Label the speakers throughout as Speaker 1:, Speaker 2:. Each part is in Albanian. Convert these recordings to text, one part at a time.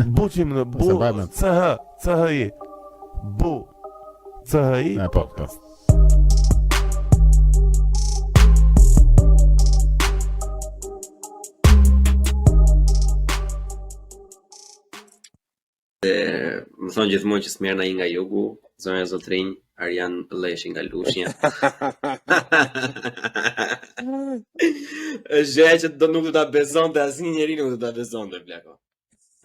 Speaker 1: Buçim në
Speaker 2: Po,
Speaker 1: Bu
Speaker 2: se mbaj mend.
Speaker 1: C H C H I. Bu C H I.
Speaker 2: E, po, po.
Speaker 3: Më thonë gjithmonë që s'merr ai nga jugu, zonja zotrinj, Arjan Lleshi nga Lushnja. Është gjëja që do nuk do ta besonte asnjë njeri nuk do ta besonte plako.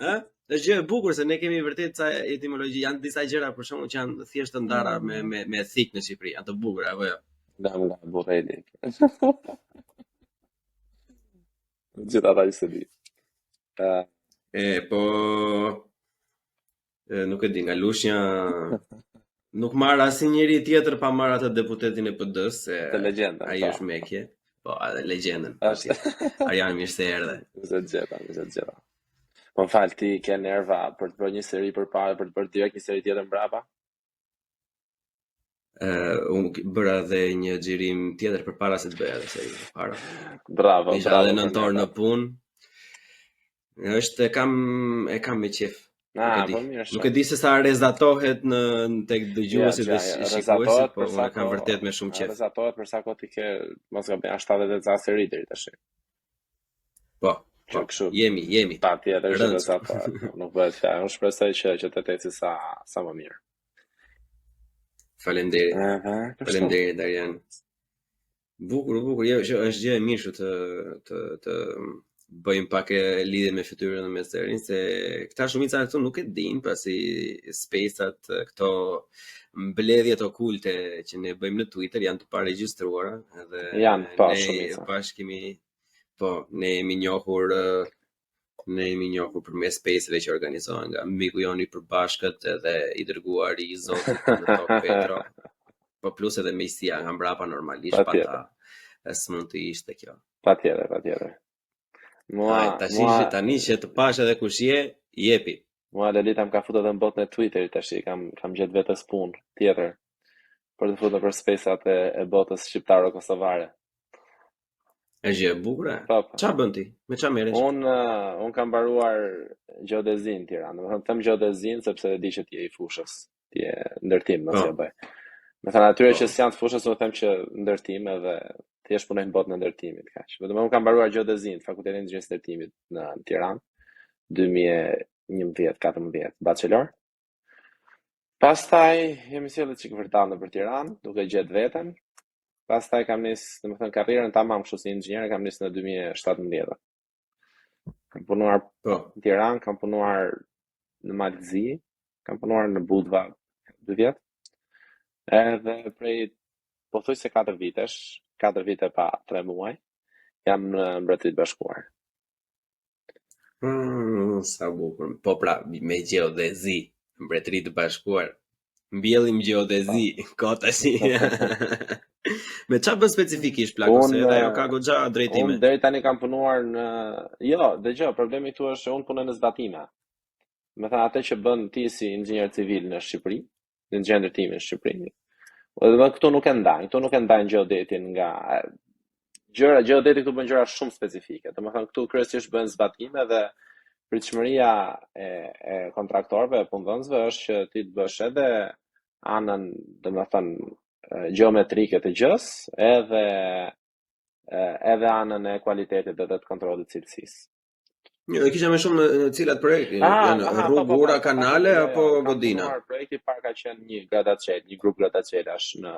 Speaker 3: Ë? Është gjë e bukur se ne kemi vërtet ca etimologji, janë disa gjëra për shembull që janë thjesht të ndara me me me thik në Shqipëri, janë të bukura apo jo?
Speaker 4: Nga nga Burreli. Gjithë ata që se di. Uh,
Speaker 3: E po e, nuk e di, nga Lushnja nuk marr asnjë njeri tjetër pa marr atë deputetin e PD-s, se
Speaker 4: të legjendën,
Speaker 3: ai
Speaker 4: po.
Speaker 3: është mekje. Po, atë legjendën.
Speaker 4: Është.
Speaker 3: patjetër. Arjan, mirë se erdhe.
Speaker 4: Mirë se të gjeta, mirë se të gjeta. Po më fal, ti ke nerva për të bërë një seri përpara, për të bërë direkt një seri tjetër mbrapa?
Speaker 3: Ë, unë k- bëra edhe një xhirim tjetër përpara se të bëja edhe serinë përpara.
Speaker 4: Bravo,
Speaker 3: Isha
Speaker 4: bravo
Speaker 3: edhe
Speaker 4: për
Speaker 3: nëntor në
Speaker 4: nervat.
Speaker 3: punë. Është e kam e kam me qef. Nuk e
Speaker 4: Ah,
Speaker 3: di.
Speaker 4: po mirë
Speaker 3: Nuk e
Speaker 4: shumë.
Speaker 3: di se sa rezatohet në në tek
Speaker 4: Jo,
Speaker 3: dëgjuesit
Speaker 4: gja,
Speaker 3: dhe
Speaker 4: jo,
Speaker 3: shi- shikuesit,
Speaker 4: rezatohet
Speaker 3: po
Speaker 4: për
Speaker 3: unë
Speaker 4: sa
Speaker 3: e kam
Speaker 4: kohë,
Speaker 3: vërtet me shumë qef.
Speaker 4: rezatohet për sa kohë ti ke, mos gaboj, janë 70 e ca seri deri tash.
Speaker 3: Po,
Speaker 4: Që
Speaker 3: po,
Speaker 4: kështu
Speaker 3: jemi, jemi.
Speaker 4: patjetër që
Speaker 3: Rëndë.
Speaker 4: rezatohet, nuk, nuk bëhet fjalë. Unë shpresoj që që të të eci sa sa më mirë.
Speaker 3: Faleminderit.
Speaker 4: Edhe kështu.
Speaker 3: Faleminderit Arjan. Bukur, bukur, jo, që është gjë e mirë kështu të të të bëjmë pak e lidhje me fytyrën dhe me zërin, se këta shumica këtu nuk e dinë, pasi space-at, këto mbledhjet okulte që ne bëjmë në Twitter janë të paregjistruara edhe
Speaker 4: Janë, po,
Speaker 3: ne
Speaker 4: shumica.
Speaker 3: bashkë kemi po, ne jemi njohur ë, ne jemi njohur përmes space-ve që organizohen nga miku jon i përbashkët edhe i dërguari i Zotit në tokë Petro. Po plus edhe miqësia nga mbrapa normalisht pa
Speaker 4: Patjetër,
Speaker 3: ta e s'mund të ishte kjo.
Speaker 4: patjetër, patjetër. Mua,
Speaker 3: Hajde, tash
Speaker 4: mua,
Speaker 3: që tani që të pash edhe kush je, jepi.
Speaker 4: mua Lolita më ka futur edhe në botën e Twitterit tash, kam kam gjetë vetes punë tjetër për të futur për space-at e, e botës shqiptaro-kosovare.
Speaker 3: Është gjë e bukur. e?
Speaker 4: Po, po.
Speaker 3: Qa bën ti? Me qa merresh?
Speaker 4: Unë uh, unë kam mbaruar gjeodezin në Tiranë. Domethënë them gjeodezin sepse e di që ti je i fushës, ti je ndërtim, mos
Speaker 3: Po,
Speaker 4: ja bëj. Me thënë atyre
Speaker 3: po.
Speaker 4: që s'janë të fushës, unë them që ndërtim edhe thjesht punoj në botën e ndërtimit kaq. Vetëm unë kam mbaruar gjeodezin, Fakultetin e Inxhinierisë së Ndërtimit në në Tiranë, 2011-14, bachelor. Pastaj jemi sjellë çik vërtet nëpër Tiranë, duke gjetë veten. Pastaj kam nis, domethënë karrierën tamam kështu si inxhinier e kam nis në 2017. Kam punuar
Speaker 3: Po.
Speaker 4: në Tiranë, kam punuar në Mal të Zi, kam punuar në Budva 2 vjet. Edhe prej pothuajse 4 vitesh, 4 vite pa 3 muaj, jam në Mbretëri të Bashkuar.
Speaker 3: Mm, sa bukur. Po pra, me gjeodezi, mbretëri të bashkuar. Mbjellim
Speaker 4: Po.
Speaker 3: gjeodezi, ko tash. Me qa bën specifikisht plako se
Speaker 4: Unë
Speaker 3: edhe ajo ka goxha
Speaker 4: unë
Speaker 3: drejtime.
Speaker 4: deri tani kam punuar në jo, dëgjoj, problemi këtu është që unë punoj në zbatime. Me thënë atë që bën ti si inxhinier civil në Shqipëri, inxhinier ndërtimi në Shqipëri. Po dhe këtu nuk e ndajnë, këtu nuk e ndajnë gjeodetin nga gjëra, gjeodeti këtu bën gjëra shumë specifike. Domethënë këtu kryesisht bën zbatime dhe pritshmëria e, e kontraktorëve, e punëdhënësve është që ti të bësh edhe anën, domethënë e, gjeometrike të gjës, edhe e, edhe anën e kualitetit dhe të kontrollit të cilësisë.
Speaker 3: Jo, e kisha më shumë në, në cilat projekte,
Speaker 4: Ah,
Speaker 3: janë
Speaker 4: aha, po,
Speaker 3: rrugë,
Speaker 4: po, po,
Speaker 3: ura,
Speaker 4: patjetër,
Speaker 3: kanale
Speaker 4: jo, jo,
Speaker 3: apo
Speaker 4: kam
Speaker 3: godina?
Speaker 4: punuar, projekti i parë ka qenë një gradacel, një grup gradacelash në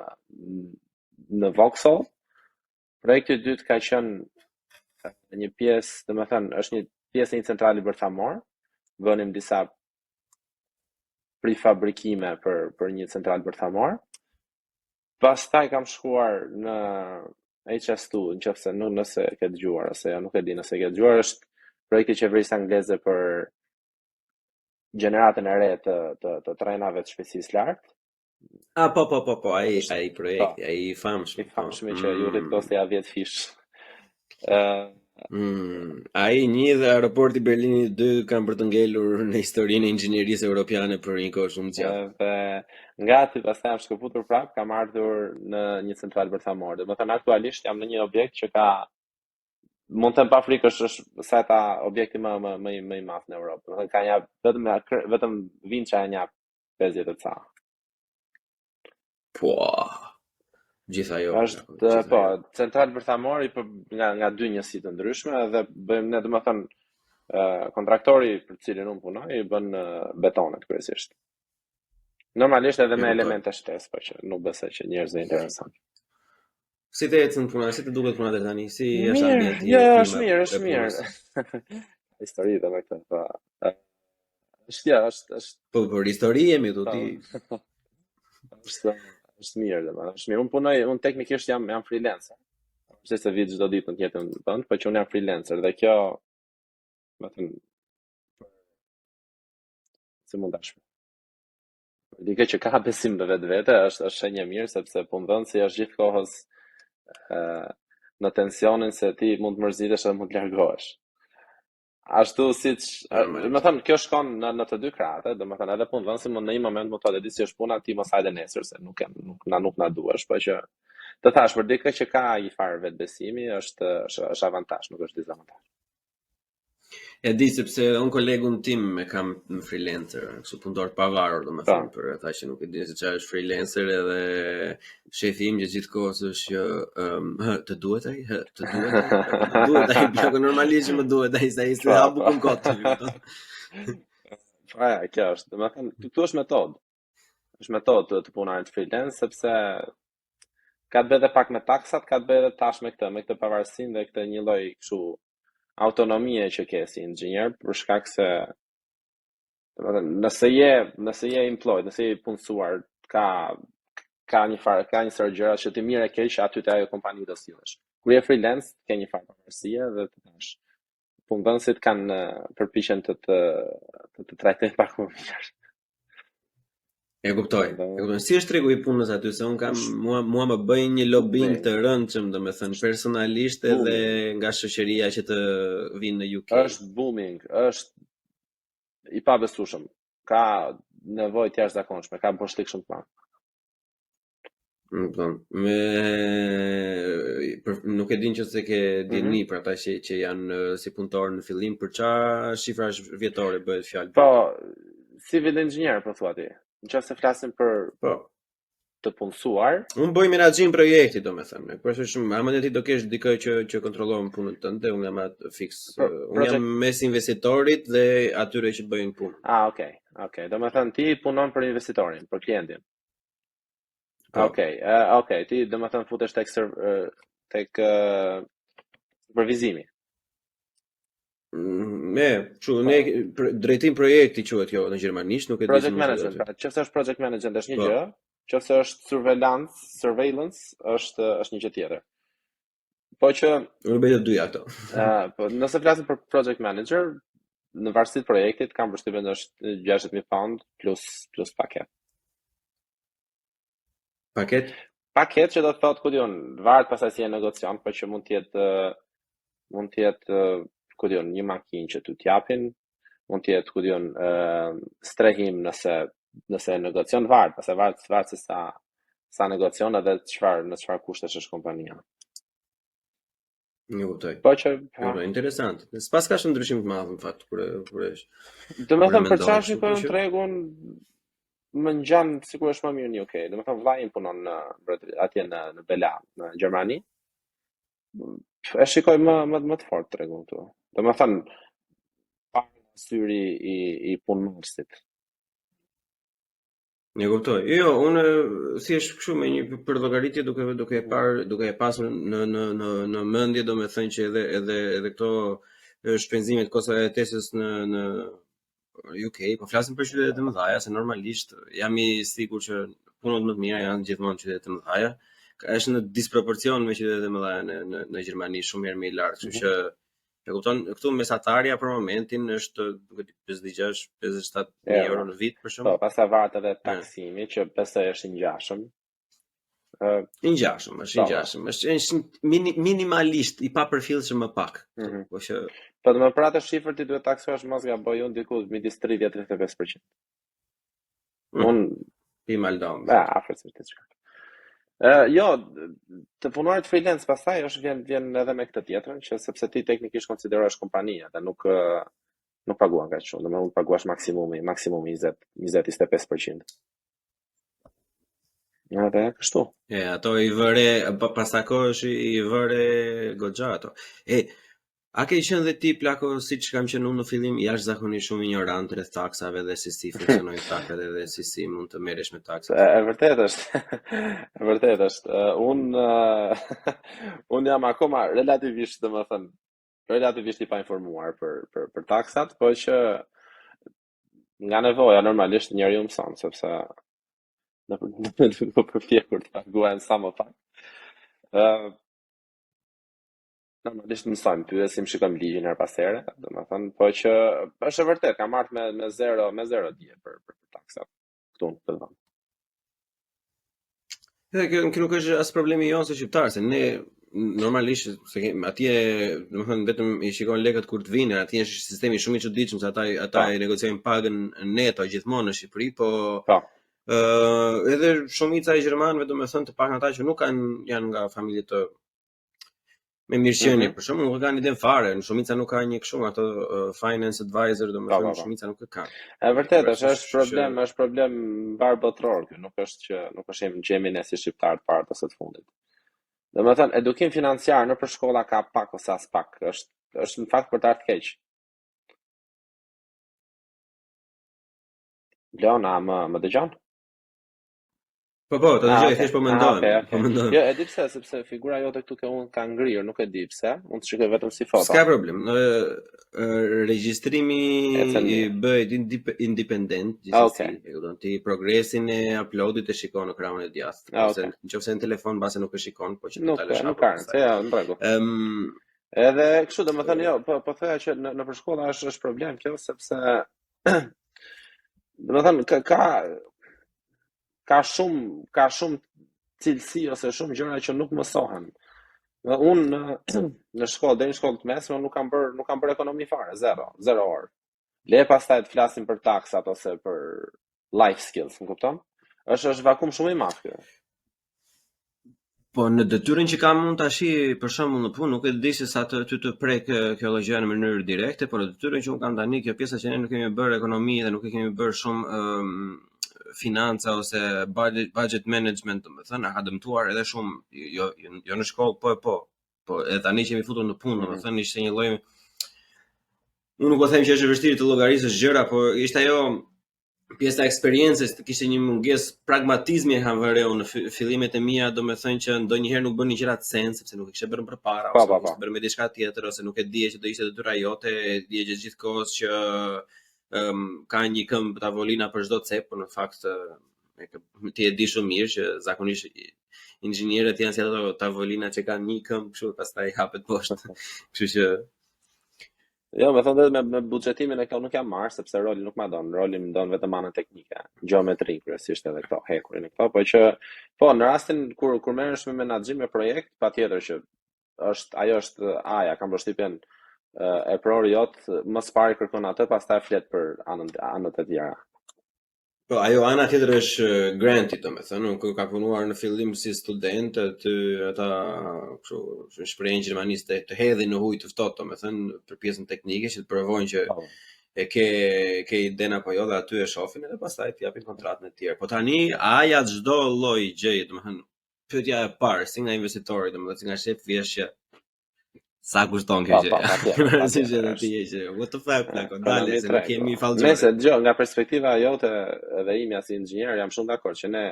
Speaker 4: në Vauxhall. Projekti i dytë ka qenë një pjesë, domethënë, është një pjesë e një centrali bërthamor. Bënim disa prefabrikime për për një central bërthamor. Pastaj kam shkuar në HS2, nëse nuk nëse e ke dëgjuar ose jo, nuk e di nëse e ke dëgjuar, është projekti i qeverisë angleze për gjeneratën e re të të, të trenave të shpejtësisë lartë.
Speaker 3: Ah, po, po, po, po, ai
Speaker 4: Është
Speaker 3: ai
Speaker 4: po,
Speaker 3: projekti, ai i
Speaker 4: i
Speaker 3: famshëm, po.
Speaker 4: famshmi që ju rrit
Speaker 3: Mm.
Speaker 4: kostoja 10 fish. Ë
Speaker 3: Mm. Ai një dhe aeroporti i Berlinit 2 kanë për të ngelur në historinë e inxhinierisë europiane për një kohë shumë të gjatë.
Speaker 4: Edhe nga aty pastaj jam shkëputur prap, kam ardhur në një central bërthamor. Domethënë aktualisht jam në një objekt që ka. mund të them pa frikë është është seta objekti më më më i më i madh në Europë. Do të thënë ka një vetëm vetëm vinça e nja 50 e ca.
Speaker 3: Po. Gjithë ajo.
Speaker 4: Është gjithë po, ajo. central bërthamor i për, nga nga dy njësi të ndryshme dhe bëjmë ne domethënë kontraktori për të cilin unë punoj i bën betonet kryesisht. Normalisht edhe me elemente shtesë, po që nuk besoj që njerëzve intereson.
Speaker 3: Si të ecën puna, si të duket puna deri tani, si
Speaker 4: është ambienti? Jo, jo, është mirë, është mirë. Histori dhe me këtë, po. Është jo, është është
Speaker 3: Po për histori jemi këtu ti.
Speaker 4: Po. Është është mirë, domethënë, është mirë. Unë punoj, unë teknikisht jam jam freelancer. Pse se vij çdo ditë në të njëjtën vend, po që unë jam freelancer dhe kjo, domethënë, si mund ta shpreh. Për dikë që ka besim në vetvete, është është shenjë e mirë sepse punëdhënësi është gjithkohës ë në tensionin se ti mund të mërzitesh dhe mund të largohesh. Ashtu siç, domethënë, kjo shkon në në të dy krahët, domethënë edhe punëdhënësi mund në një moment mund të thotë, di si është puna, ti mos hajde nesër se nuk e nuk na nuk na duhesh, po që të thash për dikë që ka një farë vetbesimi është është është avantazh, nuk është dizavantazh.
Speaker 3: E di sepse unë kolegun tim e kam në freelancer, kështu punëtor të pavarur, domethënë po. për ata që nuk e dinë se çfarë është freelancer edhe shefi im që gjithë kohës është që um, hë, të duhet ai, hë, të duhet ai, të duhet ai, plako normalisht që më duhet ai, se ai s'e ha bukën kot.
Speaker 4: Po, ja, kjo është, domethënë, këtu është metodë. Është metodë të, të punuarit freelance sepse ka të bëjë edhe pak me taksat, ka të bëjë edhe tash me këtë, me këtë pavarësinë dhe këtë një lloj kështu autonomie që ke si inxhinier për shkak se domethënë nëse je nëse je employed, nëse je i punësuar, ka ka një farë, ka një sërë gjëra që ti mirë e keq aty te ajo kompani do sillesh. Kur je freelance, ke një farë pavarësie dhe të thash. Punëdhënësit kanë përpiqen të të të, të trajtojnë pak më mirë.
Speaker 3: E kuptoj. E kuptoj. Si është tregu i punës aty se un kam mua mua më bëjnë një lobbying të rëndshëm, domethënë personalisht edhe nga shoqëria që të vinë në
Speaker 4: UK. Është booming, është i pabesueshëm. Ka nevojë të jashtëzakonshme, ka boshllëk shumë të
Speaker 3: madh. Më kupton. Me për, nuk e din nëse ke dijeni mm -hmm. për ata që që janë si punëtorë në fillim për ça shifrash vjetore bëhet
Speaker 4: fjalë. Po, civil engineer po thua ti. Në qoftë se flasim për
Speaker 3: po
Speaker 4: të punësuar.
Speaker 3: Unë bëj menaxhim projekti, domethënë. Kryesisht ama ti do kesh dikë që që kontrollon punën tënde, unë jam atë fiks. Pro, unë jam mes investitorit dhe atyre që bëjnë
Speaker 4: punën. Ah, okay. Okay, domethënë ti punon për investitorin, për klientin. Po. Okej, okay, uh, okay, ti domethënë futesh tek tek uh, supervizimi.
Speaker 3: Mm, me, çu po. ne për, drejtim projekti quhet kjo në gjermanisht, nuk
Speaker 4: e di. Project management, pra, nëse është project management është një po. gjë, nëse është surveillance, surveillance është është një gjë tjetër. Po
Speaker 3: që unë bëj të dyja
Speaker 4: këto. Ë, po nëse flasim për project manager, në varësi të projektit kam përshtypjen është 60000 pound plus plus paket.
Speaker 3: Paket?
Speaker 4: Paket që do të thotë ku di un, varet pastaj si e negocion, po që mund të jetë mund të jetë ku di un, një makinë që ty t'japin, mund të jetë ku di un, strehim nëse nëse e negocion varet, pastaj varet varet se sa sa negocion edhe çfarë në çfarë kushtesh është kompania.
Speaker 3: Një kuptoj.
Speaker 4: Po që
Speaker 3: po, interesant. S'pas ka shumë ndryshim të madh në fakt kur kur
Speaker 4: është. Domethënë për çfarë shikoj unë tregun më ngjan sikur është më mirë në UK. Domethënë vllai im punon në atje në në Bela, në Gjermani. E shikoj më më më të fortë tregun këtu. Domethënë pa syri i i punëmarrësit.
Speaker 3: E kuptoj. Jo, jo, unë thjesht kështu me një përllogaritje duke duke e parë, duke e pasur në në në në mendje, domethënë që edhe edhe edhe këto shpenzimet kosto e jetesës në në UK, po flasim për qytetet e mëdha, se normalisht jam i sigurt që punët më të mira janë gjithmonë në qytetet e mëdha. Është në disproporcion me qytetet e mëdha në në në Gjermani shumë herë më i lartë, kështu mhm. që E kupton, këtu mesatarja për momentin është duke 56, 57 mijë euro në vit për
Speaker 4: shembull. Po, pastaj varet edhe taksimi që besoj është i
Speaker 3: ngjashëm. Ë I ngjashëm, është i po. ngjashëm, është është mini, minimalisht i papërfillshëm më pak. Mm
Speaker 4: -hmm. Po që Po do të për atë shifër ti duhet taksohesh mos gaboj unë diku midis 30 35%.
Speaker 3: Mm. Unë i mal
Speaker 4: down. Ja, afërsisht diçka. Ë, jo, të punuarit freelance pastaj është vjen vjen edhe me këtë tjetrën, që sepse ti teknikisht konsiderohesh kompani edhe nuk ë, nuk paguan kaq shumë, domethënë paguash maksimumi, maksimumi 20, 20 25%. Edhe kështu.
Speaker 3: E, ato i vëre, pa, pas sa kohësh i i vëre goxha ato. E, a ke qenë dhe ti plako siç kam qenë unë në fillim jashtëzakonisht shumë ignorant rreth taksave dhe se si funksionojnë taksat dhe se si mund të merresh me
Speaker 4: E,
Speaker 3: taksat?
Speaker 4: e vërtet është. E vërtet është. Ë, Unë ë, unë jam akoma relativisht, domethënë, relativisht i painformuar për për për taksat, po që nga nevoja normalisht njeriu mëson, sepse në në duke u përpjekur të paguajmë sa më pak. Ë, normalisht mësojmë, pyesim, shikojmë ligjin her pas here, domethënë, po që është e vërtet, kam marrë me me zero, me zero dije për për, për taksat këtu në këtë vend.
Speaker 3: Edhe kjo, kjo nuk është as problemi jonë si shqiptar, se ne normalisht se kemi atje, domethënë vetëm i shikon lekët kur të vinë, atje është sistemi shumë i çuditshëm se ata ata
Speaker 4: Po,
Speaker 3: e negociojnë pagën neto gjithmonë në Shqipëri, po
Speaker 4: po.
Speaker 3: ë edhe shumica e gjermanëve, domethënë të paktën ata që nuk kanë janë nga familje të me mirëqenie,
Speaker 4: Mhm.
Speaker 3: për shembull, nuk e kanë iden fare, në shumica nuk ka një kështu nga ato uh, finance advisor,
Speaker 4: Po, po,
Speaker 3: domethënë
Speaker 4: po.
Speaker 3: shumica nuk e kanë.
Speaker 4: E
Speaker 3: E ke
Speaker 4: vërtet është,
Speaker 3: parasysh,
Speaker 4: është
Speaker 3: kështu që
Speaker 4: problem, është problem mbar botëror ky, nuk është që nuk është jemi që jemi ne si shqiptar të parët ose të fundit. Domethënë, edukim financiar nëpër shkolla ka pak ose as pak, është është në fakt për të ardhur keq. Leona, më më dëgjon?
Speaker 3: Po po, të
Speaker 4: Ah,
Speaker 3: dëgjoj,
Speaker 4: okay.
Speaker 3: thjesht po
Speaker 4: Ah,
Speaker 3: mendohem,
Speaker 4: okay,
Speaker 3: po
Speaker 4: okay.
Speaker 3: mendohem.
Speaker 4: Jo, e di pse, sepse figura jote këtu ke unë ka ngrirë, nuk e di pse. Unë të shikoj vetëm si foto.
Speaker 3: S'ka problem. Ë ë, regjistrimi
Speaker 4: Ecën
Speaker 3: i
Speaker 4: mirë.
Speaker 3: bëhet indip- independent
Speaker 4: Ah,
Speaker 3: gjithsesi.
Speaker 4: okay.
Speaker 3: E kupton ti progresin e uploadit e shikon në krahun e djathtë,
Speaker 4: Ah,
Speaker 3: ose
Speaker 4: okay.
Speaker 3: nëse në telefon mbase nuk e shikon, po që do
Speaker 4: Nuk
Speaker 3: ta lësh
Speaker 4: nuk
Speaker 3: hapur
Speaker 4: ka rëndësi,
Speaker 3: pastaj.
Speaker 4: ja, në rregull.
Speaker 3: Ëm
Speaker 4: Edhe kështu, domethënë, jo, po po thoja që në nëpër shkolla është është problem kjo sepse domethënë ka ka ka shumë ka shumë cilësi ose shumë gjëra që nuk mësohen. Dhe unë në në shkollë, deri në shkollë të mesme, unë nuk kam bërë nuk kam bërë ekonomi fare, zero, zero orë. Le pastaj të flasim për taksat ose për life skills, më kupton? Është është vakum shumë i madh ky.
Speaker 3: Po në detyrën që kam unë tash, për shembull në punë, nuk e di se sa të ty të prek e, kjo lloj gjëja në mënyrë direkte, por në detyrën që unë kam tani, kjo pjesa që ne nuk kemi bërë ekonomi dhe nuk e kemi bërë shumë ëm financa ose budget, budget management, domethënë, na ka dëmtuar edhe shumë, jo jo, jo në shkollë, po e po. Po edhe tani që jemi futur në punë,
Speaker 4: Mhm.
Speaker 3: domethënë ishte një lloj Unë nuk po them që është e vështirë të llogarisësh gjëra, po ishte ajo pjesa e eksperiencës, të kishte një mungesë pragmatizmi e kam vënë re unë në fi- fillimet e mia, domethënë që ndonjëherë nuk bënin gjëra të sens sepse nuk e kishe bërë më përpara
Speaker 4: Po,
Speaker 3: ose
Speaker 4: po,
Speaker 3: nuk
Speaker 4: po.
Speaker 3: kishe bërë me diçka tjetër ose nuk e dije që do ishte detyra jote, e dije gjatë gjithë kohës që um, ka një këmbë tavolina për çdo cep, por në fakt ë, e ke- ti e di shumë mirë që zakonisht i- inxhinierët janë si ato tavolina që kanë një këmbë kështu pastaj hapet poshtë. Kështu që
Speaker 4: Jo, me thënë dhe me, me buxhetimin e këto nuk jam marrë sepse roli nuk ma don, roli më don vetëm anën teknike, gjeometri kryesisht edhe këto, hekurin e këto, po që po në rastin kur kur merresh me menaxhim me projekt, patjetër që është ajo është aja, kam përshtypjen ë, e prori jot më së pari kërkon atë, pastaj flet për anën anët e tjera.
Speaker 3: Po, ajo ana tjetër është eh, granti, domethënë, unë kur kam punuar në fillim si student, aty ata kështu në shprehjen gjermaniste të hedhin në ujë të ftohtë, domethënë, për pjesën teknike që të provojnë që
Speaker 4: Po.
Speaker 3: e ke ke iden apo jo dhe aty e shohin edhe pastaj të japin kontratën e tjerë. Po tani aja çdo lloj gjëje, domethënë, pyetja e parë si nga investitori, domethënë si nga shefi është që sa kushton kjo
Speaker 4: Po,
Speaker 3: gjë.
Speaker 4: po, patjetër,
Speaker 3: Parasysh
Speaker 4: patjetër
Speaker 3: edhe ti
Speaker 4: është.
Speaker 3: je që what the fuck plako, dale
Speaker 4: Ekonomi
Speaker 3: se nuk
Speaker 4: tregu.
Speaker 3: jemi fallxhore.
Speaker 4: Nëse dëgjoj nga perspektiva jote edhe imja si inxhinier, jam shumë dakord që ne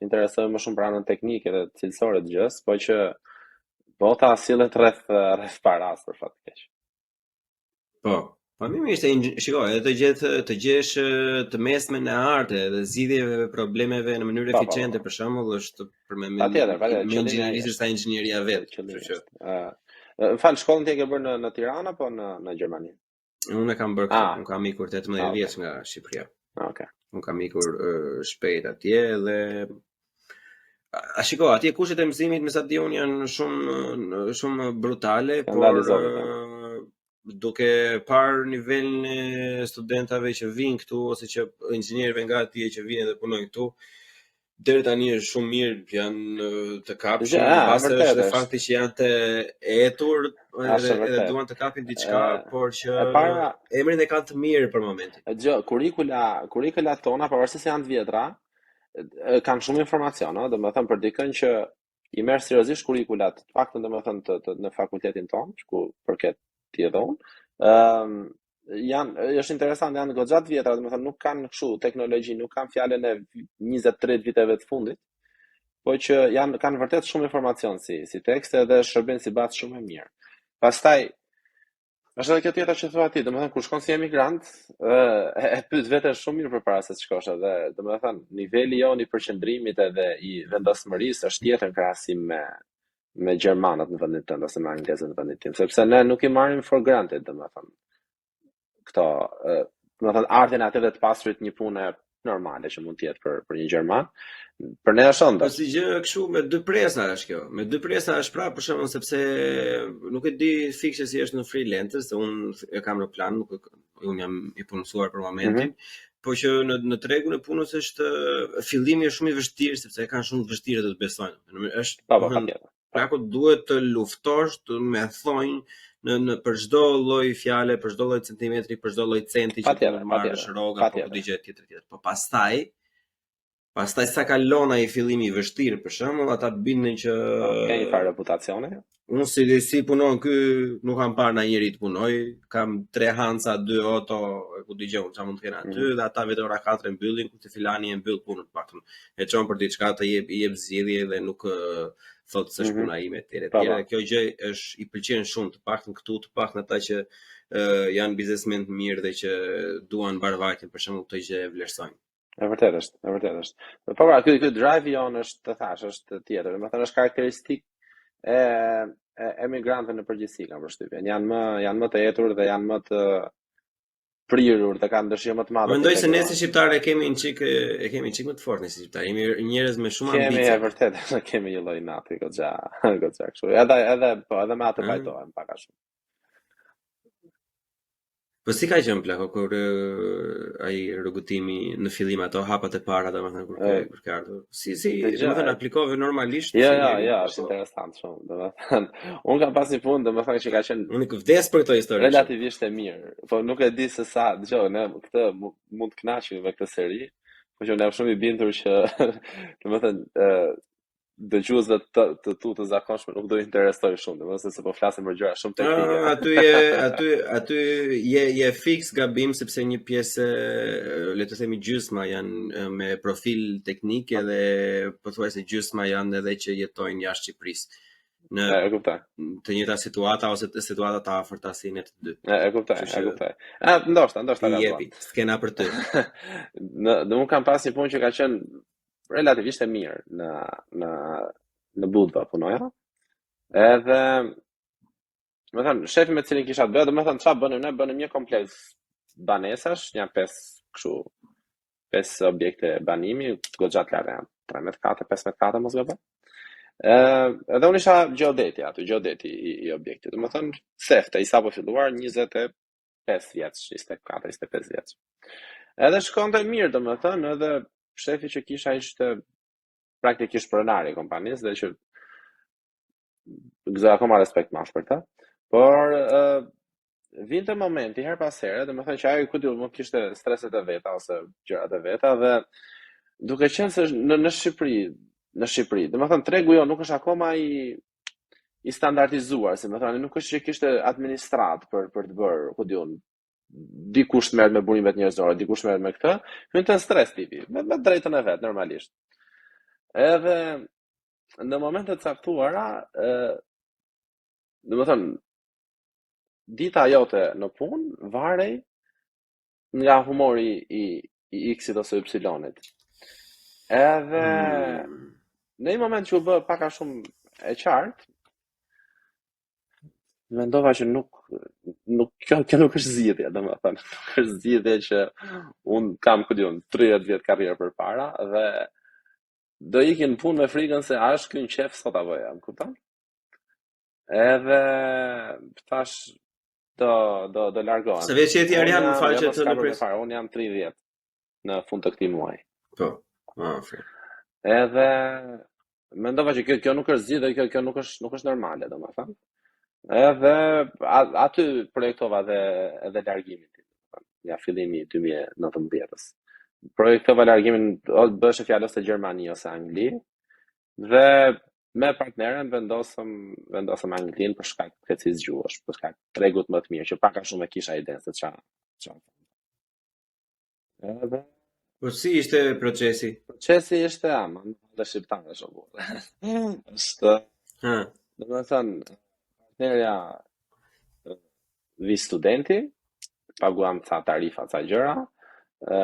Speaker 4: interesohemi më shumë për anën teknike dhe cilësore të gjës, po që bota sillet rreth rreth paras për fat të keq.
Speaker 3: Po. Po mirë ishte inxh- shiko, edhe të gjetë të gjesh eh, të mesmen e arte dhe zgjidhjeve e problemeve në mënyrë
Speaker 4: Po, po, po.
Speaker 3: eficiente për shembull është për me me
Speaker 4: Patjetër, patjetër,
Speaker 3: me
Speaker 4: qëllimi ai
Speaker 3: inxhinierisë
Speaker 4: është.
Speaker 3: sa inxhinieria vet, kështu
Speaker 4: Qëllimi
Speaker 3: që
Speaker 4: është. Ë, ë, më fal, shkollën ti e ke bërë në në Tiranë apo në në Gjermani?
Speaker 3: unë e kam bërë këtu,
Speaker 4: Ah,
Speaker 3: unë kam ikur 18
Speaker 4: ah, okay.
Speaker 3: vjeç nga Shqipëria.
Speaker 4: Okay.
Speaker 3: Unë kam ikur eh, shpejt atje dhe A a shiko, atje kushtet e mësimit me sa di unë janë shumë shumë brutale, por
Speaker 4: Skandalizohet, po.
Speaker 3: ë, duke parë nivelin e studentave që vinë këtu ose që inxhinierëve nga atje që vinë dhe punojnë këtu, Deri tani është shumë mirë, janë të kapshëm,
Speaker 4: Ja, e
Speaker 3: mbase është
Speaker 4: vërtetë
Speaker 3: edhe
Speaker 4: është.
Speaker 3: fakti që janë të etur
Speaker 4: Është
Speaker 3: edhe
Speaker 4: e
Speaker 3: edhe
Speaker 4: vërtetë.
Speaker 3: duan të kapin diçka,
Speaker 4: E,
Speaker 3: por që
Speaker 4: e para,
Speaker 3: emrin e kanë të mirë për momentin.
Speaker 4: Dëgjo, kurrikula, kurrikulat tona, pavarësisht se janë të vjetra, e, kanë shumë informacion, ëh, domethënë për dikën që i merr seriozisht kurrikulat, të paktën domethënë të, të, në fakultetin tonë, ku përket ti edhe unë, ëm janë është interesant, janë goxha të vjetra, domethënë nuk kanë kështu teknologji, nuk kanë fjalën e 20-30 viteve të fundit, po që janë kanë vërtet shumë informacion si si tekste dhe shërbejnë si bazë shumë e mirë. Pastaj është edhe kjo tjetra që thua ti, domethënë kur shkon si emigrant, ë e, e pyet veten shumë mirë përpara se të shkosh edhe, domethënë niveli jon i përqendrimit edhe i vendosmërisë është tjetër në krahasim me me gjermanët në vendin tënd ose me anglezët në vendin tim, sepse ne nuk i marrim for granted, domethënë këto, ë, domethënë ardhjen aty dhe të pasurit një punë normale që mund të jetë për për një gjerman, për ne është
Speaker 3: Po
Speaker 4: ëndër.
Speaker 3: si gjë kështu me dy presa është kjo. Me dy presa është prapë për shembull sepse nuk e di fikse si është në freelancer, se unë e kam në plan, nuk e, unë jam i punësuar për momentin,
Speaker 4: Mhm.
Speaker 3: po që në në tregun e punës është fillimi është shumë i vështirë sepse e kanë shumë të vështirë të të besojnë. Në është,
Speaker 4: Po, po,
Speaker 3: domethënë,
Speaker 4: patjetër.
Speaker 3: plako duhet të luftosh të me thonjë në në për çdo lloj fjale, për çdo lloj centimetri, për çdo lloj centi që ti
Speaker 4: Patjetër,
Speaker 3: mund marrësh
Speaker 4: patjetër,
Speaker 3: rroga apo ku
Speaker 4: patjetër.
Speaker 3: di gjë tjetër tjetër. Po pastaj Pastaj sa kalon ai fillimi i vështirë për shembull, ata binden që
Speaker 4: Po, ke një farë reputacioni.
Speaker 3: unë si si punon ky, nuk kam parë ndonjëri të punoj, kam tre Hansa, dy Otto, e ku di gjë unë çfarë mund të kenë aty
Speaker 4: Mhm.
Speaker 3: dhe ata vetë ora 4 e mbyllin, kurse filani e mbyll punën të paktën. E çon për diçka të jep i jep zgjidhje dhe nuk ë, thotë se është
Speaker 4: Mhm.
Speaker 3: puna ime etj etj.
Speaker 4: Po, po.
Speaker 3: Dhe Kjo gjë është i pëlqen shumë të paktën këtu, të paktën ata që ë, janë biznesmen të mirë dhe që duan mbarvajtjen, për shembull, këtë gjë e vlerësojnë.
Speaker 4: E vërtet është, e vërtet është. Po pra, ky ky drive jon është, të thash, është tjetër. Domethënë është karakteristik e e emigrantëve në përgjithësi kam përshtypjen. Janë më janë më të etur dhe janë më të prirur dhe kanë dëshirë më të madhe të
Speaker 3: Mendoj se ne si
Speaker 4: integrohen.
Speaker 3: shqiptarë e kemi një çik e kemi një çik më të fortë ne si shqiptarë. Jemi njerëz me shumë
Speaker 4: Kemi e
Speaker 3: ambicie.
Speaker 4: vërtet, kemi një lloj nati goxha, goxha kështu. Edhe edhe po, edhe me atë
Speaker 3: Ëh?
Speaker 4: pajtohem pak a shumë.
Speaker 3: Po si ka qenë plako kur ë, ai rrugëtimi në fillim ato hapat e para domethënë kur ke
Speaker 4: E,
Speaker 3: kur ke ardhur. Si si
Speaker 4: dëgjoj,
Speaker 3: domethënë aplikove normalisht
Speaker 4: Jo,
Speaker 3: si
Speaker 4: jo,
Speaker 3: njeri
Speaker 4: jo, është
Speaker 3: apo
Speaker 4: interesant shumë, domethënë, unë kam pas një punë, domethënë që ka qenë
Speaker 3: unë ik vdes për këto histori kështu.
Speaker 4: relativisht e mirë, po nuk e di se sa, dëgjoj, ne këtë mu- mund të kënaqemi me këtë seri, po që unë jam shumë i bindur që, domethënë, ë dëgjuesve të, të tu të zakonshme nuk do i interesoj shumë, domethënë se po flasim për gjëra shumë teknike.
Speaker 3: Ah, aty je aty aty je je fiks gabim sepse një pjesë e, le të themi gjysma janë e, me profil teknik edhe pothuajse gjysma janë edhe që jetojnë jashtë Shqipërisë në
Speaker 4: E, e kuptoj.
Speaker 3: të njëjta situata ose të situata të afërta si ne të dy.
Speaker 4: E, e kuptoj,
Speaker 3: Kështu
Speaker 4: e
Speaker 3: që
Speaker 4: kuptoj. A, ndoshta, ndoshta
Speaker 3: ti
Speaker 4: gaboj.
Speaker 3: jepi, s'kena për ty.
Speaker 4: Në, dhe unë kam pas një punë që ka qenë relativisht e mirë në në në Budva punoja. Edhe, më thënë, shefi me të cilin kisha të bëja, domethënë çfarë bënim ne? Bënim një kompleks banesash, një pesë kështu, pesë objekte banimi, goxha të larta janë, 13 kate, 15 kate mos gaboj. Ë, edhe unë isha gjeodeti aty, gjeodeti i, i objektit. Domethënë, sefte, i sapo filluar 25 vjeç, 24, 25 vjeç. Edhe shkonte mirë, domethënë, edhe shefi që kisha ishte praktikisht pronari i kompanisë dhe që gëzoj akoma respekt madh për të. Por ë vinte momenti her pas here, domethënë që ajo ku diu, mund kishte streset e veta ose gjërat e veta dhe duke qenë se në në Shqipëri, në Shqipëri, domethënë tregu jo nuk është akoma i i standardizuar, si më thënë, nuk është që kishte administrat për për të bërë, ku diun, dikush merret me burimet njerëzore, dikush merret me këtë, hynte në stres tipi, me, me drejtën e vet normalisht. Edhe në momente të caktuara, ë domethënë dita jote në punë varej nga humori i i X-it ose Y-it. Edhe
Speaker 3: Mm.
Speaker 4: në një moment që u bë pak a shumë e qartë, mendova që nuk nuk kjo kjo nuk është zgjidhje, domethënë, nuk është zgjidhje që un kam ku diun 30 vjet karrierë përpara dhe do ikin në punë me frikën se a është ky në qef sot apo jo, më kupton? Edhe thash do do do largohem.
Speaker 3: Sa vjeç je ti
Speaker 4: Unë
Speaker 3: Arjan, më
Speaker 4: jam,
Speaker 3: fal
Speaker 4: jo
Speaker 3: që
Speaker 4: mos
Speaker 3: të
Speaker 4: ka problem
Speaker 3: ndërpres.
Speaker 4: fare, unë jam 30 në fund të këtij muaji.
Speaker 3: Po. Ah, fre.
Speaker 4: Edhe mendova që kjo kjo nuk është zgjidhje, kjo kjo nuk është nuk është normale, domethënë. Edhe aty projektova edhe edhe largimin tim, nga fillimi i 2019-ës. Projektova largimin, bëhej fjalë ose Gjermani ose Angli. Dhe me partneren vendosëm vendosëm Anglinë për shkak të cilësisë gjuhës, për shkak të tregut më të mirë, që pak a shumë e kisha idenë se ça ça.
Speaker 3: Edhe Po si ishte procesi?
Speaker 4: Procesi ishte ama, dhe shqiptarë është burrë. Është, ha. Domethënë, partnerja vizë studenti, paguam ca tarifa, ca gjëra, ë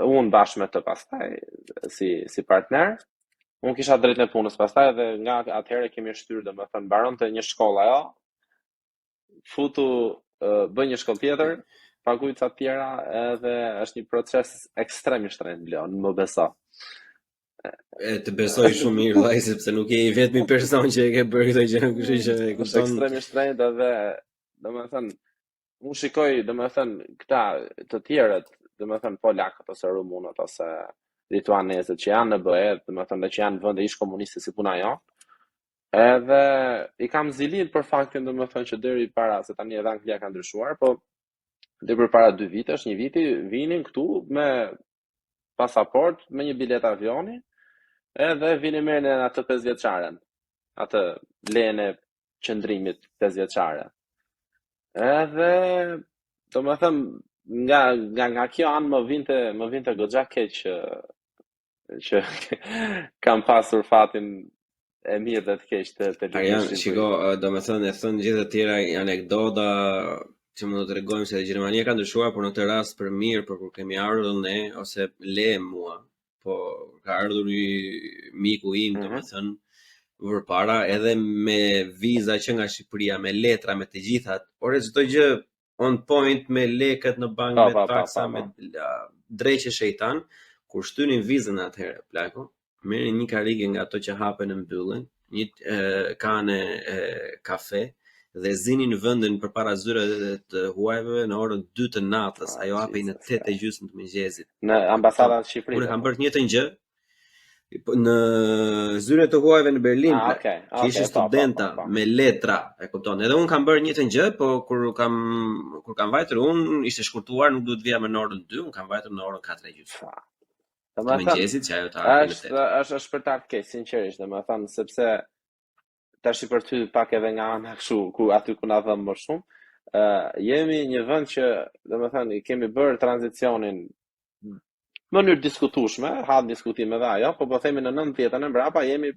Speaker 4: unë bashkë me të pastaj si si partner, unë kisha drejtën e punës pastaj dhe nga atëherë kemi shtyrë, domethënë mbaronte një shkollë ajo, futu bëj një shkollë tjetër, paguaj ca të tjera edhe është një proces ekstrem i shtrenjtë Bleon, më beso.
Speaker 3: E të besoj shumë mirë vllai sepse nuk je i vetmi person që e ke bërë këtë gjë, kështu që e
Speaker 4: kupton. Është ekstrem i shtrenjtë edhe domethënë unë shikoj domethënë këta të tjerët, domethënë polakët ose rumunët ose lituanezët që janë në BE, domethënë dhe që janë vende ish komuniste si puna jonë, Edhe i kam zili për faktin domethënë që deri para se tani edhe Anglia ka ndryshuar, po deri përpara dy vitesh, një viti vinin këtu me pasaport, me një biletë avioni, edhe vinin merrnin atë 5 vjeçaren, atë lejen e qëndrimit 5 vjeçare. Edhe domethënë nga nga nga kjo anë më vinte më vinte goxha keq që që kam pasur fatin e mirë dhe të keq të
Speaker 3: të Arjan, shiko, domethënë e thënë gjithë të tjera anekdota që mund të tregojmë se Gjermania ka ndryshuar, por në këtë rast për mirë, por kur kemi ardhur ne ose le mua, po ka ardhur një miku im, mm -hmm. domethënë përpara edhe me viza që nga Shqipëria, me letra, me të gjitha, ore çdo gjë on point me lekët në bankë, me taksa, me dreq e shejtan, kur shtynin vizën atëherë, plako, merrin një karrige nga ato që hapen e mbyllen, një e, kane e, kafe dhe zinin vendin përpara zyrave të huajve në orën 2 të natës, ajo hapej në 8 e gjysmë të
Speaker 4: mëngjesit. Në ambasadat e
Speaker 3: Shqipërisë. Unë kam bërë të njëjtën gjë, Po, në zyre të huajve në Berlin, ah, okay, okay, që ishin po, po, studenta po, po, po. me letra, e kupton. Edhe un kam bërë njëjtën gjë, po kur kam kur kam vajtur un ishte shkurtuar, nuk duhet vija më në orën 2, un kam vajtur në orën 4 e gjysmë.
Speaker 4: Domethënë, mëngjesit që ajo të hapej në 8. Është është është për të ardhur keq, sinqerisht, domethënë sepse tash për ty pak edhe nga ana kështu, ku aty ku na dhemb më shumë, ë uh, jemi një vend që, domethënë, i kemi bërë tranzicionin në mënyrë diskutueshme, hap diskutim edhe ajo, po po themi në 90-ën e mbrapa jemi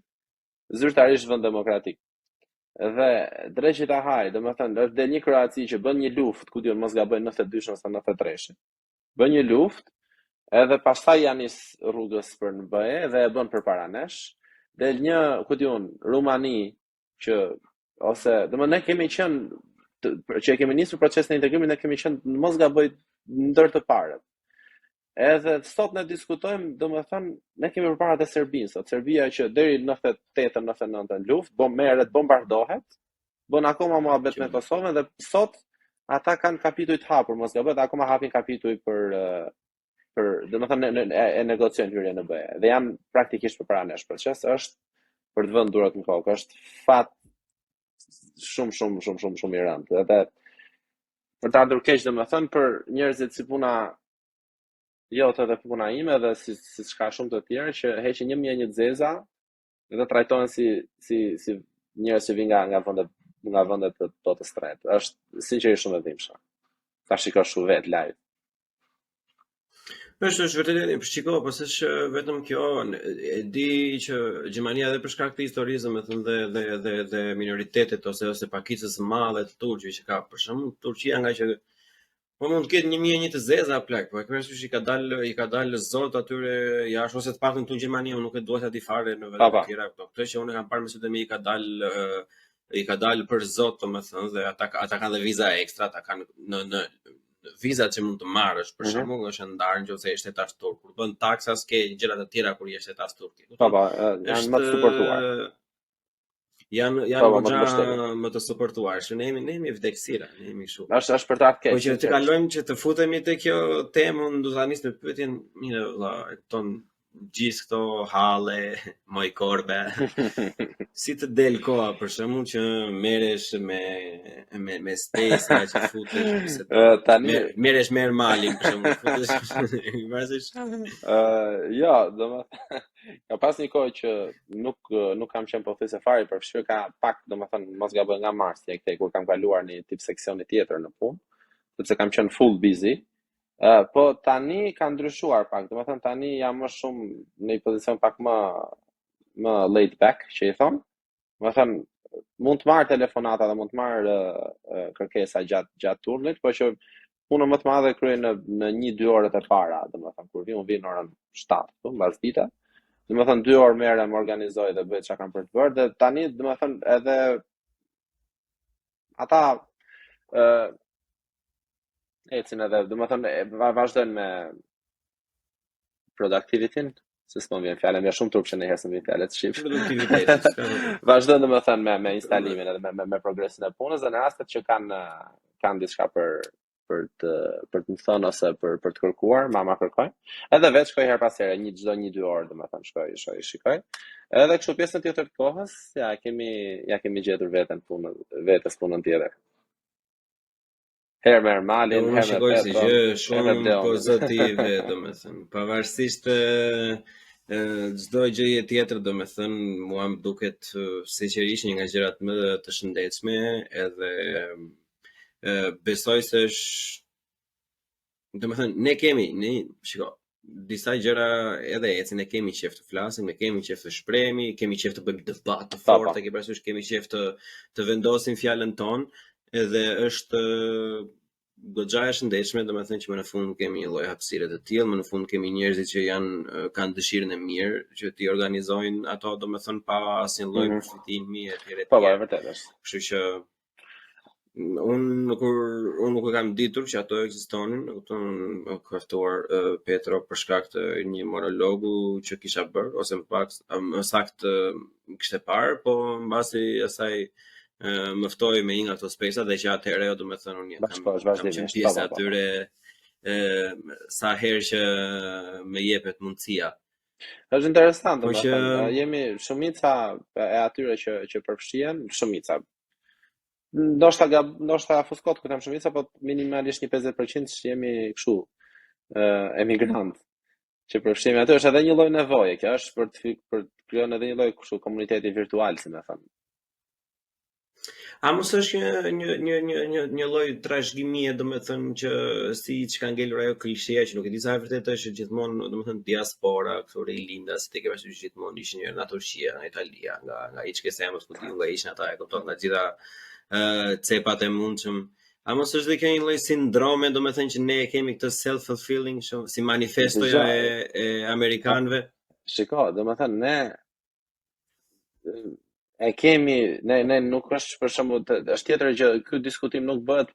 Speaker 4: zyrtarisht vend demokratik. Dhe dreqi ta haj, domethënë, është del një Kroaci që bën një luftë, ku di unë mos gaboj 92 ose 93-shin. Bën një luftë, edhe pastaj ja nis rrugës për në BE dhe e bën përpara nesh. Del një, ku di unë, Rumani që ose, domethënë ne kemi qenë të, që e kemi nisur procesin e integrimit, ne kemi qenë mos gaboj ndër të parët. Edhe sot ne diskutojmë, domethënë, ne kemi përpara dhe Serbinë sot. Serbia që deri në 98-ën, 99-ën luftë, bom merret, bombardohet, bën akoma muhabet me Kosovën dhe sot ata kanë kapituj të hapur, mos gaboj, dhe akoma hapin kapituj për për, domethënë ne, ne, e, e negociojnë hyrjen në BE dhe janë praktikisht përpara nesh. Proces është për të vënë duart në kokë, është fat shumë shumë shumë shumë shumë i rëndë. Edhe për të ardhur keq domethënë për njerëzit si puna jote dhe puna ime dhe si siç ka shumë të tjerë që heqin 1001 zeza dhe trajtohen si si si njerëz që vijnë nga nga vende nga vende të botës së tretë. Është sinqerisht shumë e dhimbshme. Ta shikosh kështu vet live.
Speaker 3: Është është vërtet e shiko, po s'është vetëm kjo, e di që Gjermania edhe për shkak të historisë, domethënë dhe dhe dhe dhe minoritetet ose ose pakicës së madhe të turqve që ka, për shembull Turqia nga që po mund të ketë 1001 të zeza plak, po e ke parasysh i ka dalë i ka dalë zot atyre jashtë ose të paktën këtu në Gjermani unë nuk e dua ta di fare në vende të tjera këto. Këtë që unë e kam parë me sytë e mi i ka dalë i ka dalë për zot domethënë dhe ata ata kanë dhe viza ekstra, ata kanë në në vizat që mund të marrësh, për mhm. shembull, mm -hmm. është ndarë nëse je shtetas turk. Kur bën taksa s'ke gjëra të tjera kur je shtetas
Speaker 4: turk. Po po, janë më të suportuar.
Speaker 3: Janë janë po, po, goxha më të suportuar. Kështu ne jemi ne jemi vdeksira, ne jemi
Speaker 4: kështu. Është është për të ardhur keq.
Speaker 3: Po që të kalojmë që të futemi te kjo temë, unë do ta nis me pyetjen, mirë vëlla, e kupton. gjithë këto halle, moj korbe. Si të del koha për shembull që merresh me me me space nga që futesh
Speaker 4: se uh, tani
Speaker 3: mer, merresh me Ermalin për shembull, futesh parasysh.
Speaker 4: Uh, jo, domethënë ka pas një kohë që nuk nuk kam qenë pothuajse fare i përfshirë, ka pak, domethënë mos gaboj nga marsi e këtej kur kam kaluar në një tip seksioni tjetër në punë, sepse kam qenë full busy. Uh, po tani ka ndryshuar pak, domethënë tani jam më shumë në një pozicion pak më më laid back, që i thon. Domethënë mund të marr telefonata dhe mund të marr uh, uh, kërkesa gjatë gjatë turnit, po që punën më të madhe kryej në në 1-2 orët e para, domethënë kur vi unë vi në orën 7 këtu mbas dite. Domethënë 2 orë merrem, organizoj dhe bëj çka kam për të bërë dhe tani domethënë edhe ata ë uh, ecin edhe, domethënë vazhdojnë me productivity-n, se s'po më vjen fjala, më shumë turp që ndonjëherë s'më vjen fjala të
Speaker 3: shqip. Produktiviteti.
Speaker 4: Vazhdojnë domethënë me me instalimin edhe me me, me progresin e punës dhe në rastet që kanë kanë diçka për për të për të më thënë ose për për të kërkuar, ma ma kërkojnë. Edhe vetë shkoj her pas here, një çdo një dy orë, domethënë shkoj, shkoj, shikoj. Edhe kështu pjesën tjetër të kohës, ja kemi ja kemi gjetur veten punën, vetes punën tjetër. Herë me Ermalin,
Speaker 3: unë
Speaker 4: herë me
Speaker 3: shikoj si
Speaker 4: Petron,
Speaker 3: gjë
Speaker 4: herë me
Speaker 3: shumë
Speaker 4: Bleonin.
Speaker 3: pozitive, domethënë, pavarësisht ë, ë, çdo gjëje tjetër, domethënë, mua më duket ë, sinqerisht një nga gjërat më të shëndetshme edhe ë, besoj se është Domethënë, ne kemi, ne, shiko, disa gjëra edhe ecin, ne kemi qejf të flasim, ne kemi qejf të shprehemi, kemi qejf të bëjmë debat të
Speaker 4: Po, po.
Speaker 3: fortë, e ke parasysh, kemi qejf të të vendosim fjalën tonë, edhe është goxha e shëndetshme, domethënë që më në fund kemi një lloj hapësire të tillë, më në fund kemi njerëzit që janë kanë dëshirën e mirë që t'i organizojnë ato, domethënë pa asnjë lloj
Speaker 4: Mm -hmm.
Speaker 3: përfitimi etj etj.
Speaker 4: Po, po, e vërtetë është.
Speaker 3: Kështu që Unë kur unë nuk e kam ditur që ato ekzistonin, e kupton, më ka ftuar uh, Petro për shkak të një monologu që kisha bërë ose më pak më saktë më kishte parë, po mbasi asaj uh, më ftoi me një nga ato space dhe që atëherë ajo domethënë unë kam
Speaker 4: Bashkohesh
Speaker 3: kam qenë
Speaker 4: vazhdimisht, po,
Speaker 3: pjesë e
Speaker 4: po, po, po.
Speaker 3: atyre e, sa herë që më jepet mundësia.
Speaker 4: Është interesant,
Speaker 3: Po që
Speaker 4: domethënë, jemi shumica e atyre që që përfshihen, shumica. Ndoshta gab, ndoshta fuskot kur them shumica, po minimalisht një 50% që jemi kështu, ë emigrant që përfshihemi aty është edhe një lloj nevoje, kjo është për të për të krijuar edhe një lloj kështu komuniteti virtual, si më thënë.
Speaker 3: A mos është një një një një një një lloj trashëgimie, domethënë që si që ka ngelur ajo klisheja që nuk e di sa e vërtetë është që gjithmonë, domethënë diaspora, këtu rilindas, ti ke parasysh gjithmonë ishin nga Turqia, nga Italia, nga nga hiç se mos ku di nga ishin ata, e kupton, nga gjitha ë cepat e mundshëm. A mos është dhe kjo një lloj sindrome, domethënë që ne e kemi këtë self-fulfilling, shumë, si manifestoja
Speaker 4: Dëgjoj,
Speaker 3: e e amerikanëve?
Speaker 4: shiko, domethënë ne e kemi ne ne nuk është për shembull është tjetër gjë, ky diskutim nuk bëhet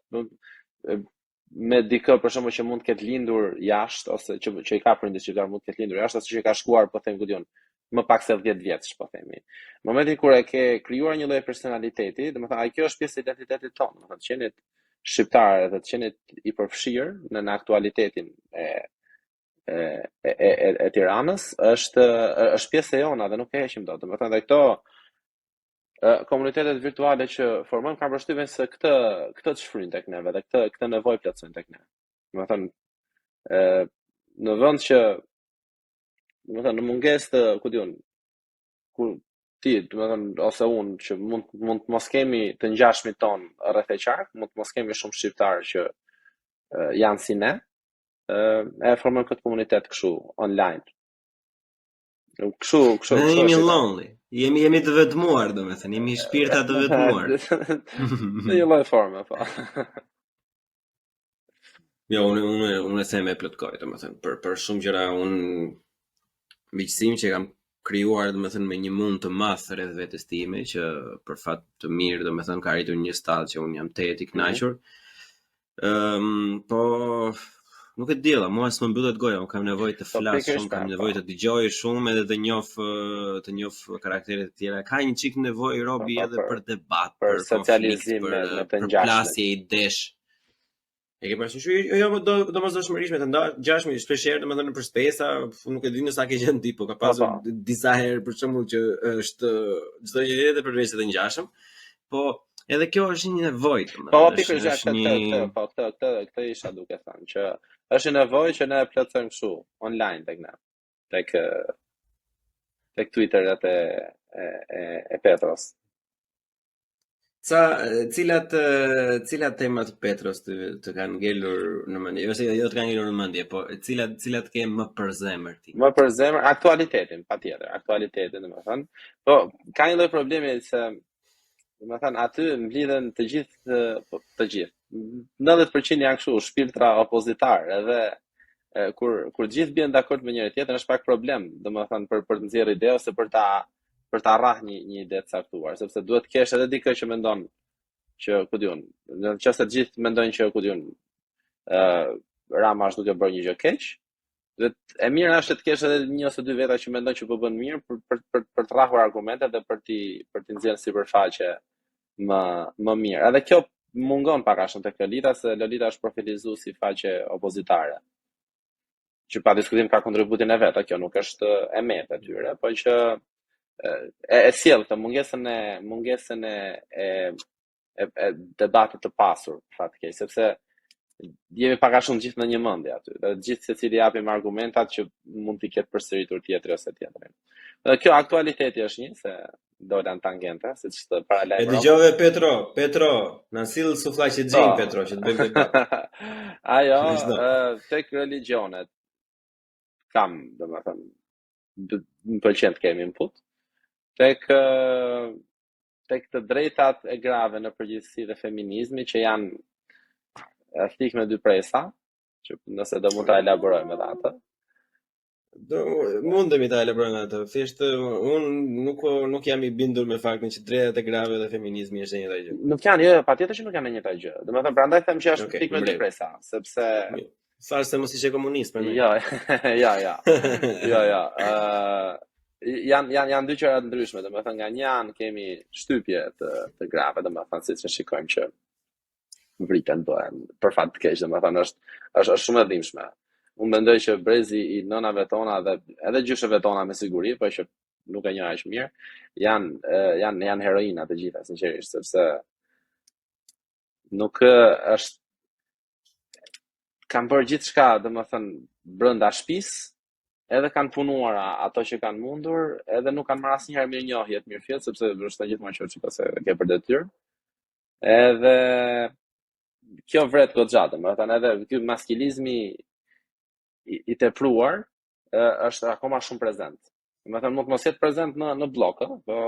Speaker 4: me dikë për shembull që mund të ketë lindur jashtë ose që që i ka prindër shqiptar mund të ketë lindur jashtë ose që i ka shkuar po them ku diun më pak se 10 vjeç, po themi. Në momentin kur e ke krijuar një lloj personaliteti, domethënë ai kjo është pjesë e identitetit tonë, domethënë të qenit shqiptar dhe të qenit i përfshirë në në aktualitetin e e e e, e Tiranës është është pjesë e jona dhe nuk e heqim dot. Domethënë dhe këto komunitetet virtuale që formojmë kam përshtypjen se këtë këtë të shfryn tek neve dhe këtë këtë nevojë plotësojnë tek ne. Domethënë ë në vend që domethënë në mungesë të, ku diun, ku ti, domethënë ose unë që mund mund të mos kemi të ngjashmit ton rreth e qark, mund të mos kemi shumë shqiptarë që e, janë si ne, e, e formojmë këtë komunitet kështu online. Kështu, kështu,
Speaker 3: Ne
Speaker 4: kështu
Speaker 3: jemi
Speaker 4: është ideja.
Speaker 3: lonely. Jemi jemi të vetmuar, domethënë, jemi shpirta të vetmuar.
Speaker 4: Në një lloj forme, po.
Speaker 3: Jo, unë unë unë e them e plotkoj, domethënë, për për shumë gjëra unë miqësinë që kam krijuar, domethënë me një mund të madh rreth vetes time që për fat të mirë, domethënë ka arritur një stad që unë jam tejet i
Speaker 4: Mhm.
Speaker 3: kënaqur. Ëm, po nuk e di, valla, mua s'më mbyllet goja, unë kam nevojë të
Speaker 4: Po
Speaker 3: flas
Speaker 4: pikërisht
Speaker 3: shumë, kam
Speaker 4: pra, po.
Speaker 3: nevojë të dëgjoj shumë edhe të njoh të njoh karaktere të tjera. Ka një çik nevojë
Speaker 4: Po,
Speaker 3: robi
Speaker 4: po,
Speaker 3: edhe
Speaker 4: për
Speaker 3: për debat,
Speaker 4: për
Speaker 3: për konflikt,
Speaker 4: socializim
Speaker 3: për
Speaker 4: me me të
Speaker 3: për
Speaker 4: ngjashmit.
Speaker 3: plasje idesh. E ke parasysh? Jo, jo, do domosdoshmërisht me të ngjashme, shpesh herë domethënë nëpër spesa, nuk e di nëse ke qenë ti, po ka po, pasur po. disa herë për shembull që është çdo gjë tjetër përveç se të ngjashëm. Po edhe kjo është një nevojë,
Speaker 4: domethënë. Po, po pikërisht këtë, një... këtë, po këtë, këtë, këtë isha duke thënë që është një nevojë që ne e plotësojmë kështu online tek ne. Tek tek Twitterat e e e, e Petros.
Speaker 3: Ca, cilat cilat tema të Petros të, të kanë ngelur në mendje? Jo se jo të kanë ngelur në mendje, po cilat cilat ke më për zemër
Speaker 4: ti? Më për zemër aktualitetin, patjetër, aktualitetin, domethënë. Po ka një lloj problemi se domethënë aty mblidhen të gjithë, po, të gjithë. 90% janë kështu shpirtra opozitar, edhe e, kur kur të gjithë bien dakord me njëri tjetrin është pak problem, domethënë për për të nxjerrë ide ose për ta për ta rrah një një ide të caktuar, sepse duhet të kesh edhe dikë që mendon që ku di unë, në qoftë se të gjithë mendojnë që ku di unë, ë Rama është duke bërë një gjë keq, duhet e mira është të kesh edhe një ose dy veta që mendojnë që po bën mirë për për për, për të rrahur argumentet dhe për t'i për t'i nxjerrë në sipërfaqe më më mirë. Edhe kjo mungon pak a shumë tek Lolita se Lolita është profilizuar si faqe opozitare. që pa diskutim ka kontributin e vet, kjo nuk është e metë e tyre, po që e, e sjell këtë mungesën e mungesën e e e, e debatit të pasur, fat keq, sepse jemi pak a shumë gjithë në një mendje aty, dhe gjithë secili japim argumentat që mund t'i ketë përsëritur tjetri ose tjetri. Dhe kjo aktualiteti është një se dola në tangente, siç të
Speaker 3: paralajmërova. E dëgjove Petro, Petro, na sill sufllaqexhin po. Petro që të bëjmë
Speaker 4: debat. Ajo, tek religjionet kam, domethënë, më pëlqen të kemi input. Tek tek të drejtat e grave në përgjithësi dhe feminizmi që janë thikë me dy presa, që nëse do mund ta elaborojmë edhe atë.
Speaker 3: Do mundemi ta elaborojmë atë. Thjesht unë nuk nuk jam i bindur me faktin që drejtat e grave dhe feminizmi është e njëjta
Speaker 4: gjë. Nuk janë, jo, jo, patjetër që nuk janë e njëjta gjë. Domethënë prandaj them që është okay, thikë me dy presa, sepse
Speaker 3: Thashë se mos ishe komunist
Speaker 4: për Jo, jo, jo. Jo, jo. Ë janë janë janë dy gjëra të ndryshme, domethënë nga një anë kemi shtypje të të grave, domethënë siç e shikojmë që vriten bëhen për fat të keq, domethënë është është është shumë e dhimbshme. Unë mendoj që brezi i nënave tona dhe edhe gjysheve tona me siguri, po që nuk e njoh aq mirë, janë janë janë heroina të gjitha sinqerisht, sepse nuk është kanë bërë gjithçka, domethënë brenda shtëpisë, edhe kanë punuar ato që kanë mundur, edhe nuk kanë marrë asnjëherë mirënjohje të mirëfilltë, sepse është gjithmonë që shiko se ke për detyrë. Edhe kjo vret goxha, domethënë edhe ky maskilizmi i, i tepruar është akoma shumë prezent. Domethënë mund të mos jetë prezent në në bllok, ë, po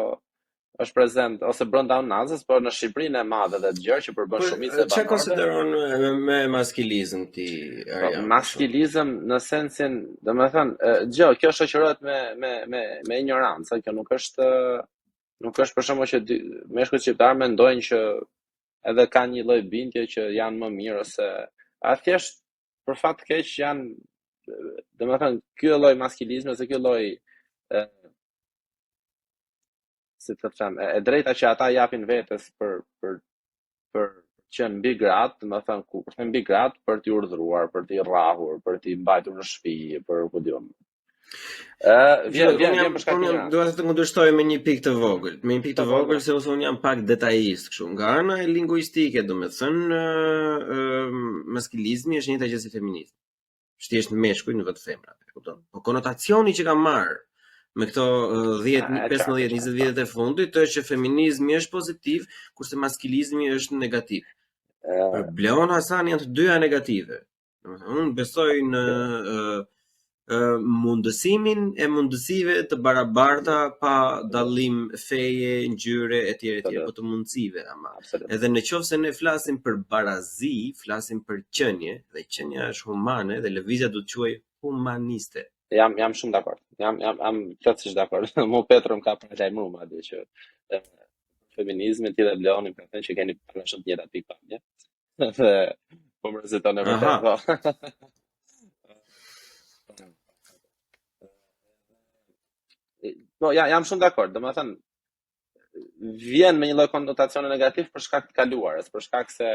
Speaker 4: është prezent ose brenda unazës, por në Shqipërinë e madhe dhe të gjerë që përbën po, shumicën e
Speaker 3: banorëve. Çfarë konsideron me, me maskilizëm ti,
Speaker 4: po, Arjan? Maskilizëm në sensin, domethënë, gjë, kjo shoqërohet me me me me injorancë, kjo nuk është Nuk është për shembull që dy, meshkujt shqiptarë mendojnë që edhe kanë një lloj bindje që janë më mirë ose a thjesht për fat të keq janë domethënë ky lloj maskilizmi ose ky lloj e, si të them, e, e drejta që ata japin vetes për për për të qenë mbi gratë, domethënë ku kur them mbi gratë për t'i urdhëruar, për t'i rrahur, për t'i mbajtur në shtëpi, për ku di unë.
Speaker 3: Ë, vjen vjen vjen për shkak të Dua të të kundërshtoj me një pikë të vogël, me një pikë të po, po, vogël po. se unë jam pak detajist kështu. Nga ana e linguistike, domethënë, ë maskilizmi është e njëjta gjë si feminizmi. Është thjesht meshkuj në vend të femrave, e kupton? Po konotacioni që ka marrë me këto 10, 15, 20 vjetët e fundit është që feminizmi është pozitiv, kurse maskilizmi është negativ. Për Bleon Hasani janë të dyja negative. Domethënë unë besoj në mundësimin e mundësive të barabarta pa dallim feje, ngjyre etj etj, po të mundësive ama. Edhe në qoftë se ne flasim për barazi, flasim për qenie dhe qenia është humane dhe lëvizja do të quhej humaniste.
Speaker 4: Jam jam shumë dakord. Jam jam jam plotësisht dakord. Mu Petro më ka paralajmëruar madje që feminizmin ti dhe Bleoni më thënë që keni pak a shumë të njëjtat pikëpamje. Dhe po më rezulton e vërtetë, po. Po, ja, jam shumë dakord, domethënë, vjen me një lloj konotacioni negativ për shkak të kaluarës, për shkak se.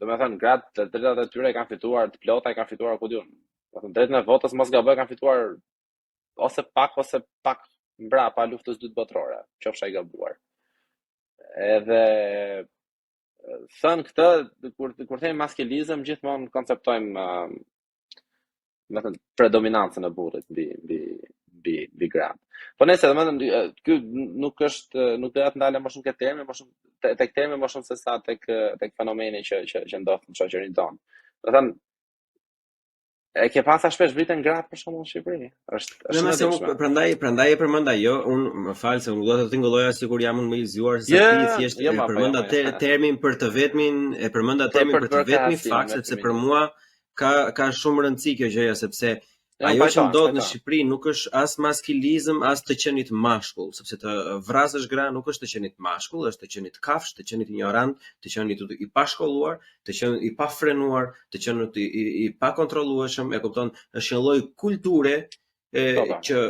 Speaker 4: Domethënë gratë të drejtat e tyre kanë fituar të plota, i kanë fituar ku di unë. Domethënë drejtën e votës mos gaboj kanë fituar ose pak ose pak mbrapa luftës dytë botërore, qofsha i gabuar. Edhe thënë këtë, kur kur themi maskilizëm, gjithmonë konceptojmë domethënë predominancën e burrit mbi mbi mbi mbi gratë. Po nëse domethënë ky nuk është nuk doja të ndalem më shumë ke termi, më shumë te, tek termi më shumë se sa tek tek fenomeni që që që ndodh në shoqërinë tonë. Domethënë e ke pa sa shpesh vriten gratë për shembull në Shqipëri?
Speaker 3: Është është në se prandaj prandaj e përmenda jo, unë më fal se unë dua të tingëlloja sikur jam unë më i zgjuar se sa ti, thjesht jo, e po, përmenda jo, te, termin për të vetmin, e përmenda termin për, për të vetmin fakt sepse për mua ka ka shumë rëndësi kjo gjëja sepse jo, ajo që ndodh në Shqipëri nuk është as maskilizëm, as të qenit mashkull, sepse të vrasësh gra nuk është të qenit mashkull, është të qenit kafshë, të qenit ignorant, të qenit i pashkolluar, të qenit i pafrenuar, të qenit i, i, i pakontrollueshëm, e kupton, është një lloj kulture e, po, po. që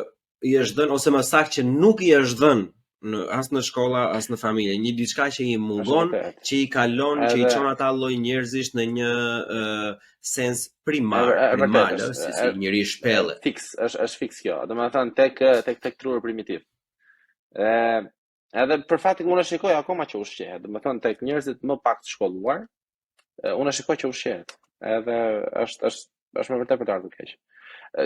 Speaker 3: i është dhënë ose më saktë që nuk i është dhënë në as në shkolla as në familje, një diçka që i mungon, që i kalon, që i çon ata lloj njerëzish në një uh, sens primar, e, e, primal, ë, si si njeri shpelle.
Speaker 4: Fiks, është është fiks kjo. Domethënë tek tek tek truri primitiv. Ë edhe për fat unë e shikoj akoma që ushqehet. Domethënë tek njerëzit më pak të shkolluar, unë e shikoj që ushqehet. Edhe është është është me vërtet për të ardhur keq.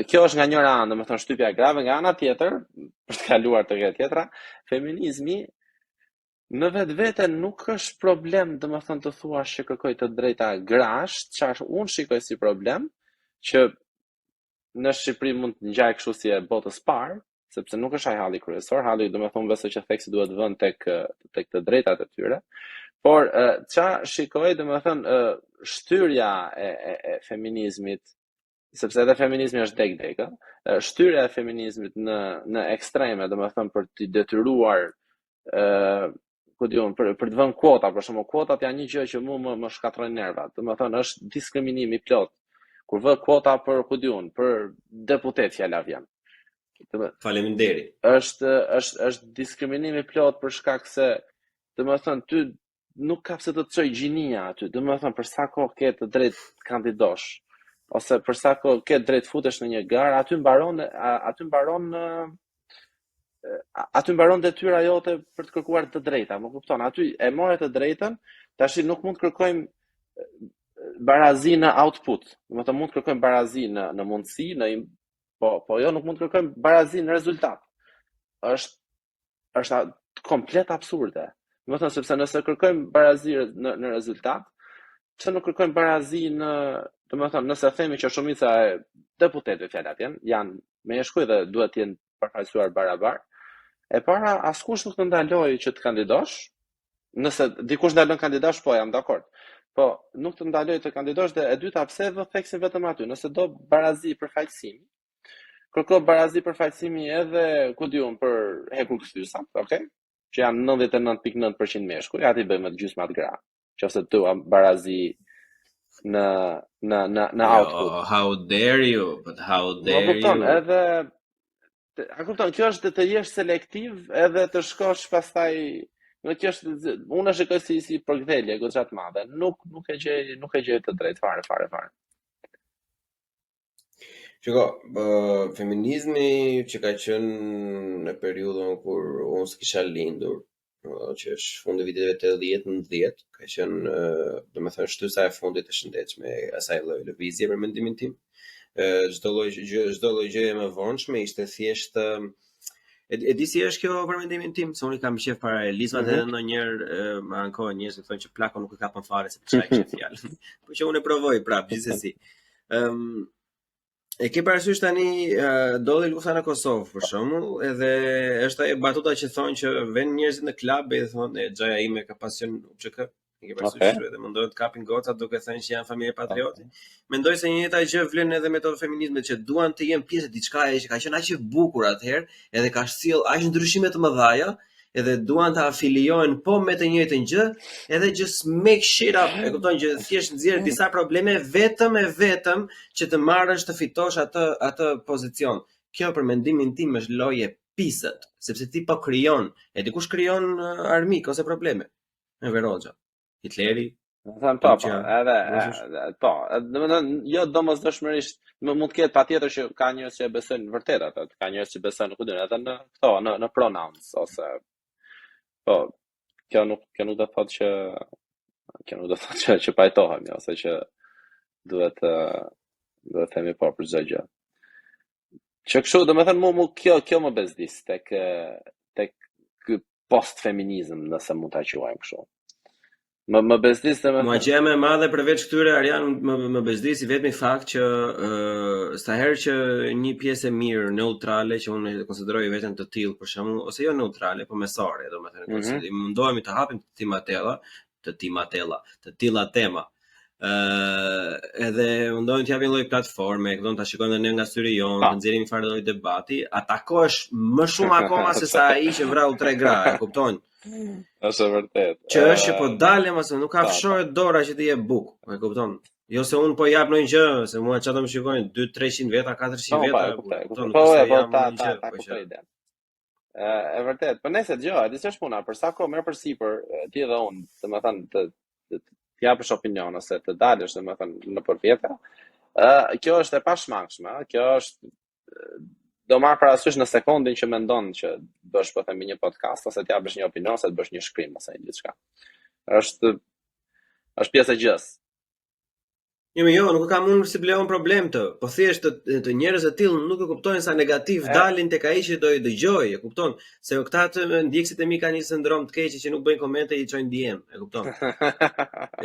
Speaker 4: Kjo është nga njëra anë, domethënë shtypja e grave, nga ana tjetër, për të kaluar tek e tjetra, feminizmi në vetvete nuk është problem, domethënë të thuash që kërkoj të drejta grash, çfarë unë shikoj si problem, që në Shqipëri mund të ngjajë kështu si e botës parë, sepse nuk është ai halli kryesor, halli domethënë besoj që theksi duhet vënë tek tek të drejtat e tyre. Por ça shikoj domethënë shtyrja e, e, e feminizmit, sepse edhe feminizmi është deg deg, ë, shtyrja e feminizmit në në ekstreme, domethënë për t'i detyruar ë ku di unë, për, për të vënë kuota, për shembull, kuotat janë një gjë që mua më më shkatërrojnë nervat. Domethënë është diskriminim i plot. Kur vë kuota për ku di unë, për deputet fjala vjen.
Speaker 3: Faleminderit.
Speaker 4: Është është është diskriminim i plot për shkak se domethënë ty nuk ka pse të të çoj gjinia aty. Domethënë për sa kohë ke të drejtë të kandidosh ose për sa kohë ke të drejtë futesh në një garë, aty mbaron aty mbaron aty mbaron detyra jote për të kërkuar të drejta, më kupton? Aty e more të drejtën, tashi nuk mund të kërkojmë barazi në output. Domethënë mund të kërkojmë barazi në në mundësi, në po po jo nuk mund të kërkojmë barazi në rezultat. Është është komplet absurde. Domethënë sepse nëse kërkojmë barazi në në rezultat, pse nuk kërkojmë barazi në, domethënë nëse themi që shumica e deputetëve fjala vjen, janë meshkuj dhe duhet të jenë përfaqësuar barabar. E para, askush nuk të ndaloi që të kandidosh. Nëse dikush ndalon kandidosh, po jam dakord. Po nuk të ndaloi të kandidosh dhe e dyta pse vë theksin vetëm aty? Nëse do barazi përfaqësimi, kërko barazi përfaqësimi edhe ku di unë për hekurkthyesat, okay? Që janë 99.9% meshkuj, ja t'i bëjmë gjysmat gra. Qofse thua barazi në në në në
Speaker 3: jo, output. How dare you, but how dare you.
Speaker 4: kupton, edhe a kupton, kjo është të jesh selektiv edhe të shkosh pastaj Në kjo është unë e shikoj si si përkëdhelje goxha të madhe. Nuk nuk e gjej, nuk e gjej të drejtë fare fare fare.
Speaker 3: Shiko, uh, feminizmi që ka qenë në periudhën kur unë s'kisha lindur, që është fundi i viteve 80, 90, ka qenë, domethënë shtysa e fundit e shëndetshme e asaj lloj lëvizje për mendimin tim. Ë çdo lloj gjë, çdo lloj gjëje më vonshme ishte thjesht e, e di si është kjo për mendimin tim, se unë kam qejf paralelizmat mm -hmm. edhe ndonjëherë më ankohen njerëz që thonë që plako nuk e kapën fare se çfarë kishte fjalën. Po që unë e provoj prapë gjithsesi. Ëm um, E ke parasysh tani ndodhi lufta në Kosovë për shembull, edhe është ajo batuta që thonë që vën njerëzit në klub e thonë e xhaja ime ka pas qenë UÇK. E ke parasysh okay. edhe mundohen të kapin gocat duke thënë që janë familje patrioti. Okay. Mendoj se njëjta gjë vlen edhe me to feminizmet që duan të jenë pjesë e diçkaje që ka qenë aq e bukur atëherë, edhe ka sjell aq ndryshime të mëdha, edhe duan të afiliohen po me të njëjtën gjë, edhe just make shit up, e kupton që thjesht nxjerr disa probleme vetëm e vetëm që të marrësh të fitosh atë atë pozicion. Kjo për mendimin tim është lojë e pisët, sepse ti po krijon, e dikush krijon uh, armik ose probleme. Enver Hoxha, Hitleri.
Speaker 4: Domethënë po, po, edhe po, domethënë jo domosdoshmërisht, më mund të ketë patjetër që ka njerëz që e besojnë vërtet atë, ka njerëz që besojnë ku di unë, edhe në këto, në në pronouns ose po, kjo nuk kjo nuk do të thotë që kjo nuk do të thotë që që pajtohemi ose që duhet të duhet të themi po për çdo gjë. Që kështu, domethënë mu mu kjo kjo më bezdis tek tek ky postfeminizëm, nëse mund ta quajmë kështu. Më më bezdis
Speaker 3: domethënë. Mua gjëja më e madhe përveç këtyre Arjan më më bezdis i vetmi fakt që uh, sa herë që një pjesë e mirë neutrale që unë e konsideroj veten të tillë për shembull ose jo neutrale, po mesore, domethënë mm -hmm. mundohemi të hapim të tima tela, të tima tela, të tilla tema. Ë uh, edhe mundohemi të japim lloj platforme, kupton ta shikojmë edhe ne nga syri jonë, të nxjerrim një farë lloj debati, atakohesh më shumë akoma se sa ai që vrau tre gra, e kupton?
Speaker 4: Është e vërtetë.
Speaker 3: Që është që po dalim ose nuk afshohet dora që të jep bukë, e kupton? Jo se unë po jap ndonjë gjë, se mua çfarë do më shikojnë 2 300 veta, 400 po, veta,
Speaker 4: po, e kuptoj, po, po, ta, ta, ta po kuptoj idenë. E vërtetë. Po nëse dëgjo, e di ç'është puna, për sa kohë merr përsipër ti edhe unë, domethënë të të, të japësh opinion ose të dalësh domethënë nëpër vete, ë kjo është e pashmangshme, ë, kjo është do marr parasysh në sekondin që mendon që bësh po themi një podcast ose të japësh një opinion ose të bësh një shkrim ose një diçka. Është është pjesë e gjës.
Speaker 3: Jo, jo, nuk e kam unë si Bleon problem të, po thjesht të, të njerëz të tillë nuk e kuptojnë sa negativ e. dalin tek ai që do i dëgjoj, e kupton? Se këta të ndjekësit e mi kanë një sindrom të keqe që nuk bëjnë komente i çojnë DM, e kupton?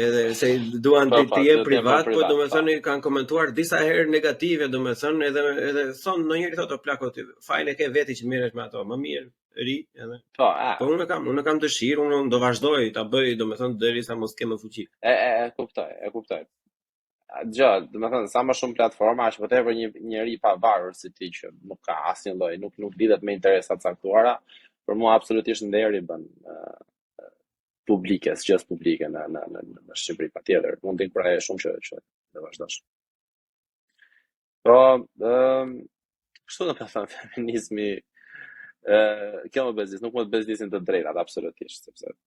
Speaker 3: Edhe se duan po, të, po, të jenë privat, po domethënë po. kanë komentuar disa herë negative, domethënë edhe edhe thon ndonjëri thotë o plako ti, fajin e ke veti që merresh me ato, më mirë ri edhe.
Speaker 4: Po, a.
Speaker 3: Po unë kam, unë kam dëshirë, unë do vazhdoj ta bëj, domethënë derisa mos kem më
Speaker 4: fuqi. E e e kuptoj, e kuptoj. Dëgjo, domethënë sa më shumë platforma, aq më tepër një njeri i pavarur si ti që nuk ka asnjë lloj, nuk nuk lidhet me interesa të caktuara, për mua absolutisht nderi bën uh, publike, gjës publike në në në në Shqipëri patjetër. Mund të inkurajoj shumë që që të vazhdosh. Po, ëm, kështu do të thënë feminizmi ë kjo më bezdis, nuk më bezdisin të drejtat absolutisht, sepse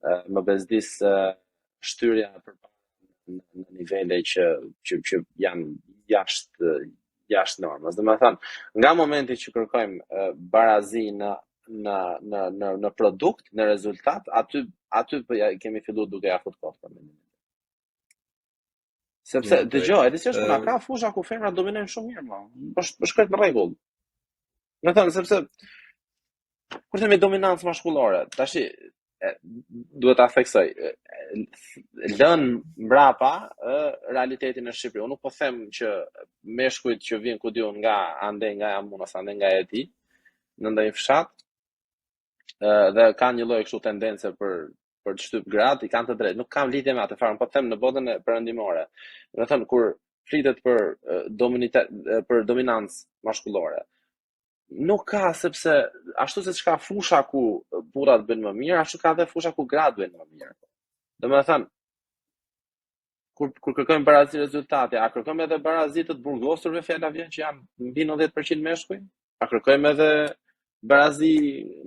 Speaker 4: ë më bezdis ë shtyrja përpara në, në nivele që që që janë jashtë jashtë normës. Domethënë, nga momenti që kërkojmë ë, barazi në në në në në produkt, në rezultat, aty aty po ja kemi filluar duke ja fut kot për mendimin. Sepse dëgjo, e di si është puna, ka fusha ku femrat dominojnë shumë mirë, më. Është është krejt në rregull. Domethënë sepse kur themi dominancë mashkullore, tashi e, duhet ta theksoj, lën mbrapa ë realitetin në Shqipëri. Unë nuk po them që meshkujt që vijnë ku di unë nga ande nga jam unë ose ande nga je ti, në ndonjë fshat, dhe kanë një lloj kështu tendence për për të shtyp gratë, i kanë të drejtë. Nuk kam lidhje me atë fare, po them në botën e perëndimore. Domethënë kur flitet për dominitet për dominancë mashkullore, nuk ka sepse ashtu siç ka fusha ku burrat bëjnë më mirë, ashtu ka edhe fusha ku gratë bëjnë më mirë. Domethënë kur kur kërkojmë barazi rezultati, a kërkojmë edhe barazi të të burgosurve fjala vjen që janë mbi 90% meshkuj? A kërkojmë edhe barazi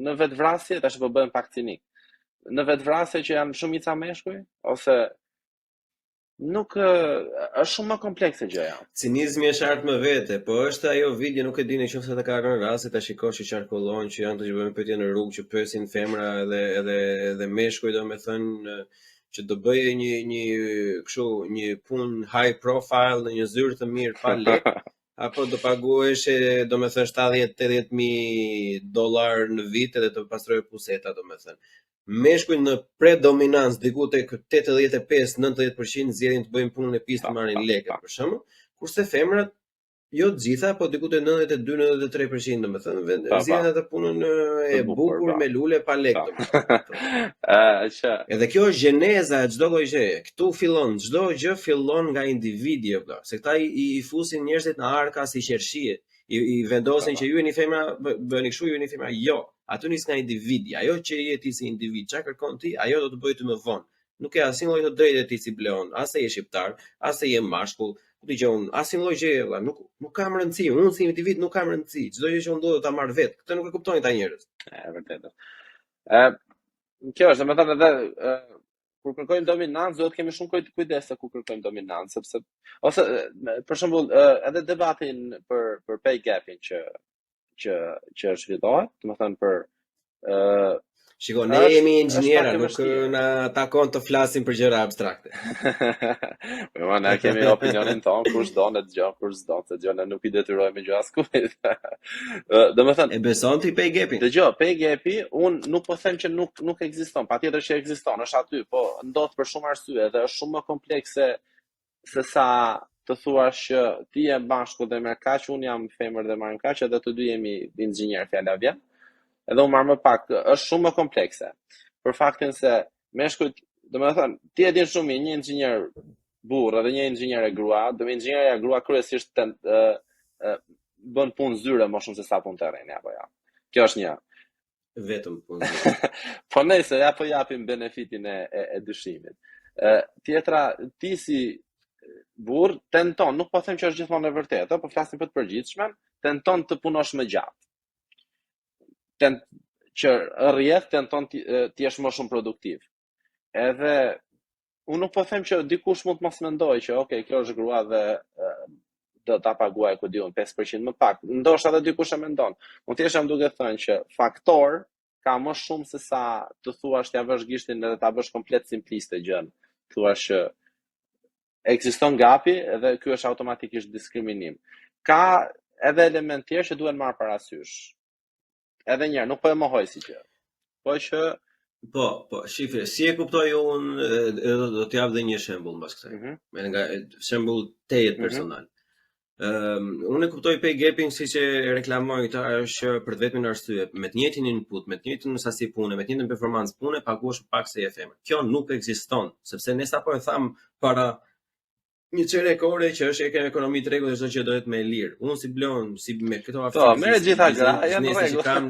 Speaker 4: në vetvrasje, tash po bëhem pak cinik. Në vetvrasje që janë shumica meshkuj ose nuk është shumë më komplekse gjëja.
Speaker 3: Cinizmi është art më vete, po është ajo video, nuk e di në qoftë se të ka rënë rasti ta shikosh që qarkullon, që janë të që bëjnë pyetje në rrugë, që pyesin femra edhe edhe edhe meshkuj, domethënë që do bëje një një kështu një punë high profile në një zyrë të mirë pa lek, apo do paguheshe domethënë 70-80 mijë dollar në vit edhe të pastroje puseta domethënë. Meshkujt në predominancë diku tek 85-90% zgjedhin të bëjnë punën e pistë të marrin lekët për shembull, kurse femrat Jo të gjitha, po diku te 92-93%, domethënë, vend zgjedhin atë punën e bukur me lule pa lekë,
Speaker 4: domethënë. Ë,
Speaker 3: që Edhe kjo është gjeneza e çdo lloj gjëje. Këtu fillon çdo gjë fillon nga individi, o vëlla. Se këta i, i fusin njerëzit në arka si qershie. I, i vendosin që ju jeni femra, bëni kështu, ju jeni femra. Jo, aty nis nga individi. Ajo që je ti si individ, çka kërkon ti, ajo do të bëjë ty më vonë. Nuk ke asnjë lloj të drejte ti si Bleon, as se je shqiptar, as se je mashkull, ku di unë, asnjë lloj gjëje vëlla, nuk nuk kam rëndësi, unë si individ nuk kam rëndësi. Çdo gjë që unë dua do ta marr vet. Këtë nuk e kuptojnë këta
Speaker 4: njerëz. E vërtetë. Ë kjo është, domethënë edhe ë. Kur kërkojmë dominancë, duhet kemi shumë kujdes se ku kërkojmë dominancë, sepse ose për shembull edhe debatin për për pay gapin që që që zhvillohet, domethënë për
Speaker 3: ë Shiko, ne jemi inxhiniera, nuk na takon të flasim për gjëra abstrakte.
Speaker 4: Po ma ne kemi opinionin tonë, kush do e dëgjon, kush s'do të dëgjon, ne nuk i detyrojmë gjë askujt.
Speaker 3: Domethënë, e beson ti pay gapin?
Speaker 4: Dëgjo, pay gapi, unë nuk po them që nuk nuk ekziston, patjetër që ekziston, është aty, po ndodh për shumë arsye dhe është shumë më komplekse se sa të thuash që ti je mashkull dhe merr kaq, unë jam femër dhe marrim kaq, edhe të dy jemi inxhinier fjala vjen. Edhe unë marr më pak, është shumë më komplekse. Për faktin se meshkujt, domethënë, ti e din shumë mirë, një inxhinier burrë edhe një inxhinier e grua, do inxhinierja grua kryesisht ten, ë, ë, bën punë zyre më shumë se sa punë terreni apo ja. Kjo është një.
Speaker 3: Vetëm punë zyre.
Speaker 4: po nëse ja po japim benefitin e, e, e dyshimit. Ë tjetra, ti si burr tenton, nuk po them që është gjithmonë e vërtetë, po flasim për të përgjithshmen, tenton të punosh më gjatë. Ten, që rrjedh tenton të të jesh më shumë produktiv. Edhe unë nuk po them që dikush mund të mos mendojë që ok, kjo është grua dhe do ta paguaj ku di unë 5% më pak. Ndoshta edhe dikush e mendon. Unë thjesht jam duke thënë që faktor ka më shumë se sa të thuash t'ia vësh gishtin edhe ta bësh komplet simpliste gjën. Thuash që ekziston gapi dhe ky është automatikisht diskriminim. Ka edhe element tjerë që duhen marrë parasysh. Edhe një herë, nuk po e mohoj si gjë. Po që
Speaker 3: Po, po, shife, si e kuptoj unë, edhe do, do t'jap dhe një shembull mbas kësaj. Mm -hmm. Me nga shembull tejet mhm. personal. Mm -hmm. um, unë e kuptoj pay gapin siç e reklamojnë këta është që për të vetmin arsye, me të njëjtin input, me të njëjtën sasi pune, me të njëjtën performancë pune, paguhesh pak se je femër. Kjo nuk ekziston, sepse ne sapo e tham para një çerek ore që është e ekonomi tregu dhe çdo gjë do jetë më e lirë. Unë si Bleon, si me
Speaker 4: këto aftësi. Po, merr gjitha gra, janë në
Speaker 3: rregull. Kam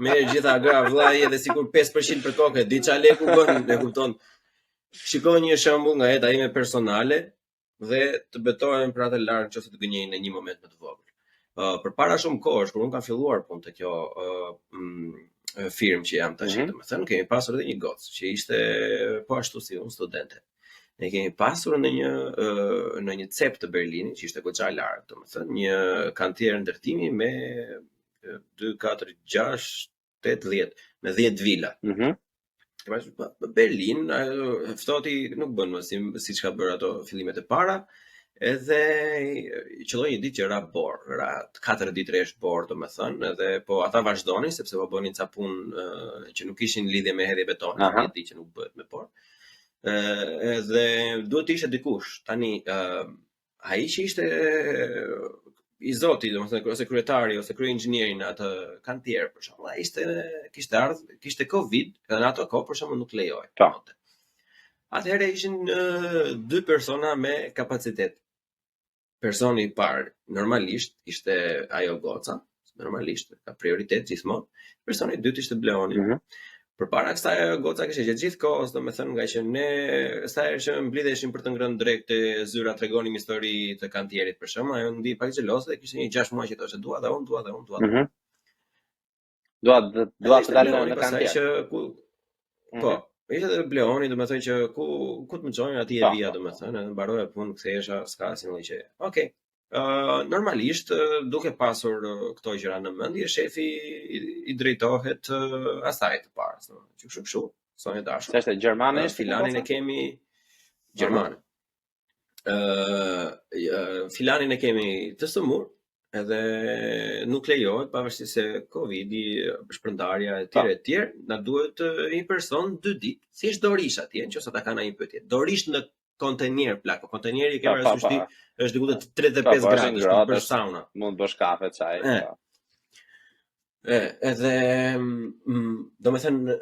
Speaker 3: merr gjitha gra vllai edhe sikur 5% për kokë, di ça leku bën, e kupton. Shiko një shembull nga jeta ime personale dhe të betohem për atë lart nëse të gënjej në një moment më të vogël. Uh, përpara shumë kohësh kur unë kam filluar punë te kjo uh, mm, firmë që jam tash, mm -hmm. domethënë kemi pasur edhe një gocë që ishte po ashtu si unë studente. Ne kemi pasur në një në një cep të Berlinit që ishte goxha larg, domethënë një kantier ndërtimi me 2 4 6 8 10 me 10 vila.
Speaker 4: Mhm. Mm
Speaker 3: po, në Berlin, ftohti nuk bën më si siç ka bërë ato fillimet e para, edhe qëlloi një ditë që ra borë, ra katër ditë rresht borë, domethënë, edhe po ata vazhdonin sepse po bënin ca punë që nuk kishin lidhje me hedhje betoni, e di që nuk bëhet me borë. Edhe duhet të ishte dikush. Tani ë ai që ishte i zoti, domethënë ose kryetari ose kryeinxhinieri në atë kantier për shembull, ai ishte kishte ardhur, kishte Covid, edhe në ato kohë për shembull nuk lejohej.
Speaker 4: Po.
Speaker 3: Atëherë ishin dy persona me kapacitet. Personi i parë normalisht ishte ajo goca, normalisht ka prioritet gjithmonë. Personi i dytë ishte Bleoni. Mm -hmm. Përpara kësaj ajo goca kishte gjatë gjithë kohës, domethënë nga që ne sa herë që mblidheshim për të ngrënë drekë te zyra tregonim histori të kantierit për shembull, ajo ndihej pak xheloze dhe kishte një 6 muaj që thoshte dua dhe unë dua dhe unë dua.
Speaker 4: Mm -hmm. Dua dua të dal në kantier.
Speaker 3: Që ku mm -hmm. Po, ishte edhe Bleoni, domethënë që ku ku të më çonin atje e po, vija, po, po. domethënë, edhe mbaroja punë, kthehesha, s'ka asnjë lloj gjëje. Okej. Okay. Uh, normalisht duke pasur këto gjëra në mendje, shefi i, i drejtohet uh, asaj të parës, domethënë, që kështu kështu, zonjë e
Speaker 4: dashur. S'është gjermane,
Speaker 3: është filanin e kemi gjermane. Ë uh, filanin e kemi të sëmur, edhe nuk lejohet pavarësisht se Covidi, shpërndarja e tjerë e tjerë, na duhet një person dy ditë, thjesht do rish atje, nëse ata kanë një pyetje. Do rish në kontenier plako, kontenieri ke parasysh ti është diku te 35 gradë, është për sauna.
Speaker 4: Mund të bësh kafe, çaj.
Speaker 3: Po. E, edhe mm, domethënë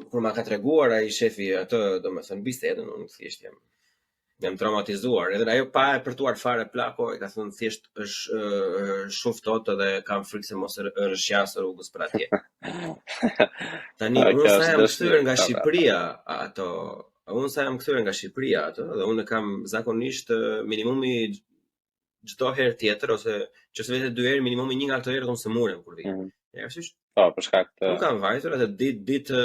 Speaker 3: kur ma ka treguar ai shefi atë, domethënë bisedën, unë thjesht jam jam traumatizuar. Edhe ajo pa e përtuar fare plako, e ka thënë thjesht është shumë ftohtë dhe kam frikë se mos rrëshqas rrugës për atje. Tani unë sa jam kthyer nga Shqipëria ato, unë sa jam kthyer nga Shqipëria ato dhe unë kam zakonisht minimumi çdo herë tjetër ose që s'vete dy herë minimumi një nga këto herë unë sëmurem kur vi. Mm -hmm. E parasysh?
Speaker 4: Po, për shkak
Speaker 3: të Unë kam vajtur atë ditë ditë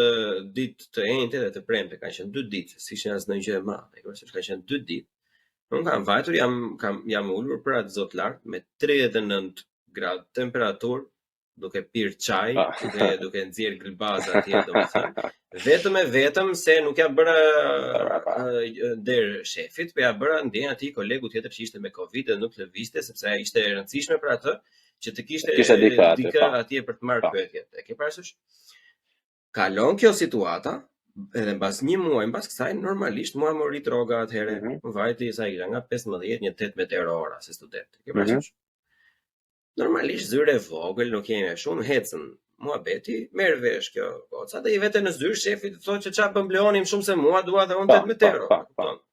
Speaker 3: ditë të enjte dhe të premte, kanë qenë dy ditë, s'ishin as ndonjë gjë e madhe, e parasysh, kanë qenë dy ditë. Unë kam vajtur, jam kam jam ulur për atë zot lart me 39 gradë temperaturë, duke pirë çaj, po. duke duke nxjerr gëlbaza atje, domethënë, vetëm e vetëm se nuk ja bëra po, po. nder shefit, po ja bëra nderin atij kolegu tjetër që ishte me Covid dhe nuk lëvizte sepse ishte e rëndësishme për atë që të kishte
Speaker 4: kishte dikë aty,
Speaker 3: dikë atje për të marrë pyetjet. E ke parasysh? Kalon kjo situata, edhe mbas një muaj mbas kësaj normalisht mua m'u rrit rroga atëherë, mm -hmm. vajti sa isha nga 15 një 18 euro ora si student. E ke parasysh? Mm -hmm. Normalisht zyrë e vogël, nuk jemi shumë, ecën muhabeti, merr vesh kjo goca dhe i vete në zyrë shefit thotë që ça bën Bleoni më shumë se mua, dua dhe unë 18 euro.
Speaker 4: Po, po.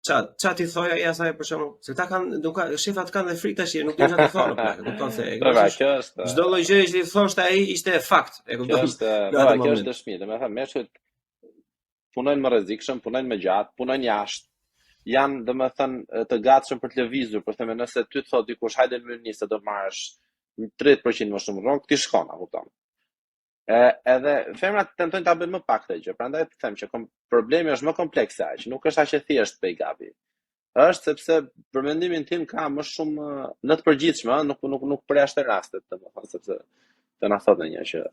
Speaker 3: Ça ça t'i thoja ai asaj për shembull, se ta kanë, nuk ka shefat kanë dhe frikë tash, nuk dinë çfarë të thonë, plak, e kupton se e
Speaker 4: po, pra, kjo është
Speaker 3: çdo lloj gjëje që i thoshte ai ishte fakt, e
Speaker 4: kupton? Kjo është, po, kjo është dëshmi, domethënë meshkujt punojnë më rrezikshëm, punojnë më gjatë, punojnë jashtë, janë domethënë të gatshëm për të lëvizur, për të thënë nëse ty të thotë dikush hajde në Mynih se do marrësh 30% më shumë rrogë, ti shkon, a kupton? E, edhe femrat tentojnë ta bëjnë më pak këtë gjë, prandaj të them që kom, problemi është më kompleks se aq, nuk është aq e thjeshtë pay gapi. Është sepse për mendimin tim ka më shumë në të përgjithshme, ëh, nuk nuk nuk përjashtoj rastet, domethënë sepse të na thotë një që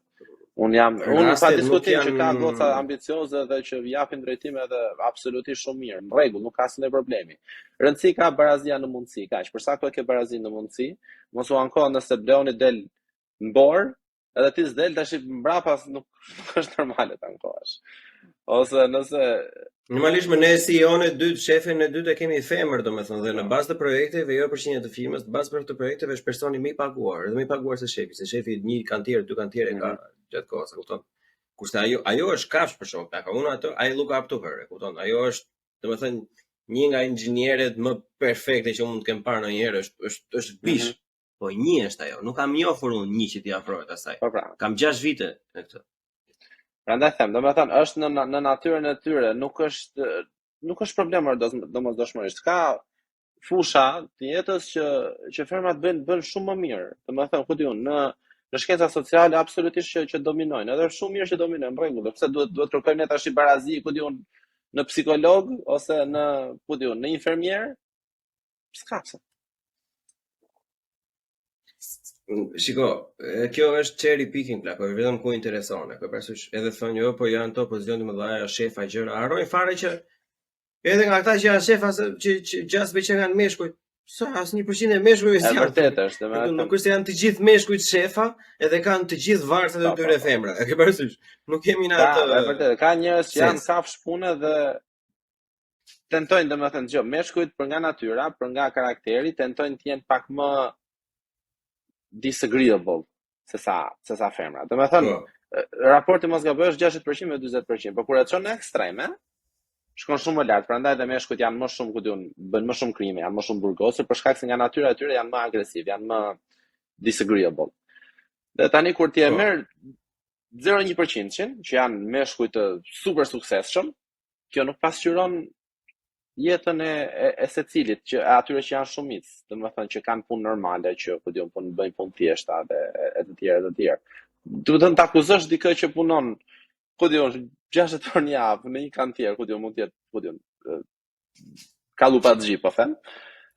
Speaker 4: un jam unë pa diskutim janë... që ka goca ambicioze dhe që japin drejtim edhe absolutisht shumë mirë, në rregull, nuk ka asnjë problemi. Rëndësi ka barazia në mundësi, kaq. Për sa kohë ke barazi në mundësi, mos u anko nëse Bleoni del në borë, Edhe ti s'del tash mbrapa nuk nuk është normale të ankohesh. Ose nëse
Speaker 3: Normalisht me ne CEO-n e dytë, shefin e dytë e kemi femër, domethënë, dhe në po. bazë të projekteve, jo përqindje të firmës, në bazë të projekteve është personi më i paguar, edhe më i paguar se shefi, se shefi një kantier, dy kantiere ka mm -hmm. gjatë kohës, e kupton? Kurse ajo ajo është kafsh për shkak, plaka, unë atë I look up to her, e kupton? Ajo është, domethënë, një nga inxhinieret më perfekte që mund të kem parë ndonjëherë, është është është bishë. Mm -hmm. Po një është ajo, nuk kam njohur unë një që t'i afrohet asaj.
Speaker 4: Po pra.
Speaker 3: Kam 6 vite në
Speaker 4: këtë. Prandaj them, domethënë është në në natyrën e tyre, nuk është nuk është problem domosdoshmërisht. Ka fusha të jetës që që femrat bëjnë bën shumë më mirë. Domethënë, ku di unë, në në shkenca sociale absolutisht që që dominojnë, edhe është shumë mirë që dominojnë, në rregull, pse duhet duhet kërkojmë ne tash barazi, ku di unë, në psikolog ose në, ku di unë, në infermier, S'ka pse.
Speaker 3: Shiko, kjo është cherry picking plak, po vetëm ku intereson, e ke parasysh, edhe thonë jo, po janë to pozicione të mëdha, shefa gjëra, harrojnë fare që edhe nga këta që janë shefa se që, që gjasme që kanë meshkuj, sa asnjë përqind e meshkujve
Speaker 4: E s'janë. vërtetë është,
Speaker 3: domethënë. Nuk është se janë të gjithë meshkujt shefa, edhe kanë të gjithë varësat e po, po, tyre po. femra. E ke parasysh? Nuk jemi në
Speaker 4: atë. Ka, e vërtetë, ka njerëz që janë kafshë pune dhe tentojnë domethënë gjë, meshkujt për nga natyra, për nga karakteri, tentojnë të jenë pak më disagreeable se sa se sa femra. Domethënë, po. raporti mos gaboj është 60% me 40%, por kur e çon në ekstreme, shkon shumë më lart, prandaj dhe meshkujt janë më shumë, ku di unë, bëjnë më shumë krime, janë më shumë burgosur për shkak se nga natyra e tyre janë më agresiv, janë më disagreeable. Dhe tani kur ti e po. merr 0.1%-shin, që janë meshkuj të super suksesshëm, kjo nuk pasqyron jetën e, e, e secilit, që e atyre që janë shumicë, domethënë që kanë punë normale, që ku di unë punë bëjnë punë thjeshta dhe e, e të tjerë e të tjerë. Do të thënë të akuzosh dikë që punon, ku di unë, 60 orë në javë në një kantier, ku di unë mund të jetë, ku di unë, kallupaxhi, po them.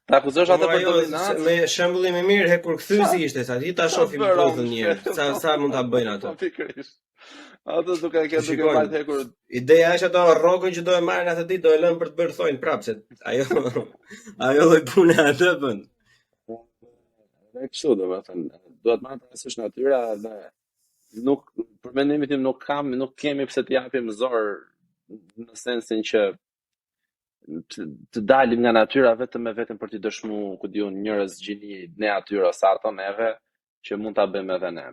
Speaker 4: Ta akuzosh atë
Speaker 3: për dominancë. Me shembullin më mirë hekurkthyesi ishte sa ti ta shohim puthën një herë. Sa sa mund ta bëjnë ato.
Speaker 4: Po pikërisht. Ato duke e ke duke mbajt hekur.
Speaker 3: Ideja është ato rrogën që do e marrin atë ditë do e lënë për të bërë thonjtë prapë se ajo ajo lloj pune atë
Speaker 4: bën. Dhe kështu domethënë, duhet marrë parasysh natyra dhe nuk për mendimin tim nuk kam nuk kemi pse të japim zor në sensin që të, të dalim nga natyra vetëm me vetëm për t'i dëshmu, ku di unë, njërës gjini ne atyre ose ato neve, që mund ta bëjmë edhe ne.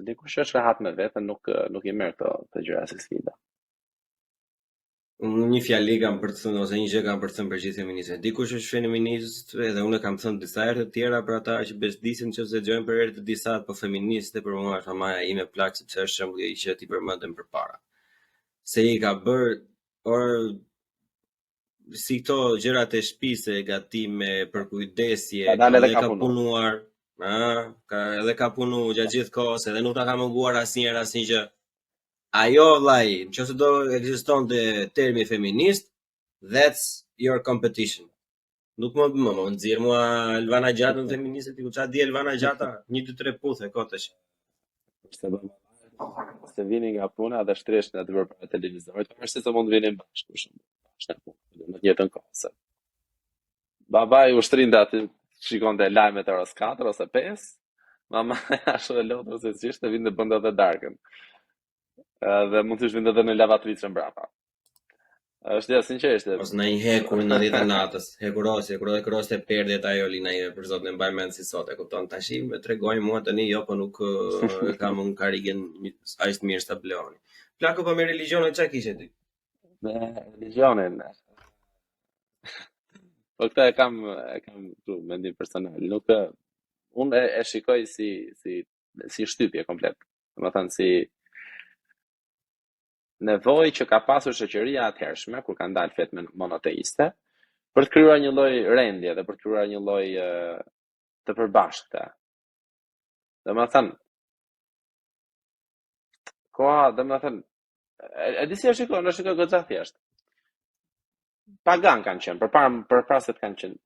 Speaker 4: Dikush që është rehat me veten nuk nuk i merr këto këto gjëra si
Speaker 3: sfida. Unë një fjali kam për të thënë ose një gjë kam për të thënë për gjithë feministët. Dikush është feminist edhe unë e kam thënë disa herë të tjera për ata që bezdisin që se dëgjojnë për herë të disa, po feministe për mua është mamaja ime plak sepse është shembulli që ti përmendëm përpara. Se i ka bërë Or si këto gjërat e shtëpisë, gatime, përkujdesje,
Speaker 4: ka dalë edhe
Speaker 3: ka punuar. A, ka edhe ka punu gjatë gjithë kohës, edhe nuk ta ka munguar asnjëherë asnjë gjë. Ajo vllai, nëse do ekzistonte termi feminist, that's your competition. Nuk më më, më nxirr mua Elvana Gjatën feministe, ti ku ça di Elvana Gjata? 1 2 3 puthe kotesh.
Speaker 4: Se bë se vini nga puna dhe shtreshin aty përpara televizorit, pavarësisht se mund të vinin bashkë, për shembull, bashkë nga puna, në të njëjtën kohë. Se babai u shtrinte aty shikonte lajmet e orës 4 ose 5, mama ashtu e lodhur se ç'ishte vinte bënte edhe darkën. Edhe mund të vinte edhe në lavatriçe mbrapa. Është ja sinqerisht.
Speaker 3: Ose në një hekur në 10 të natës, hekuros, hekuros, hekuros e perdet ajo Lina ime për zotin e mbaj mend si sot, e kupton tash më tregoj mua tani jo, po nuk e kam unë karrigen aq të mirë sa Bleoni. Plako po me religjionin çka kishe ti?
Speaker 4: Me religjionin. Po këtë e kam e kam këtu mendim personal. Nuk e unë e, e shikoj si si si shtypje komplet. Domethënë si nevojë që ka pasur shoqëria atëhershme kur kanë dalë fetë monoteiste për të krijuar një lloj rendje dhe për të krijuar një lloj të përbashkëte. Domethënë koha, domethënë e, e di si e shikoj, e shikoj goxha thjesht. Pagan kanë qenë, përpara përpara se të kanë qenë,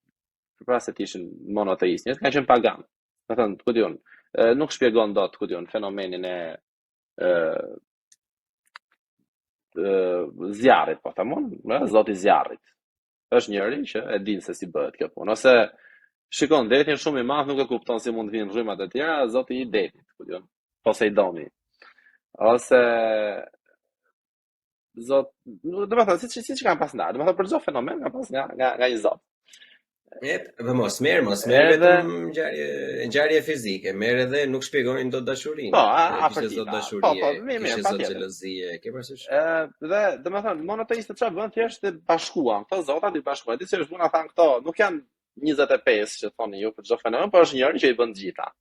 Speaker 4: përpara se të ishin monoteistë, njerëzit kanë qenë pagan. Domethënë, ku di unë, nuk shpjegon dot, ku di unë, fenomenin e ë zjarrit, po them unë, ë, zoti i zjarrit. Është njëri që e din se si bëhet kjo punë. Ose shikon detin shumë i madh, nuk e kupton si mund të vinë rrymat e tjera, zoti i detit, ku di unë, Poseidoni. Ose zot, domethënë siç siç kanë pas ndarë, domethënë për çdo fenomen ka pas nga nga nga një
Speaker 3: zot. E, po mos merr, mos merr Edhe vetëm ngjarje ngjarje fizike, merr edhe nuk shpjegonin dot dashurinë.
Speaker 4: Po, a, Kishte
Speaker 3: zot dashurie, po, po, mirë, mirë, kishte zot xhelozie, ke
Speaker 4: parasysh? Ë, dhe domethënë monoteistët çfarë bën thjesht e bashkuan, këto zotat i bashkuan. Di si është puna thanë këto, nuk janë 25 që thoni ju për çdo fenomen, por është njëri që i bën të gjitha.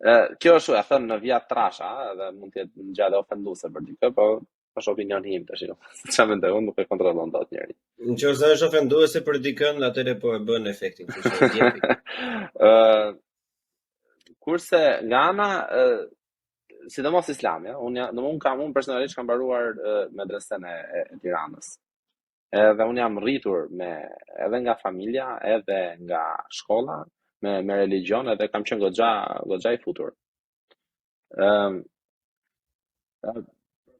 Speaker 4: Ë, kjo është e thënë në vija të trasha, edhe mund të jetë një gjë ofenduese për dikë, po është opinioni im tash. Çfarë mendoj unë nuk e kontrollon dot
Speaker 3: njeri. Në qoftë se është ofenduese për dikënd, atëherë po e bën efektin, kështu që
Speaker 4: jepi. Ë kurse nga ana ë sidomos islami, unë jam, domethënë unë kam unë personalisht kam mbaruar medresen e, e, e Tiranës. Edhe unë jam rritur me edhe nga familja, edhe nga shkolla me me religjion edhe kam qenë goxha goxha i futur. Ëm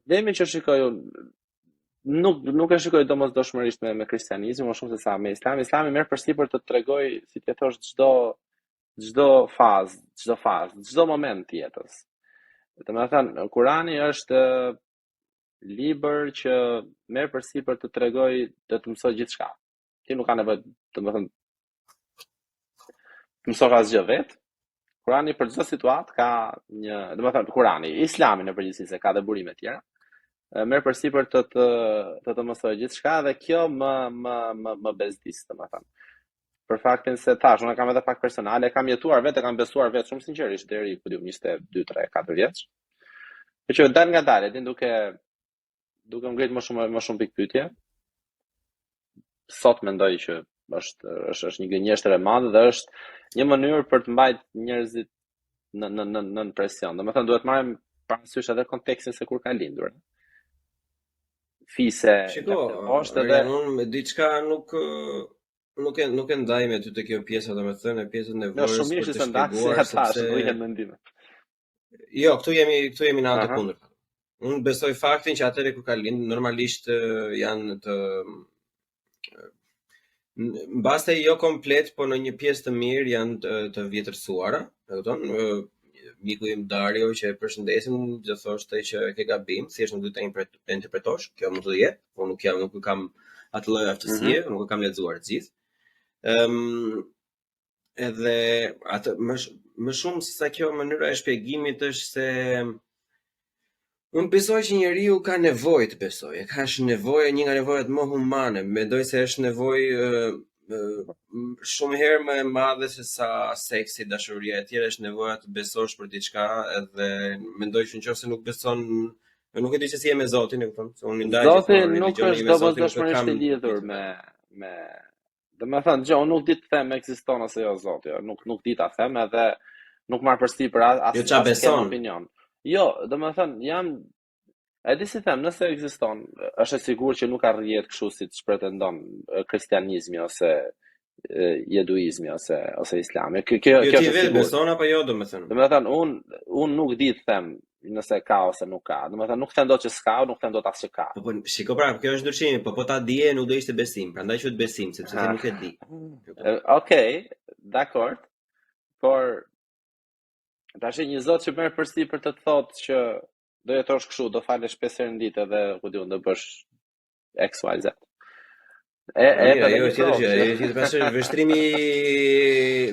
Speaker 4: problemi që shikoj unë nuk nuk e shikoj domosdoshmërisht me me kristianizmin, më shumë se sa me islam. Islami merr përsipër të tregoj, si të thosh, çdo çdo fazë, çdo fazë, çdo moment të jetës. Domethënë, Kurani është libër që merr përsipër të tregoj dhe të mësoj gjithçka. Ti nuk ka nevojë, domethënë, të mësosh asgjë vet. Kurani për çdo situatë ka një, domethënë Kurani, Islami në përgjithësi se ka dhe burime të tjera, merr përsipër të të të të mësojë gjithçka dhe kjo më më më më bezdis, domethënë. Për faktin se tash unë kam edhe pak personale, e kam jetuar vetë, e kam besuar vetë shumë sinqerisht deri ku di unë 22, 3, 4 vjeç. Po që dal nga dalë, din duke duke ngrit më shumë më shumë pikëpyetje. Sot mendoj që është është është një gënjeshtër e madhe dhe është një mënyrë për të mbajt njerëzit në në në nën presion. Domethënë duhet marrim parasysh edhe kontekstin se kur ka lindur. Fise,
Speaker 3: Shiko, poshtë edhe unë me diçka nuk nuk e nuk e ndaj me ty te kjo pjesa, domethënë e pjesën e
Speaker 4: nevojës jo, për të shpjeguar sepse duhen mendime.
Speaker 3: Jo, këtu jemi këtu jemi në anë të kundërt. Unë besoj faktin që atëherë kur ka lind normalisht janë të mbase jo komplet, po në një pjesë të mirë janë të, të vjetërsuara, e kupton? Miku im Dario që e përshëndesim, do thoshte që e ke gabim, thjesht nuk di ta interpretosh, kjo mund të jetë, po nuk jam nuk kam atë lloj aftësie, mm -hmm. nuk e kam lexuar të gjithë. Ëm um, Edhe atë më më shumë se sa kjo mënyra e shpjegimit është se unë besoj që njeriu ka nevojë të besojë, e ka është nevojë një nga nevojat më humane, mendoj se është nevojë shumë herë më e madhe se sa seksi, dashuria e tjera, është nevoja të besosh për diçka edhe mendoj që nëse nuk beson nuk e di se si je me Zotin, e kupton? Se unë
Speaker 4: ndaj Zoti nuk është domosdoshmërisht i lidhur me me. Domethënë, gjë, unë nuk di të them ekziston ose jo Zoti, jo, nuk nuk di ta them edhe nuk marr përsipër as
Speaker 3: Jo ça
Speaker 4: as të kem
Speaker 3: beson.
Speaker 4: opinion. Jo, domethënë, jam e di si them, nëse ekziston, është e sigurt që nuk arrihet kështu siç pretendon e, kristianizmi ose e, jeduizmi ose ose islami. Kjo kjo
Speaker 3: Jo
Speaker 4: kjo
Speaker 3: ti
Speaker 4: është e
Speaker 3: vetë
Speaker 4: sigurt.
Speaker 3: beson apo jo, domethënë.
Speaker 4: Domethënë, unë unë nuk di të them nëse ka ose nuk ka. Domethënë, nuk them dot që s'ka, nuk them dot as që ka.
Speaker 3: Po po, shiko pra, kjo është ndryshimi, po po ta dije nuk do ishte besim, prandaj quhet besim, sepse ti
Speaker 4: Ha.
Speaker 3: nuk e di.
Speaker 4: E, Okej, dakord, por tash një zot që merr përsipër të të thotë që do jetosh kështu, do falesh 5 herë në ditë edhe ku di unë do bësh X Y Z. E
Speaker 3: Po
Speaker 4: e
Speaker 3: mirë,
Speaker 4: edhe
Speaker 3: ajo
Speaker 4: një
Speaker 3: është tjetër
Speaker 4: provë
Speaker 3: gjë,
Speaker 4: që
Speaker 3: ajo është tjetër pastaj vështrimi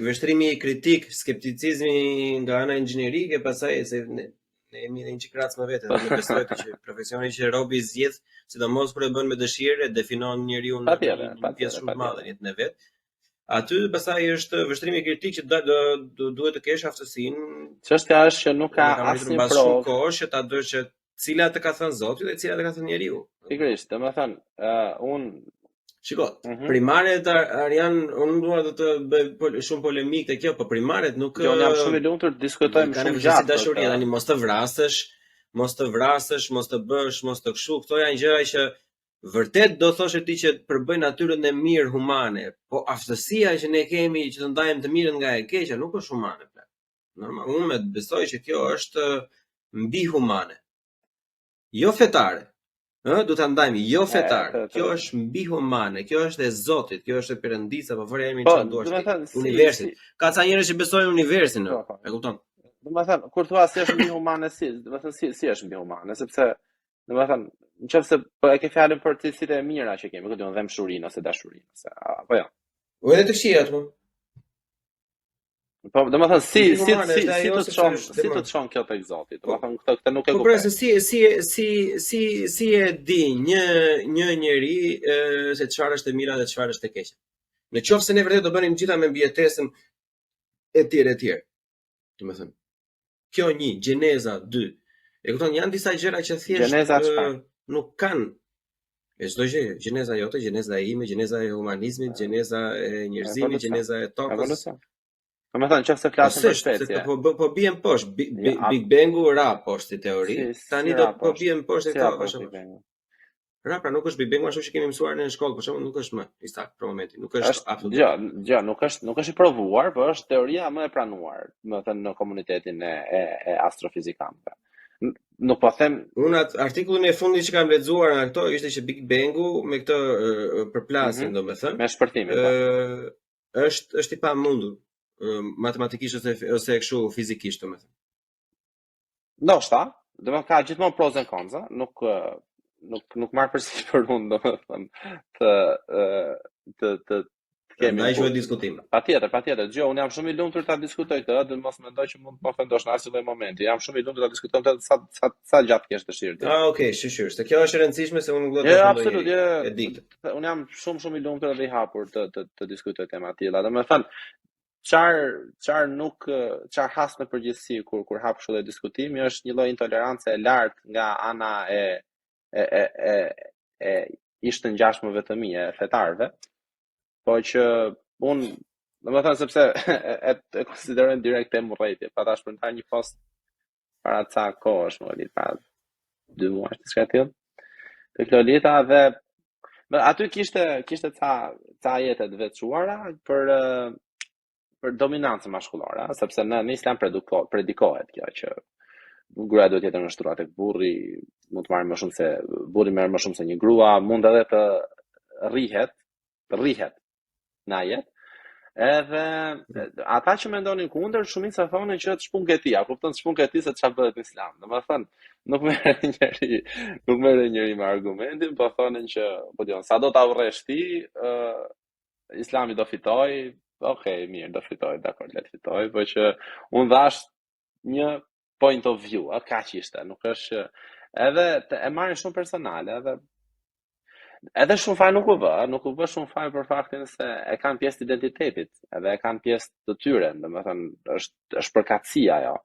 Speaker 3: vështrimi kritik, skepticizmi nga ana inxhinierike, pastaj se ne, ne jemi edhe një çik racë më vete, dhe unë besoj të që profesioni që robi zgjedh, sidomos kur e bën me dëshirë, e definon njeriu në
Speaker 4: patjetër,
Speaker 3: në një pjesë
Speaker 4: patjetër,
Speaker 3: shumë të madhe
Speaker 4: patjetër.
Speaker 3: në jetën e vet. Aty pastaj është vështrimi kritik që do, do, do duhet të kesh aftësinë
Speaker 4: Çështja është që nuk ka
Speaker 3: unë e kam rritur
Speaker 4: asnjë
Speaker 3: mbas shumë
Speaker 4: provë,
Speaker 3: kohësh që ta dësh që cila të ka thënë Zoti dhe cila të ka thënë njeriu.
Speaker 4: pikërisht, domethënë, ë unë
Speaker 3: Shiko,
Speaker 4: mhm.
Speaker 3: primaret Ar- Arjan, unë nuk dua të të bëj pol shumë polemik te kjo, po primaret nuk
Speaker 4: Jo, unë jam
Speaker 3: ë,
Speaker 4: shumë i lumtur të diskutojmë
Speaker 3: kanë
Speaker 4: shumë
Speaker 3: vështirësi
Speaker 4: gjatë për
Speaker 3: dashurie,
Speaker 4: këtë.
Speaker 3: tani mos të vrasësh, mos të vrasësh, mos të bësh, mos të kështu, këto janë gjëra që vërtet do thoshe ti që përbëjnë natyrën e mirë humane, po aftësia që ne kemi që të ndajmë të mirën nga e keqja nuk është humane. Plak. Normal, unë me besoj që kjo është mbi humane, jo fetare. Ë, do ta ndajmë jo
Speaker 4: E,
Speaker 3: fetare.
Speaker 4: të, të,
Speaker 3: Kjo është mbi humane, kjo është e Zotit, kjo është e Perëndisë apo vërja emrin
Speaker 4: Po,
Speaker 3: çfarë duash ti.
Speaker 4: domethënë si
Speaker 3: Universit.
Speaker 4: si
Speaker 3: Ka ca njerëz që besojnë universin,
Speaker 4: po,
Speaker 3: ë,
Speaker 4: po.
Speaker 3: e kupton?
Speaker 4: Domethënë, kur thua si është mbi humane si, domethënë si si është mbi humane, sepse domethënë, nëse po e ke fjalën për cilësitë e mira që kemi, ku diun dhembshurinë ose dashurinë ose apo jo.
Speaker 3: O edhe të këqijat, po.
Speaker 4: Po, domethënë si
Speaker 3: Mbi
Speaker 4: si
Speaker 3: humane
Speaker 4: si
Speaker 3: është
Speaker 4: si
Speaker 3: ajo
Speaker 4: të
Speaker 3: sepse
Speaker 4: çon
Speaker 3: është
Speaker 4: si të
Speaker 3: demon.
Speaker 4: çon kjo tek Zoti.
Speaker 3: Po,
Speaker 4: Domethënë këtë këtë nuk e
Speaker 3: po pra
Speaker 4: kuptoj.
Speaker 3: se si si si si si e di një një njeri e, se çfarë është e mira dhe çfarë është e keqja. Në qoftë se ne vërtet do bënim gjitha me mbijetesën e tjerë e tjerë, domethënë. Kjo një, gjeneza 2. E kupton, janë disa gjëra që thjesht
Speaker 4: Gjeneza
Speaker 3: ë,
Speaker 4: çfarë?
Speaker 3: nuk kanë e çdo gjë, gjeneza jote, gjeneza ime, gjeneza e humanizmit, gjeneza e njerëzimit,
Speaker 4: Evolucion.
Speaker 3: gjeneza e tokës.
Speaker 4: Evolucion. Domethënë, nëse
Speaker 3: Po
Speaker 4: flasim për
Speaker 3: s'është, se
Speaker 4: specie,
Speaker 3: po po, po bien poshtë, Bi-
Speaker 4: ja,
Speaker 3: Bi-
Speaker 4: a,
Speaker 3: Big Bangu ra poshtë si teori,
Speaker 4: si si
Speaker 3: tani do
Speaker 4: ra
Speaker 3: po
Speaker 4: poshtë?
Speaker 3: bien poshtë e
Speaker 4: Si
Speaker 3: këto
Speaker 4: ra poshtë
Speaker 3: avash
Speaker 4: Big
Speaker 3: avash.
Speaker 4: Bangu?
Speaker 3: Ra pra nuk është Big Bangu ashtu që kemi mësuar ne në shkollë, për shembull nuk është më i saktë për momentin, nuk është
Speaker 4: Është
Speaker 3: up to
Speaker 4: gjë,
Speaker 3: date.
Speaker 4: gjë, nuk është nuk është i provuar, por është teoria më e pranuar, do të thënë në komunitetin e e, e astrofizikanëve. N- Nuk po them
Speaker 3: Unë atë artikullin e fundit që kam lexuar nga këto ishte që Big Bangu me këtë ë, përplasjen,
Speaker 4: mhm,
Speaker 3: domethënë,
Speaker 4: me shpërthimin, po.
Speaker 3: ë është është i pamundur ë, matematikisht ose ose kështu fizikisht, domethënë.
Speaker 4: Ndoshta, do të thënë ka gjithmonë pros and cons, a, nuk ë, nuk nuk marr përsipër unë domethënë të ë, të të të kemi
Speaker 3: Prandaj quhet
Speaker 4: input.
Speaker 3: diskutim.
Speaker 4: Patjetër, patjetër. Gjë, unë jam shumë i lumtur ta diskutoj këtë, dhe mos mendoj që mund të më ofendosh në asnjë lloj momenti. Jam shumë i lumtur ta diskutojmë këtë sa sa sa gjatë kesh dëshirë ti.
Speaker 3: Ah, okay, shyqyr. Se kjo është e rëndësishme se unë nuk dua
Speaker 4: Jo,
Speaker 3: të
Speaker 4: jo,
Speaker 3: ofendoj
Speaker 4: absolut,
Speaker 3: njeri.
Speaker 4: jo. jo.
Speaker 3: E di këtë.
Speaker 4: Unë jam shumë shumë i lumtur dhe i hapur të të të diskutoj tema të tilla. Domethënë, çar çar nuk çar has në përgjithësi kur kur hap kështu lloj diskutimi është një lloj intolerance e lartë nga ana e e e e, e ish të ngjashmëve të mi, e fetarëve, po që unë domethënë sepse e, e, e konsiderojnë direkt temë urrejtje. Pa ta shpërndar një post para ca kohësh, më di, para dy muajsh, diçka e tillë. Tek Lolita dhe Dhe aty kishte kishte ca ca ajete të veçuara për ë, për dominancën mashkullore, a, sepse në në islam preduko, predikohet kjo që gruaja duhet të jetë nënshtruar tek burri, mund të marrë më shumë se burri merr më shumë se një grua, mund edhe të rrihet, të rrihet në ajet. Edhe ata që mendonin kundër, shumica thonin që të shpun ti, a kupton të shpun ti se çfarë bëhet në islam. Domethënë, nuk merr njeri, nuk merr njeri me argumentin, po thonin që, po dion, sa do ta urresh ti, ë Islami do fitoj, okej, mirë, do fitoj, dakor, le të fitoj, po që unë dhash një point of view, a kaq ishte, nuk është që edhe të, e marrin shumë personale, edhe edhe shumë faj nuk u bë, nuk u bë shumë faj për faktin se e kanë pjesë të identitetit, edhe e kanë pjesë të tyre, domethënë është është përkatësia ajo.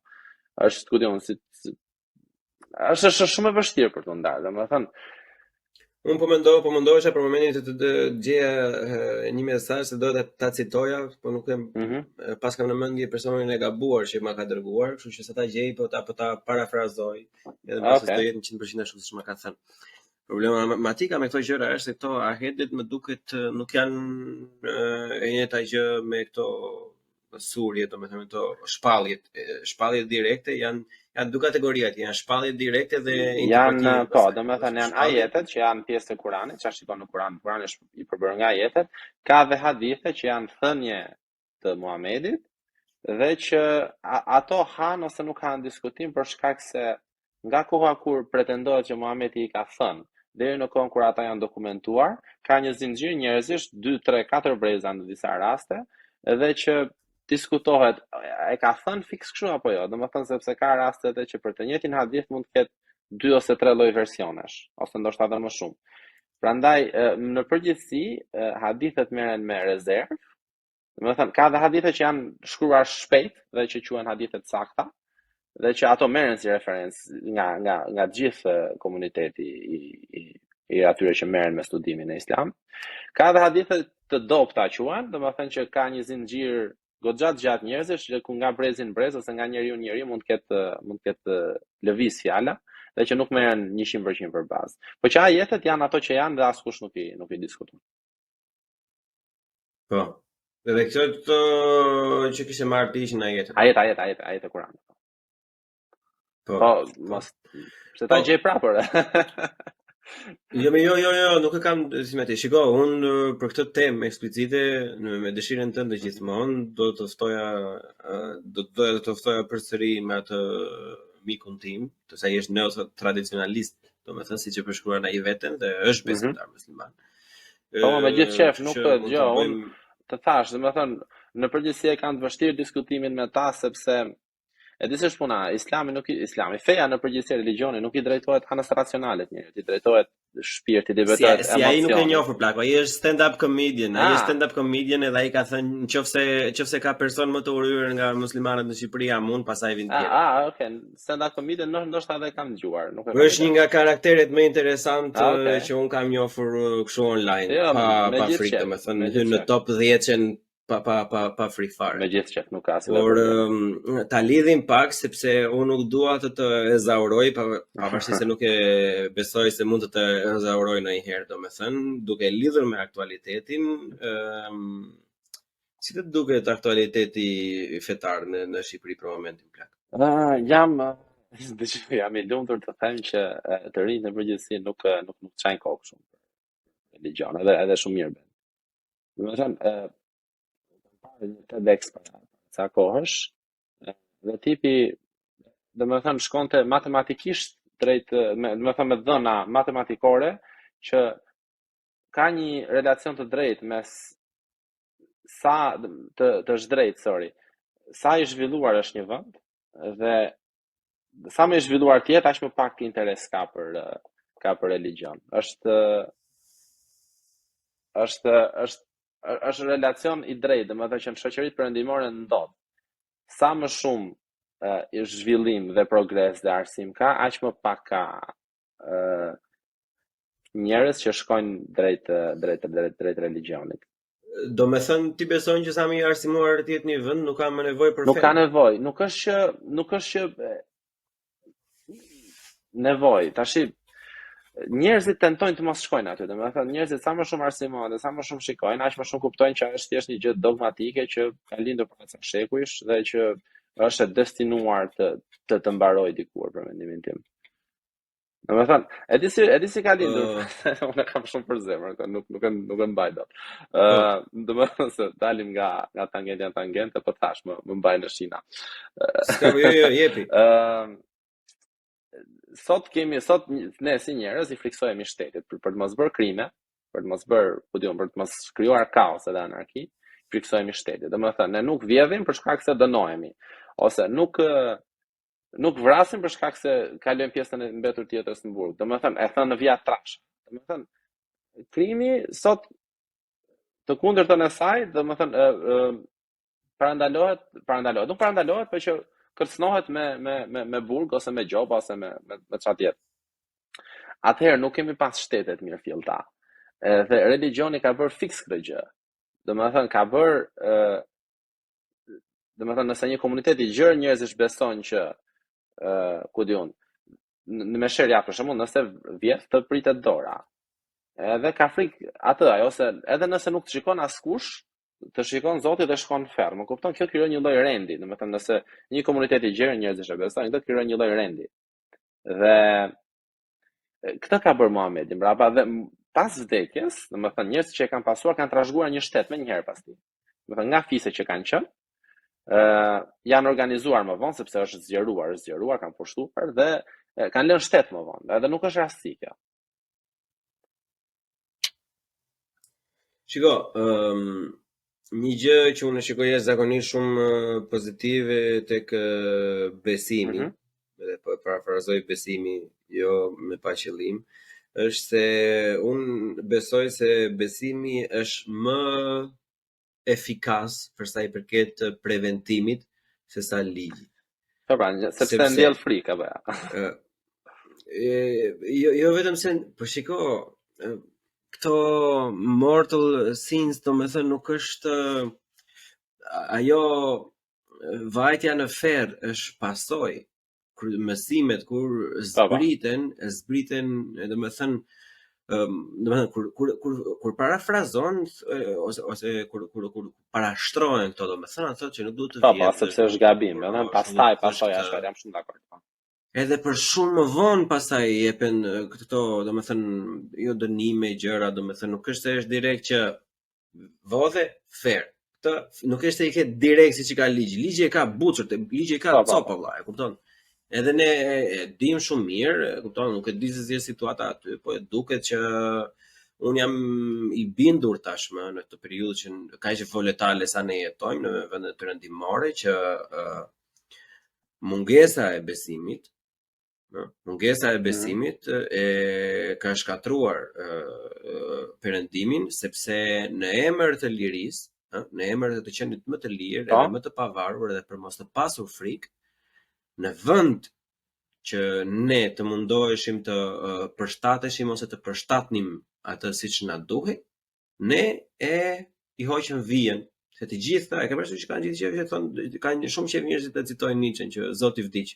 Speaker 4: Është, ku di unë, si, si është është shumë e vështirë për t'u ndarë, domethënë.
Speaker 3: Unë po mendoj, po mendohesha për momentin të të, të gjeja një mesazh se doja ta, ta citoja, po nuk e mm -hmm. pas kam në mendje personin e gabuar që ma ka dërguar, kështu që sa ta gjej po ta po ta parafrazoj, edhe mbase okay. do jetë 100% ashtu siç ma ka thënë. Problematika me këto gjëra është se këto ajetet më duket nuk janë e njëjta gjë me këto surje, domethënë këto shpalljet, shpalljet direkte janë janë dy kategori atje, janë shpalljet direkte dhe
Speaker 4: janë po, domethënë janë ajetet që janë pjesë e Kuranit, çfarë shikon në Kuran, Kurani është i përbërë nga ajetet, ka dhe hadithe që janë thënie të Muhamedit dhe që ato han ose nuk han diskutim për shkak se Nga koha kur pretendohet që Muhamedi i ka thënë, deri në kohën kur ata janë dokumentuar, ka një zinxhir njerëzish, 2, 3, 4 breza në disa raste, dhe që diskutohet e ka thënë fiks kështu apo jo, domethënë sepse ka raste edhe që për të njëjtin hadith mund të ketë dy ose tre lloj versionesh, ose ndoshta edhe më shumë. Prandaj në përgjithësi hadithet merren me rezervë, Domethënë, ka dhe hadithe që janë shkruar shpejt dhe që quhen hadithe të sakta dhe që ato merren si referencë nga nga nga gjithë komuniteti i i i atyre që merren me studimin e Islamit. Ka dhe hadithe të dobëta quhen, domethënë që ka një zinxhir goxha të gjatë njerëzish që ku nga brezi në brez ose nga njeriu në njeri mund të ketë mund të ketë lëviz fjala dhe që nuk merren 100% për bazë. Po që ajetet janë ato që janë dhe askush nuk i nuk i diskuton.
Speaker 3: Po. Edhe këto këto që kishe marrë ti ishin
Speaker 4: ajetet. Ajet, ajet, ajet, ajet e Kuranit. Po. Po, mos se ta po. gjej prapë.
Speaker 3: Jo, jo, jo, jo, nuk e kam si me ti. Shiko, unë për këtë temë eksplicite, në me dëshirën tënde gjithmonë, do të ftoja do të doja të ftoja përsëri me atë mikun tim, të se ai është neo-tradicionalist, domethënë siç e përshkruan ai veten dhe është mhm. besimtar mm -hmm. musliman.
Speaker 4: Po, me gjithë qejf, nuk të dëgjoj, unë të thash, domethënë, në përgjithësi e kam të vështirë diskutimin me ta, sepse e di si është puna, islami nuk i, islami, feja në përgjithësi religjioni nuk i drejtohet anës racionale të njeriut, i drejtohet shpirtit, i
Speaker 3: drejtohet si, si ai nuk e njoh për plako, ai është stand up comedian, ai është ah. stand up comedian edhe ai ka thënë nëse nëse ka person më të urryer nga muslimanët në Shqipëri jam unë, pastaj vijnë
Speaker 4: të tjerë. Ah, ah, okay. Stand up comedian ndoshta edhe kam dëgjuar,
Speaker 3: nuk e kam. Është një nga karakteret më interesant ah, okay. që un kam njohur uh, kështu online, jo, pa pa frikë, domethënë hyn në top 10-shen pa pa pa pa frikë
Speaker 4: fare. Me gjithë qejf, nuk ka
Speaker 3: asnjë Por um, ta lidhim pak sepse unë nuk dua të të ezauroj, pa pavarësisht se nuk e besoj se mund të të ezauroj ndonjëherë, domethënë, duke lidhur me aktualitetin, ëm um, Si të duket aktualiteti fetar në në Shqipëri për momentin
Speaker 4: plak? Uh, jam dëgjoj, jam i lumtur të them që të rinjtë në përgjithësi nuk nuk nuk çajnë kokë shumë për religjion, edhe edhe shumë mirë bën. Domethënë, ë kam parë një TEDx para ca kohësh, dhe tipi domethënë shkonte matematikisht drejt me domethënë me dhëna matematikore që ka një relacion të drejtë mes sa të të zhdrejtë, sorry. Sa i zhvilluar është një vend dhe sa më i zhvilluar të jetë, aq më pak interes ka për ka për religjion. Është është është është relacion i drejtë, domethënë që në shoqëritë perëndimore ndodh. Sa më shumë uh, zhvillim dhe progres dhe arsim ka, aq më pak ka uh, njerëz që shkojnë drejt drejt drejt drejt religjionit.
Speaker 3: Domethënë ti beson që sa më i arsimuar të jetë një vend, nuk ka më nevojë
Speaker 4: për Nuk ka nevojë, nuk është që nuk është që nevojë. Tashi njerëzit tentojnë të mos shkojnë aty, domethënë njerëzit sa më shumë arsimohen dhe sa më shumë shikojnë, aq më shumë kuptojnë që është thjesht një gjë dogmatike që ka lindur para ca shekujsh dhe që është e destinuar të të të mbarojë dikur për mendimin tim. Domethënë, e di si e di si ka lindur. Uh, Unë e kam shumë për zemër, këtë nuk nuk e nuk e mbaj dot. Ë, uh, domethënë se dalim nga nga tangentja në tangente, po thash, më më mbaj në shina.
Speaker 3: S'ka jo jo, jepi.
Speaker 4: Ë, uh, sot kemi sot ne si njerëz i frikësohemi shtetit për, për të mos bërë krime, për të mos bërë, ku di unë, për të mos krijuar kaos edhe anarki, frikësohemi shtetit. Domethënë, ne nuk vjedhim për shkak se dënohemi ose nuk nuk vrasim për shkak se kalojmë pjesën e mbetur të jetës në burg. Domethënë, e thënë në vija trasha. Domethënë, krimi sot të kundërtën e saj, domethënë, ë, ë, parandalohet, parandalohet, nuk parandalohet, por që kërcënohet me me me me burg ose me gjoba ose me me me çfarë tjetër. Atëherë nuk kemi pas shtete të mirëfillta. Edhe religjioni ka bërë fiks këtë gjë. Domethënë ka bërë ë domethënë nëse një komunitet i gjerë njerëzish beson që ë ku di unë, në me sheriat për shembull, nëse vjedh të pritet dora. Edhe ka frikë atë ajo se edhe nëse nuk të shikon askush, të shikon Zoti dhe shkon në ferr. Më kupton? Kjo krijon një lloj rendi, domethënë nëse një komunitet i gjerë njerëzish e besojnë, këtë krijon një lloj rendi. Dhe këtë ka bërë Muhamedi mbrapa dhe pas vdekjes, domethënë njerëzit që e kanë pasuar kanë trashëguar një shtet menjëherë pas tij. Domethënë nga fise që kanë qenë, ë janë organizuar më vonë sepse është zgjeruar, është zgjeruar, kanë pushtuar dhe e, kanë lënë shtet më vonë. Edhe nuk është rastësi kjo.
Speaker 3: Shiko, ëm një gjë që unë e shikoj jashtëzakonisht shumë pozitive tek besimi, mm -hmm. dhe po e parafrazoj besimi jo me pa qëllim, është se unë besoj se besimi është më efikas për sa i përket preventimit se sa
Speaker 4: ligji. Po pra, sepse, sepse ndjell frikë apo
Speaker 3: ja. e, jo jo vetëm se po shiko këto mortal sins domethënë nuk është ajo vajtja në ferr është pasojë kur mësimet kur zbriten, zbriten, domethënë domethënë kur kur kur kur parafrazon ose ose kur kur kur parashtrohen këto domethënë ato thotë që nuk duhet
Speaker 4: të vjedhësh. Po, po, sepse është gabim, edhe pastaj pasoja është, jam shumë dakord. Po.
Speaker 3: Edhe për shumë më vonë pastaj jepen këto, domethënë, jo dënime, gjëra, domethënë nuk është se është direkt që Vodhe fer. Këtë nuk është se i ke direkt siç i ka ligji. Ligji e ka buçër, ligji e ka po, po, copë po. vëlla, e kupton? Edhe ne e, e dim shumë mirë, e kupton, nuk e di se si është situata aty, po e duket që un jam i bindur tashmë në këtë periudhë që kaq volatile sa ne jetojmë në vendet perëndimore që uh, mungesa e besimit Ë, mungesa e mhm. besimit e ka shkatërruar perëndimin sepse në emër të lirisë, ë, në emër të të qenit më të lirë po. edhe më të pavarur edhe për mos të pasur frikë, në vend që ne të mundoheshim të përshtateshim ose të përshtatnim atë siç na duhej, Ne e i hoqëm vijën, se të gjithë, e ke parasysh që kanë gjithë qejf që thonë, kanë shumë qejf njerëzit të citojnë Nietzsche që Zoti vdiq.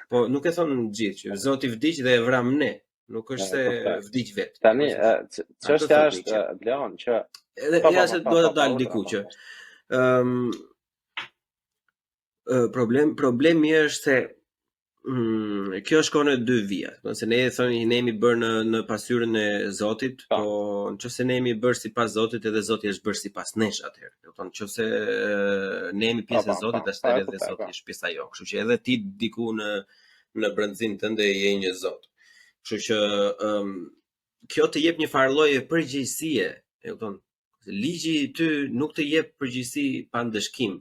Speaker 3: Po nuk e thonë të gjithë që Zoti vdiq dhe e vramë ne. Nuk është se vdiq
Speaker 4: vet. Tani çështja është Bleon që
Speaker 3: edhe po, ja po, se po, do të dal diku që ëm problem problemi është se Mm, kjo shkon në dy vija. Do të se ne thonë ne jemi bërë në në pasqyrën e Zotit, po, po nëse ne jemi bërë sipas Zotit, edhe Zoti është bërë sipas nesh atëherë. Do të thonë nëse ne jemi pjesë e Zotit, atëherë edhe Zoti është pjesa jonë. Kështu që edhe ti diku në në brendësinë tënde je një Zot. Kështu që um, kjo të jep një farë lloje përgjegjësie, e kupton? Ligji ty nuk të jep përgjegjësi pa ndëshkim.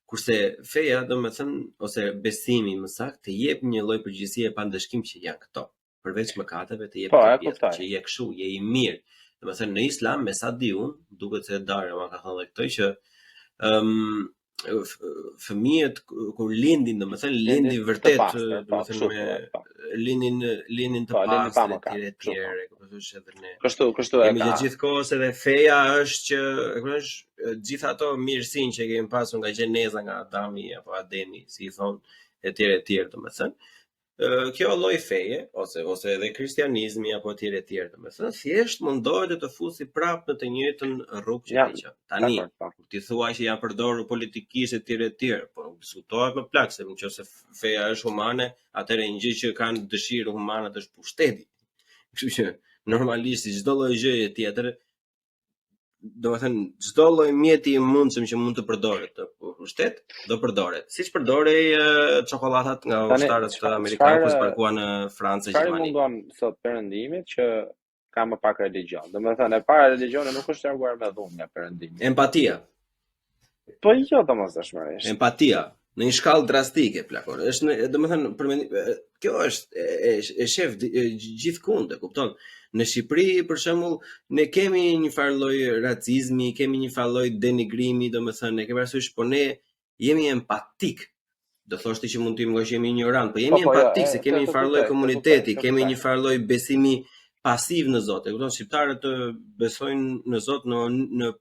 Speaker 3: Kurse feja, domethënë, ose besimi më saktë, të jep një lloj përgjegjësie pa ndëshkim që janë këto. Përveç mëkateve të jep
Speaker 4: po, të pjesë,
Speaker 3: që je kështu, je i mirë. Domethënë në Islam, me sa di unë, duket se Dario ma ka thënë dhe këtë që ëm fëmijët kur lindin, domethënë lindin vërtet, po, domethënë me po. lindin lindin të po, pastër etj etj, e kupton
Speaker 4: edhe ne. Kështu, kështu
Speaker 3: e ka. Jemi gjithë kohës edhe feja është që, e kupton, gjithë ato mirësinë që kemi pasur nga gjeneza, nga Adami apo Ademi, si i thon, etj etj, domethënë kjo lloj feje ose ose edhe kristianizmi apo etj etj, domethënë thjesht mundohet të të fusi prapë në të njëjtën rrugë që ke qenë. Tani, po. kur ti thua që janë përdorur politikisht etj etj, po nuk diskutohet më plak se nëse feja është humane, atëherë një gjë që kanë dëshirë humanët është pushteti. Kështu që normalisht si çdo lloj gjëje tjetër, domethënë çdo lloj mjeti i mundshëm që mund të përdoret të pushtet, do përdoret. Siç përdorej çokollatat nga ushtarët amerikanë kur zbarkuan në Francë
Speaker 4: e Gjermani. Çfarë mungon sot perëndimit që ka më pak religjion? Domethënë e para religjioni nuk është larguar me dhunë nga perëndimi.
Speaker 3: Empatia.
Speaker 4: Po jo domosdoshmërisht.
Speaker 3: Empatia në një shkallë drastike plako. Është në, domethënë për mendim, kjo është e, e, e shef gjithkund, e kupton? Në Shqipëri për shembull, ne kemi një farë lloj racizmi, kemi një farë lloj denigrimi, domethënë, e ke parasysh, po ne jemi empatik. Do thosh ti që mund të jemi nga që jemi injorant, po jemi
Speaker 4: Po, po, jo,
Speaker 3: empatik
Speaker 4: e,
Speaker 3: se kemi
Speaker 4: këtë
Speaker 3: një
Speaker 4: të
Speaker 3: farë lloj
Speaker 4: kuptoj, këtë kuptoj,
Speaker 3: komuniteti,
Speaker 4: këtë
Speaker 3: kemi
Speaker 4: kuptoj.
Speaker 3: një farë lloj besimi pasiv në Zot. E kupton, shqiptarët ë, besojnë në Zot në në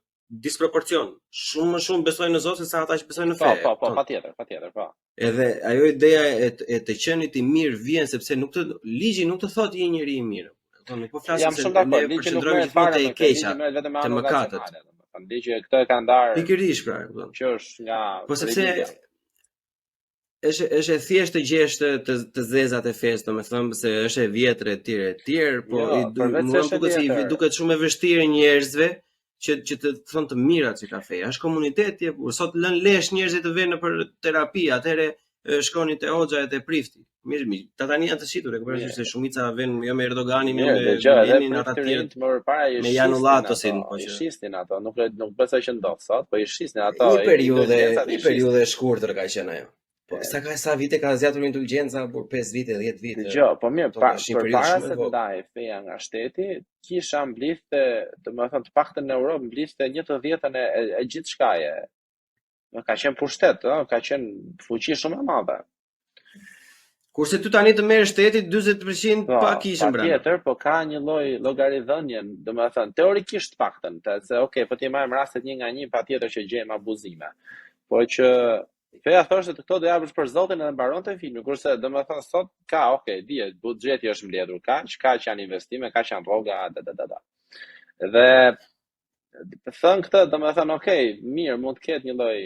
Speaker 3: disproporcion. Shumë më shumë besojnë në Zot se sa ata që besojnë në
Speaker 4: Po,
Speaker 3: fe, e
Speaker 4: po, po,
Speaker 3: kupton?
Speaker 4: patjetër, patjetër, po.
Speaker 3: Edhe ajo ideja e, e të qenit i mirë vjen sepse nuk të ligji nuk të thotë je njeri i mirë. E kupton, nuk po flasim
Speaker 4: Jam
Speaker 3: se
Speaker 4: shumë dakord,
Speaker 3: ne
Speaker 4: ligji nuk
Speaker 3: përqendrohemi
Speaker 4: merret
Speaker 3: gjithmonë
Speaker 4: fare
Speaker 3: te
Speaker 4: me
Speaker 3: e
Speaker 4: këtë, ligji
Speaker 3: keqa,
Speaker 4: merret vetëm me
Speaker 3: te
Speaker 4: anën
Speaker 3: mëkatet.
Speaker 4: racionale, domethënë, ligji këtë e ka ndarë
Speaker 3: Pikërisht pra, e kupton.
Speaker 4: që është nga
Speaker 3: Po sepse
Speaker 4: rilindja.
Speaker 3: është është e thjeshtë të gjesh të të, të zezat e fesë, domethënë se është e vjetër e tjerë e tjerë, po
Speaker 4: Jo,
Speaker 3: i du,
Speaker 4: përveç se
Speaker 3: mua më
Speaker 4: është e
Speaker 3: duket se i
Speaker 4: vjetër,
Speaker 3: duket shumë e vështirë njerëzve që që të thonë të mirat që ka feja. Është komuniteti, e kur sot lën lesh njerëzit të venë për terapi, atëherë e, shkonin te hoxha e te prifti. Mirë, mirë, ta tani janë të shitur, e ke parasysh
Speaker 4: mirë,
Speaker 3: se shumica vën jo me Erdoganin, jo
Speaker 4: mirë,
Speaker 3: me
Speaker 4: dëgjoj, edhe
Speaker 3: Gulenin, ata të tjerët
Speaker 4: priftërinjt më përpara i
Speaker 3: me
Speaker 4: shisnin
Speaker 3: Janullatosin,
Speaker 4: ato,
Speaker 3: po
Speaker 4: i
Speaker 3: që
Speaker 4: shisnin ato, nuk e nuk besoj që ndodh sot, po i shisnin ato,
Speaker 3: një periudhë,
Speaker 4: indulgencat
Speaker 3: një
Speaker 4: i shisnin.
Speaker 3: periudhë e shkurtër ka qenë ajo. Po
Speaker 4: E,
Speaker 3: sa ka sa vite ka zgjatur indulgjenca, por 5 vite, 10 vite.
Speaker 4: Dëgjoj, po mirë,
Speaker 3: Kupton,
Speaker 4: pa,
Speaker 3: është një periudhë
Speaker 4: përpara
Speaker 3: shumë
Speaker 4: se
Speaker 3: e
Speaker 4: të
Speaker 3: vogël.
Speaker 4: ndahej feja nga shteti, kisha mblidhte, domethënë të paktën në Europë mblidhte një të dhjetën e, e, e gjithçkaje. Ka qenë pushtet, ëh, ka qenë fuqi shumë e madhe.
Speaker 3: Kurse ty tani të merr shteti 40%
Speaker 4: Po,
Speaker 3: pa kishën brenda.
Speaker 4: patjetër, po ka një lloj llogaridhënie, domethënë teorikisht të paktën, të, se okay, po ti marrim rastet një nga një, patjetër që gjejmë abuzime. Po që feja thoshte të këto do japësh për Zotin edhe mbaronte filmi, kurse domethënë sot ka, okay, dihet, buxheti është mbledhur kaq, kaq janë investime, kaq janë rroga, da da da da. Dhe thënë këtë, domethënë, okay, mirë, mund të ketë një lloj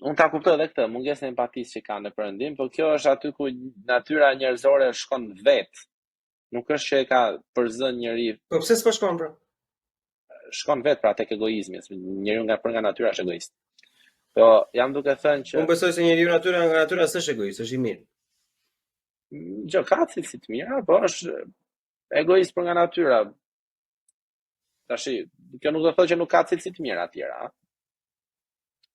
Speaker 4: Unë ta kuptoj edhe këtë, mungesën e empatisë që ka në perëndim, po kjo është aty ku natyra njerëzore shkon vet. Nuk është që e ka përzën njeri,
Speaker 3: Po pse s'po shkon pra?
Speaker 4: shkon vet pra tek egoizmi, se njeriu nga për nga natyra është egoist. Po jam duke thënë që
Speaker 3: Unë besoj se njeriu natyra nga natyra s'është egoist, është i mirë.
Speaker 4: gjë ka cilësi të mira, po është egoist për nga natyra. Tashi, kjo nuk do të thotë që nuk ka cilësi të mira tjera, a?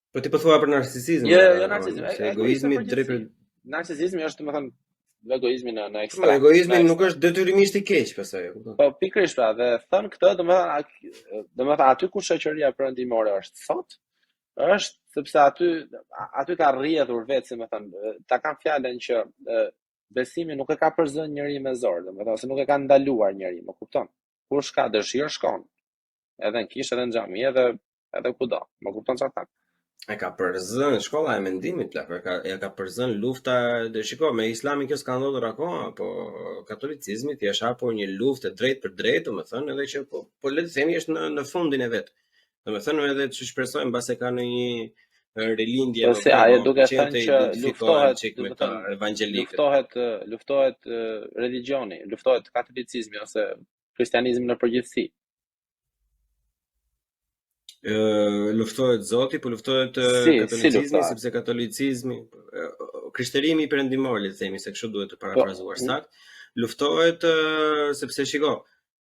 Speaker 3: Po ti po thua për narcisizëm,
Speaker 4: Jo, jo, jo
Speaker 3: a,
Speaker 4: narcizëm,
Speaker 3: se
Speaker 4: e- egoist në
Speaker 3: egoizmi drejt për
Speaker 4: përgjithësi. Narcizizmi është, domethënë, egoizmi në në
Speaker 3: Po,
Speaker 4: ekstrem, në
Speaker 3: egoizmi nuk
Speaker 4: ekstrem.
Speaker 3: është detyrimisht i keq, pastaj, e kupton?
Speaker 4: Po pikërisht pra, dhe thënë këtë, domethënë, a- domethënë aty ku shoqëria perëndimore është sot, është sepse aty aty ka rrjedhur vetë, si më thënë, ta kam fjalën që e, besimi nuk e ka përzënë njeri me zor, domethënë ose nuk e ka ndaluar njeri, më kupton? Kush ka dëshirë shkon, edhe në kishë, edhe në xhami, edhe edhe kudo. Më kupton çfarë them?
Speaker 3: E ka përzënë shkolla e mendimit, plak, e ka e ka përzënë lufta, dhe shiko, me islamin kjo s'ka ndodhur akoma, po katolicizmi ti është hapur një luftë e drejtë për drejtë, domethënë edhe që po po le të themi është në në fundin e vet. Domethënë edhe që shpresojmë mbase ka në një e, rilindje
Speaker 4: Po
Speaker 3: më
Speaker 4: si
Speaker 3: vonë,
Speaker 4: ajo
Speaker 3: po
Speaker 4: duke
Speaker 3: pëlqen
Speaker 4: thënë
Speaker 3: të
Speaker 4: që
Speaker 3: identifikohen
Speaker 4: luftohet,
Speaker 3: çik
Speaker 4: do
Speaker 3: me
Speaker 4: të
Speaker 3: këta
Speaker 4: thënë
Speaker 3: evangelikët.
Speaker 4: luftohet ë, luftohet ë, religjioni, luftohet katolicizmi ose kristianizmi në përgjithësi.
Speaker 3: Ë, luftohet Zoti, po luftohet ë,
Speaker 4: Si, si
Speaker 3: katolicizmi,
Speaker 4: luftohet?
Speaker 3: sepse katolicizmi, ë, krishterimi perëndimor, le të themi, se kështu duhet të
Speaker 4: Po,
Speaker 3: parafrazuar sakt, luftohet ë, sepse shiko,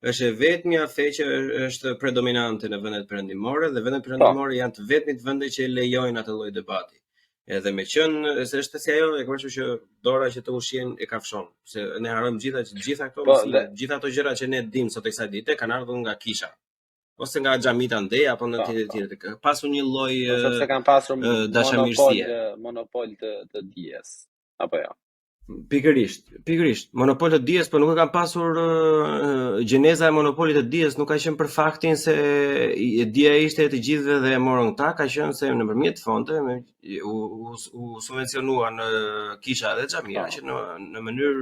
Speaker 3: është e vetmja fe që është predominante në vendet perëndimore dhe vendet
Speaker 4: po,
Speaker 3: perëndimore janë të vetmit vende që lejojnë atë lloj debati. Edhe me qenë se është si ajo, e ke parasysh që dora që të ushqen e kafshon, se ne harrojmë gjitha që gjitha këto
Speaker 4: po
Speaker 3: mësime,
Speaker 4: dhe
Speaker 3: gjitha ato gjëra që ne dim sot e kësaj dite kanë ardhur nga kisha ose nga xhamita ndej apo në
Speaker 4: po,
Speaker 3: tjetër
Speaker 4: po.
Speaker 3: tjetër. Ka pasur një lloj
Speaker 4: Po
Speaker 3: ë,
Speaker 4: sepse kanë pasur
Speaker 3: ë,
Speaker 4: monopol
Speaker 3: dashamirësie.
Speaker 4: ë, monopol të të dijes, apo jo?
Speaker 3: Pikërisht, pikërisht. Monopol të dijes, po nuk e kanë pasur ë, ë, gjeneza e monopolit të dijes nuk ka qenë për faktin se i- e dija ishte e të gjithëve dhe e morën këta, ka qenë se nëpërmjet fonde me, u, u, u subvencionuan ë, kisha dhe xhamia
Speaker 4: Po.
Speaker 3: që në në mënyrë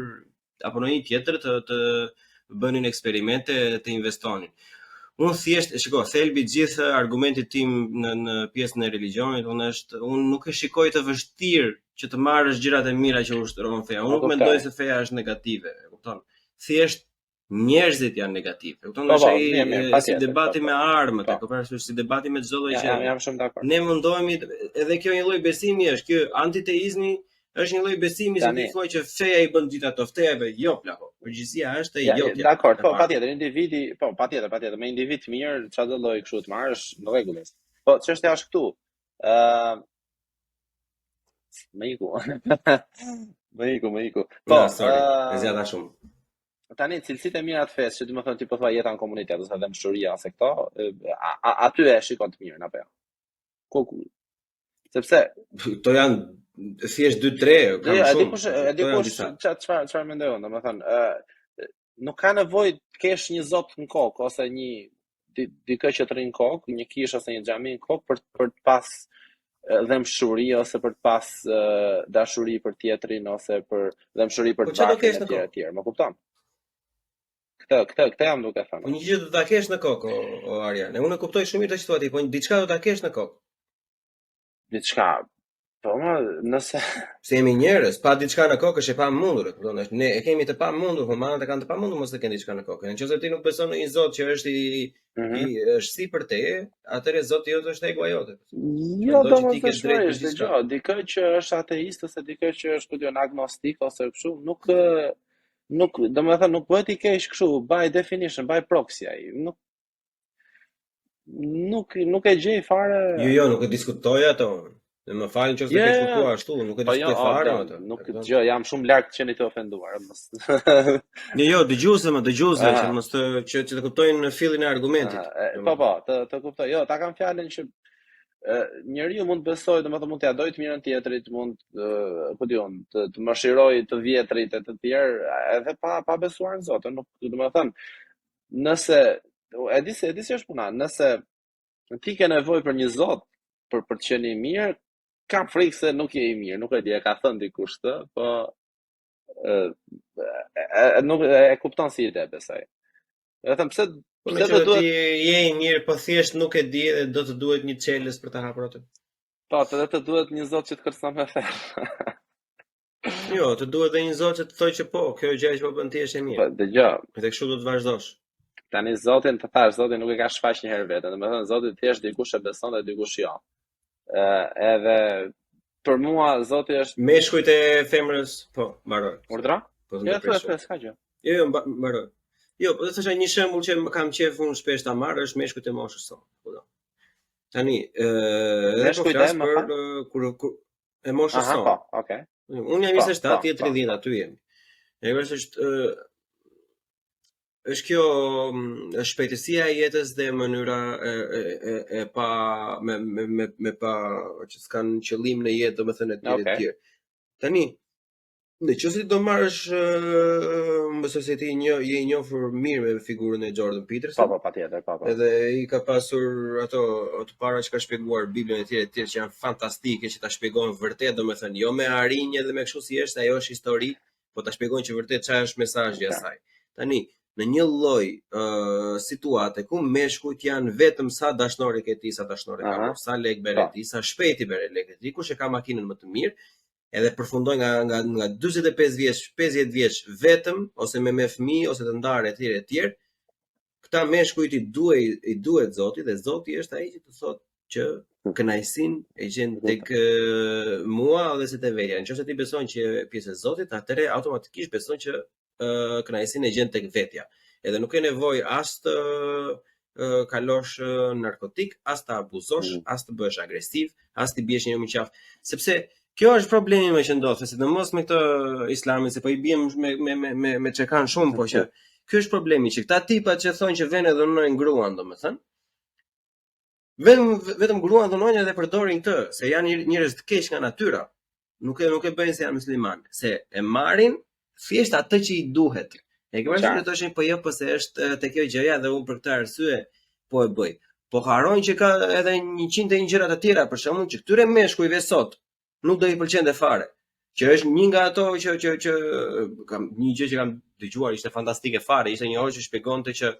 Speaker 3: apo në një tjetër të të bënin eksperimente, të investonin. Unë thjesht, shiko, thelbi i gjithë argumentit tim në në pjesën e religjionit, unë është unë nuk e shikoj të vështirë që të marrësh gjërat e mira që ushtron feja.
Speaker 4: E
Speaker 3: Unë nuk mendoj
Speaker 4: kuptoj.
Speaker 3: se feja është negative, e kupton? Thjesht njerëzit janë negativë. E kupton?
Speaker 4: Po
Speaker 3: Është
Speaker 4: po,
Speaker 3: ai
Speaker 4: mirë, mirë,
Speaker 3: e, si
Speaker 4: patjetër, po
Speaker 3: debati
Speaker 4: po.
Speaker 3: me armët, e
Speaker 4: Po.
Speaker 3: ke parasysh si debati me çdo lloj
Speaker 4: Ja, jam
Speaker 3: gjëje.
Speaker 4: jam shumë dakord.
Speaker 3: Ne mundohemi edhe kjo një lloj besimi është, ky antiteizmi është një lloj besimi se ti
Speaker 4: Tani,
Speaker 3: thua që feja i bën gjithë ato, feja e bën, jo plako. Përgjegjësia është e
Speaker 4: ja, ja,
Speaker 3: jotja,
Speaker 4: dakord,
Speaker 3: e
Speaker 4: po
Speaker 3: para.
Speaker 4: patjetër, individi, po patjetër, patjetër, me individ të mirë, çfarë do lloj kështu të marrësh, në rregull është. Po çështja është këtu. Ë, më iku. Më iku, më iku. Po,
Speaker 3: Na, sorry, e
Speaker 4: ë
Speaker 3: zgjata shumë.
Speaker 4: tani cilësitë e mira të fesë, që do të thënë ti po thua jeta në komunitet ose dhembshuria ose këto, ë, a, a, aty e shikon të mirën apo jo? Ku, ku? Sepse
Speaker 3: Këto janë Thjesht 2-3, kam
Speaker 4: Jo, e di
Speaker 3: shumë.
Speaker 4: kush, e di
Speaker 3: Këto janë
Speaker 4: kush
Speaker 3: disa.
Speaker 4: çfarë çfarë çfarë mendoj unë, domethënë, ë nuk ka nevojë të kesh një zot në kokë ose një di, dikë që të rri në kokë, një kishë ose një xhami në kokë për për të pas e, dhembshuri ose për të pas e, dashuri për tjetrin ose për dhembshuri për
Speaker 3: Po
Speaker 4: të
Speaker 3: çfarë do
Speaker 4: varfrin
Speaker 3: kesh
Speaker 4: e
Speaker 3: në
Speaker 4: tjerë
Speaker 3: kokë?
Speaker 4: e tjerë, më kupton? Këtë këtë këtë jam duke
Speaker 3: Po
Speaker 4: thënë.
Speaker 3: një gjë do ta kesh në kokë, o, o Arjan. E unë e kuptoj shumë mirë atë që thua ti, po një diçka do ta kesh në kokë.
Speaker 4: Diçka, po më nëse
Speaker 3: Se jemi njerëz, pa diçka në kokë është e pamundur, e kupton? Është ne e kemi të pamundur, humanët e kanë të pamundur mos të kenë diçka në kokë. Në qoftë se ti nuk beson në një Zot që është i
Speaker 4: Mhm.
Speaker 3: i është sipër teje, atëherë Zoti jot është egoja jote. Që
Speaker 4: Jo,
Speaker 3: mendon që ti ke drejt për
Speaker 4: domosdoshmërisht,
Speaker 3: gjithçka.
Speaker 4: dëgjoj, dikë që është ateist ose dikë që është ku diun agnostik ose kështu, nuk ë, nuk, domethënë nuk bëhet i keq kështu by definition, by proxy ai. Nuk nuk nuk e gjej fare.
Speaker 3: Jo, jo, nuk e diskutoj ato. Dhe më falni nëse
Speaker 4: Jo,
Speaker 3: ke
Speaker 4: jo, jo.
Speaker 3: kuptuar ashtu, nuk e
Speaker 4: Po jo,
Speaker 3: diskutoj
Speaker 4: o,
Speaker 3: fare
Speaker 4: Don,
Speaker 3: atë.
Speaker 4: nuk
Speaker 3: E kupton?
Speaker 4: dëgjoj, jam shumë larg të qenit të ofenduar, mos.
Speaker 3: Jo, jo, dëgjuesve, më dëgjuesve që
Speaker 4: Aha.
Speaker 3: mos të që, që të kuptojnë në fillin e argumentit.
Speaker 4: Aha, e, po po, të të kuptoj. Jo, ta kam fjalën që e, njeriu mund të besojë, domethënë mund t'ia dojë të mirën tjetrit, mund ë, ku di unë, të, të mëshirojë të vjetrit e të tjerë, edhe pa pa besuar në Zotin, nuk domethënë, nëse e di se e di si është puna, nëse ti ke nevojë për një Zot për për të qenë i mirë, kam frikë se nuk je i mirë, nuk e di, e ka thënë dikush këtë, po e, e, e, nuk e, e kupton si ide besoj. E them pse
Speaker 3: Po
Speaker 4: pse
Speaker 3: në
Speaker 4: do
Speaker 3: qoftë
Speaker 4: duhet
Speaker 3: ti je i mirë, po thjesht nuk e di dhe do të duhet një çelës për ta hapur atë.
Speaker 4: po të dhe të duhet një Zot që të kërcënon me ferr.
Speaker 3: Jo, të duhet edhe një Zot që të thotë që po, kjo gjë që po bën ti është e
Speaker 4: Po
Speaker 3: mirë.
Speaker 4: dëgjoj,
Speaker 3: Dhe kështu do të vazhdosh.
Speaker 4: tani Zotin të thash, Zoti nuk e ka shfaq një herë veten. Domethënë Zoti thjesht dikush e beson dhe dikush jo. Ë edhe për mua Zoti është
Speaker 3: Meshkujt e femrës, po, mbaroj.
Speaker 4: urdhra?
Speaker 3: Po të
Speaker 4: Jo,
Speaker 3: ndërpres
Speaker 4: thuaj,
Speaker 3: shumë.
Speaker 4: thuaj, s'ka gjë.
Speaker 3: Jo, jo, mba- mbaroj. Jo, po do të thosha një shembull që më kam qejf unë shpesh ta marr është meshkujt e moshës sonë. Po do. Tani, ë edhe po
Speaker 4: Meshkujt e,
Speaker 3: flas
Speaker 4: më
Speaker 3: për
Speaker 4: fal?
Speaker 3: ë, kur kur e moshës
Speaker 4: Aha,
Speaker 3: sonë.
Speaker 4: po, okay.
Speaker 3: Unë jam
Speaker 4: Po,
Speaker 3: 27,
Speaker 4: po,
Speaker 3: ti je
Speaker 4: po.
Speaker 3: 30, aty jemi. E vërtet është ë, është kjo mm, është shpejtësia e jetës dhe mënyra e e e, e pa me me me, me pa që s'kan qëllim në jetë, domethënë etj
Speaker 4: Okej.
Speaker 3: etj. Tani, në qoftë se ti do marrësh ë, besoj se ti një je i njohur mirë me figurën e Jordan
Speaker 4: Po,
Speaker 3: Peterson,
Speaker 4: po, patjetër, po, po.
Speaker 3: edhe i ka pasur ato të para që ka shpjeguar Biblën e tjerë e tjerë që janë fantastike që ta shpjegojnë vërtet, domethënë jo me arinje dhe me kështu si është, ajo është histori, po ta shpjegojnë që vërtet çfarë është mesazhi i
Speaker 4: Okej.
Speaker 3: asaj. Tani, në një lloj ë situate ku meshkujt janë vetëm sa dashnore ke ti, sa dashnore ka
Speaker 4: Aha.
Speaker 3: po, sa lek bere
Speaker 4: Po.
Speaker 3: ti, sa shpejt i bere lekët ti, kush e ka makinën më të mirë, edhe përfundojnë nga nga nga 45 vjeç, 50 vjeç vetëm ose me me fëmijë ose të ndarë etj etj. Këta meshkujt i duhej i duhet Zoti dhe Zoti është ai që të thotë që kënaqësinë e gjen tek ë, mua dhe se te vetja. Nëse ti beson që je pjesë e Zotit, atëherë automatikisht beson që ë, kënaqësinë e gjen tek vetja. Edhe nuk ke nevojë as të ë, kalosh ë, narkotik, as të abuzosh,
Speaker 4: Mm.
Speaker 3: as të bëhesh agresiv, as të biesh një në qafë, sepse kjo është problemi më që ndodh, se sidomos me këtë islamin, se po i biem me me me me, me çekan shumë, po që ky është problemi që këta tipat që thonë që vënë dhe dhunojnë gruan, domethënë, vetëm vetëm gruan dhunojnë edhe përdorin këtë, se janë njerëz të keq nga natyra. Nuk e nuk e bëjnë se janë musliman, se e marrin thjesht atë që i duhet. E ke parasysh
Speaker 4: Qartë.
Speaker 3: që thoshin po jo, po se është eh, te kjo gjëja dhe unë për këtë arsye po e bëj. Po harrojnë që ka edhe 101 gjëra të tjera, për shembull që këtyre meshkujve sot nuk do i pëlqente fare. Që është një nga ato që që që kam një gjë që kam dëgjuar ishte fantastike fare, ishte një hoxhë që shpjegonte që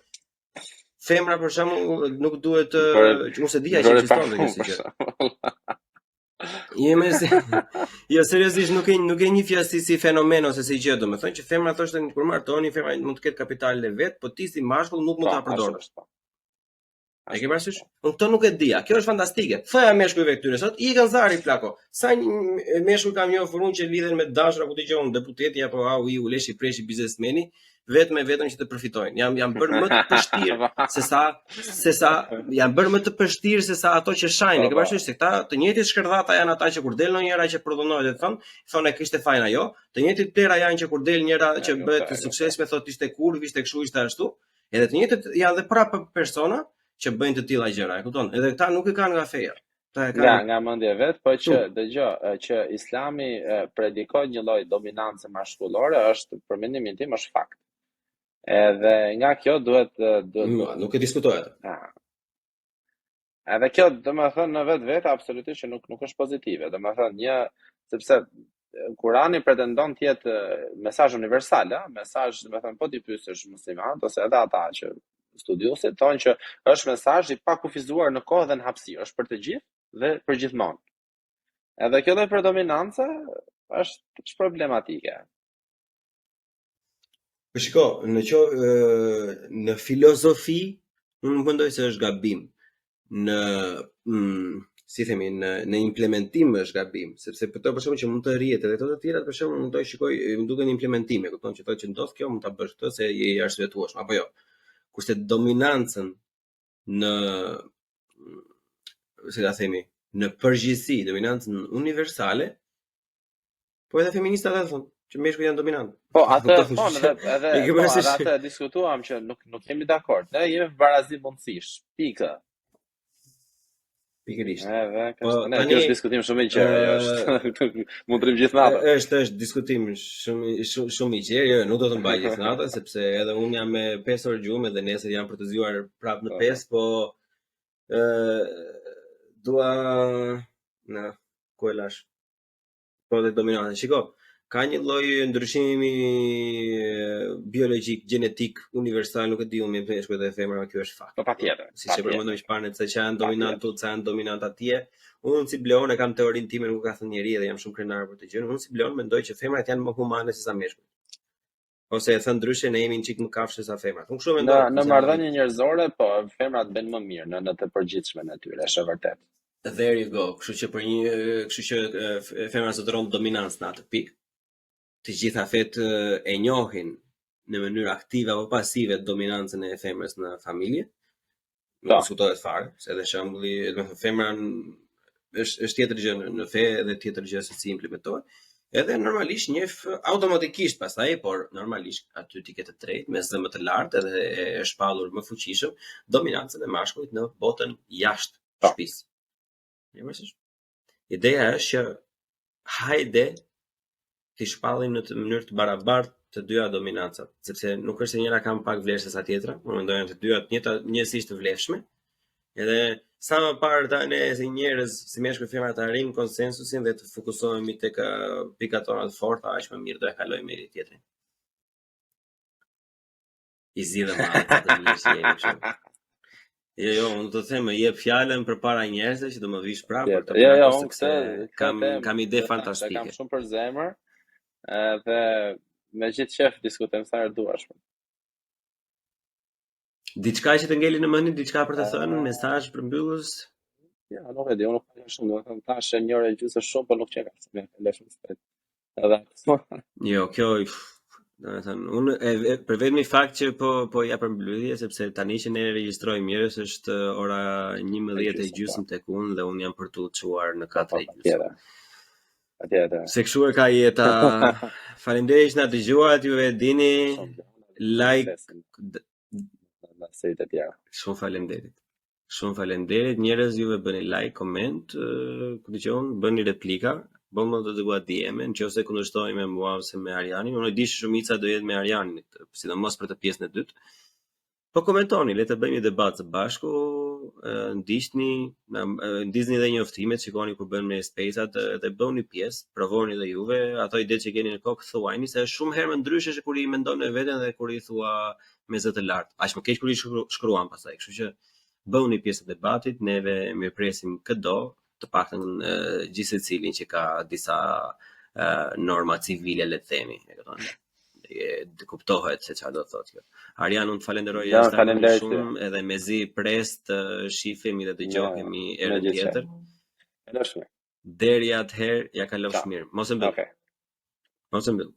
Speaker 3: femra për shembull nuk duhet të
Speaker 4: Bëre
Speaker 3: që unë se dija që
Speaker 4: bëre
Speaker 3: ekzistonte kjo
Speaker 4: parfum
Speaker 3: si
Speaker 4: për
Speaker 3: gjë.
Speaker 4: shembull.
Speaker 3: Jo, më se, jo seriozisht nuk e nuk e njihja si si fenomen ose si gjë, domethënë që femra thoshte kur martoni, femra mund të ketë kapitalin e vet, po ti si mashkull nuk mund
Speaker 4: Po,
Speaker 3: ta
Speaker 4: ashtu
Speaker 3: përdorësh.
Speaker 4: është, po.
Speaker 3: E ke
Speaker 4: Ashtu është,
Speaker 3: parasysh?
Speaker 4: po.
Speaker 3: Unë këto nuk e dija. Kjo është fantastike. Thoja meshkujve këtyre sot, i kanë zari plako. Sa një meshkuj kam njohur unë që lidhen me dashura, ku dëgjon deputeti apo au i uleshi preshi biznesmeni, vetëm e vetëm që të përfitojnë. Jam jam bërë më të pështirë se sa se sa janë bërë më të pështirë se sa ato që shajnë.
Speaker 4: Po,
Speaker 3: E ke
Speaker 4: po.
Speaker 3: parasysh se këta të njëjtit shkërdhata janë ata që kur del ndonjëra që prodhonohet e thon, thonë e kishte fajin ajo, të njëjtit plera janë që kur del njëra
Speaker 4: E
Speaker 3: që bëhet
Speaker 4: kuptoj,
Speaker 3: e
Speaker 4: e kuptoj.
Speaker 3: suksesshme thotë ishte kurv, ishte kështu, ishte ashtu. Edhe të njëjtit janë dhe prapë persona që bëjnë të tilla gjëra, e kupton? Edhe këta nuk e kanë nga feja. Ta e
Speaker 4: Nga
Speaker 3: kanë
Speaker 4: nga mendja e vet, po që
Speaker 3: këtu.
Speaker 4: dëgjoj, që Islami predikon një lloj dominance mashkullore është për mendimin tim është fakt. Edhe nga kjo duhet duhet
Speaker 3: Ma, nuk e diskutoj atë.
Speaker 4: ah, Edhe kjo, domethënë në vetvete absolutisht që nuk nuk është pozitive. Domethënë një sepse Kurani pretendon të jetë mesazh universal, ë, mesazh, domethënë po ti pyesësh muslimanët ose edhe ata që studiuesit thonë që është mesazh i pakufizuar në kohë dhe në hapësirë, është për të gjithë dhe për gjithmonë. Edhe kjo lloj predominance është është problematike.
Speaker 3: Po shiko, në qo, në filozofi, unë nuk mendoj se është gabim. Në mm, si themi, në në implementim është gabim, sepse për to për shembull që mund të rrihet edhe këto të tjerat për shembull mund të shikoj, më duken implementime, kupton që thotë që ndodh kjo, mund ta bësh këtë se je i arsyetueshëm apo jo. Kurse dominancën në si ta themi, në përgjithësi, dominancën universale, po edhe feministat e thonë që meshkujt janë dominant.
Speaker 4: Po, atë
Speaker 3: Kupton,
Speaker 4: thonë
Speaker 3: kështu
Speaker 4: edhe edhe
Speaker 3: E ke
Speaker 4: po, edhe
Speaker 3: parasysh?
Speaker 4: atë e diskutuam që nuk nuk jemi dakord. Ne jemi për barazi mundësish. Pikë.
Speaker 3: Pikërisht.
Speaker 4: Edhe
Speaker 3: Po
Speaker 4: kështu. Ne,
Speaker 3: tani
Speaker 4: kjo është diskutim shumë i gjerë, ajo
Speaker 3: ë
Speaker 4: është. Mund të rrim gjithë natën.
Speaker 3: është është diskutim shumë shumë shumë i gjerë, jo, nuk do të mbaj gjithë natën sepse edhe unë jam me 5 orë gjumë dhe nesër jam për të zgjuar prapë në
Speaker 4: Po.
Speaker 3: 5, po ë dua na ku e lash? Po dhe dominante. Shiko, ka një lloj ndryshimi biologjik, gjenetik, universal, nuk e di unë me meshkujt dhe femra, kjo është fakt.
Speaker 4: Po patjetër,
Speaker 3: Siç e
Speaker 4: patjetër.
Speaker 3: përmendëm që parë, se që janë dominant
Speaker 4: Patjetër.
Speaker 3: tu, ca janë dominant atje. Unë si Bleon e kam teorinë time, nuk e ka thënë njeri edhe jam shumë krenar për këtë gjë. Unë si Bleon mendoj që femrat janë më humane se sa meshkujt. Ose e thënë ndryshe, ne jemi një çik më kafshë se sa femrat. Unë kështu e
Speaker 4: Në
Speaker 3: mendoj,
Speaker 4: në
Speaker 3: se
Speaker 4: marrëdhënie njerëzore, po, femrat bëjnë më mirë në në të përgjithshmen e tyre, është e vërtetë.
Speaker 3: There you go. Kështu që për një, kështu që e, femra zotëron dominancë në atë pikë. Të gjitha fetë e njohin në mënyrë aktive apo pasive dominancën e femrës në familje. Nuk
Speaker 4: Po.
Speaker 3: diskutohet fare, se edhe shembulli, do të thënë femra është është tjetër gjë në, në fe dhe tjetër gjë se si implementohet. Edhe normalisht njeh automatikisht pastaj, por normalisht aty ti ke të drejtë me zë më të lartë edhe e, e shpallur më fuqishëm dominancën e mashkullit në botën jashtë
Speaker 4: Po.
Speaker 3: shtëpisë. E parasysh? Ideja është që hajde t'i shpallim në të mënyrë të barabartë të dyja dominancat, sepse nuk është se njëra ka më pak vlerë se sa tjetra, unë mendoj janë të dyja të njëjta njësisht të vlefshme. Edhe sa më parë ta ne si njerëz, si meshkuj femra të arrijmë konsensusin dhe të fokusohemi tek pikat tona të forta, aq më mirë do e kalojmë me tjetrin. I zgjidhëm atë të mirë që jemi kështu. Jo, jo, unë do të them, më jep fjalën përpara njerëzve që do më vish prapë për
Speaker 4: Tjetër.
Speaker 3: të
Speaker 4: Jo, jo,
Speaker 3: plakos
Speaker 4: unë
Speaker 3: sepse
Speaker 4: këtë këtë
Speaker 3: kam
Speaker 4: temë
Speaker 3: kam ide
Speaker 4: këtë kam, këtë kam
Speaker 3: fantastike.
Speaker 4: shumë për zemër, edhe me gjithë qef diskutojmë sa herë duash.
Speaker 3: Diçka që të ngeli në mendje, diçka për të thënë,
Speaker 4: Ë,
Speaker 3: mesazh përmbyllës.
Speaker 4: Ja, nuk e di, unë nuk kam shumë, do të thënë tash e një orë e gjysmë shumë, po nuk që ka, se më kaloi shumë shpejt. Edhe
Speaker 3: Jo, kjo i do të thënë, unë e, e, për vetmi fakt që po po ja përmbyllje sepse tani që ne regjistrojmë njerëz është ora
Speaker 4: e
Speaker 3: 11 e
Speaker 4: gjysmë, po.
Speaker 3: gjysmë tek unë dhe unë jam për t'u çuar në
Speaker 4: Po,
Speaker 3: 4
Speaker 4: po,
Speaker 3: e gjysmë.
Speaker 4: patjetër. Patjetër.
Speaker 3: Se kështu e ka jeta. Faleminderit që na dëgjuat, ju e dini.
Speaker 4: Shumë mirë.
Speaker 3: Like
Speaker 4: Suksesin
Speaker 3: d-
Speaker 4: në seritë e tjera.
Speaker 3: Shumë faleminderit. Shumë faleminderit njerëz, juve bëni like, koment, ku dëgjon, bëni replika, bën më të dërgua DM, nëse kundërshtoni me mua ose me Arianin, unë e di që shumica do jetë me Arianin, këtë, sidomos për të pjesën e dytë. Po komentoni, le të bëjmë një debat së bashku, ndiqni, na ndizni edhe njoftimet, shikoni kur bëjmë ne space-at dhe bëuni pjesë, provoni edhe juve ato ide që keni në kokë, thuajini se është shumë herë më ndryshe se kur i mendon me veten dhe kur i thua me zë të lartë. Aq më keq kur i shkru, shkruan pastaj, kështu që bëuni pjesë e debatit, neve mirëpresim këdo, të paktën gjithë secilin që ka disa norma civile le të themi, e kupton? E, të kuptohet se çfarë do të thotë kjo. Arjan, unë të falenderoj
Speaker 4: Ja,
Speaker 3: jashtëzakonisht
Speaker 4: faleminderit ty.
Speaker 3: shumë, edhe mezi pres të shifemi dhe
Speaker 4: Me
Speaker 3: dëgjohemi
Speaker 4: me
Speaker 3: herën
Speaker 4: gjithë qef.
Speaker 3: tjetër.
Speaker 4: Kalofsh mirë.
Speaker 3: Deri atëherë, ja kalofsh
Speaker 4: Ciao.
Speaker 3: mirë. Mos e mbyll.
Speaker 4: Okej.
Speaker 3: Mos e mbyll.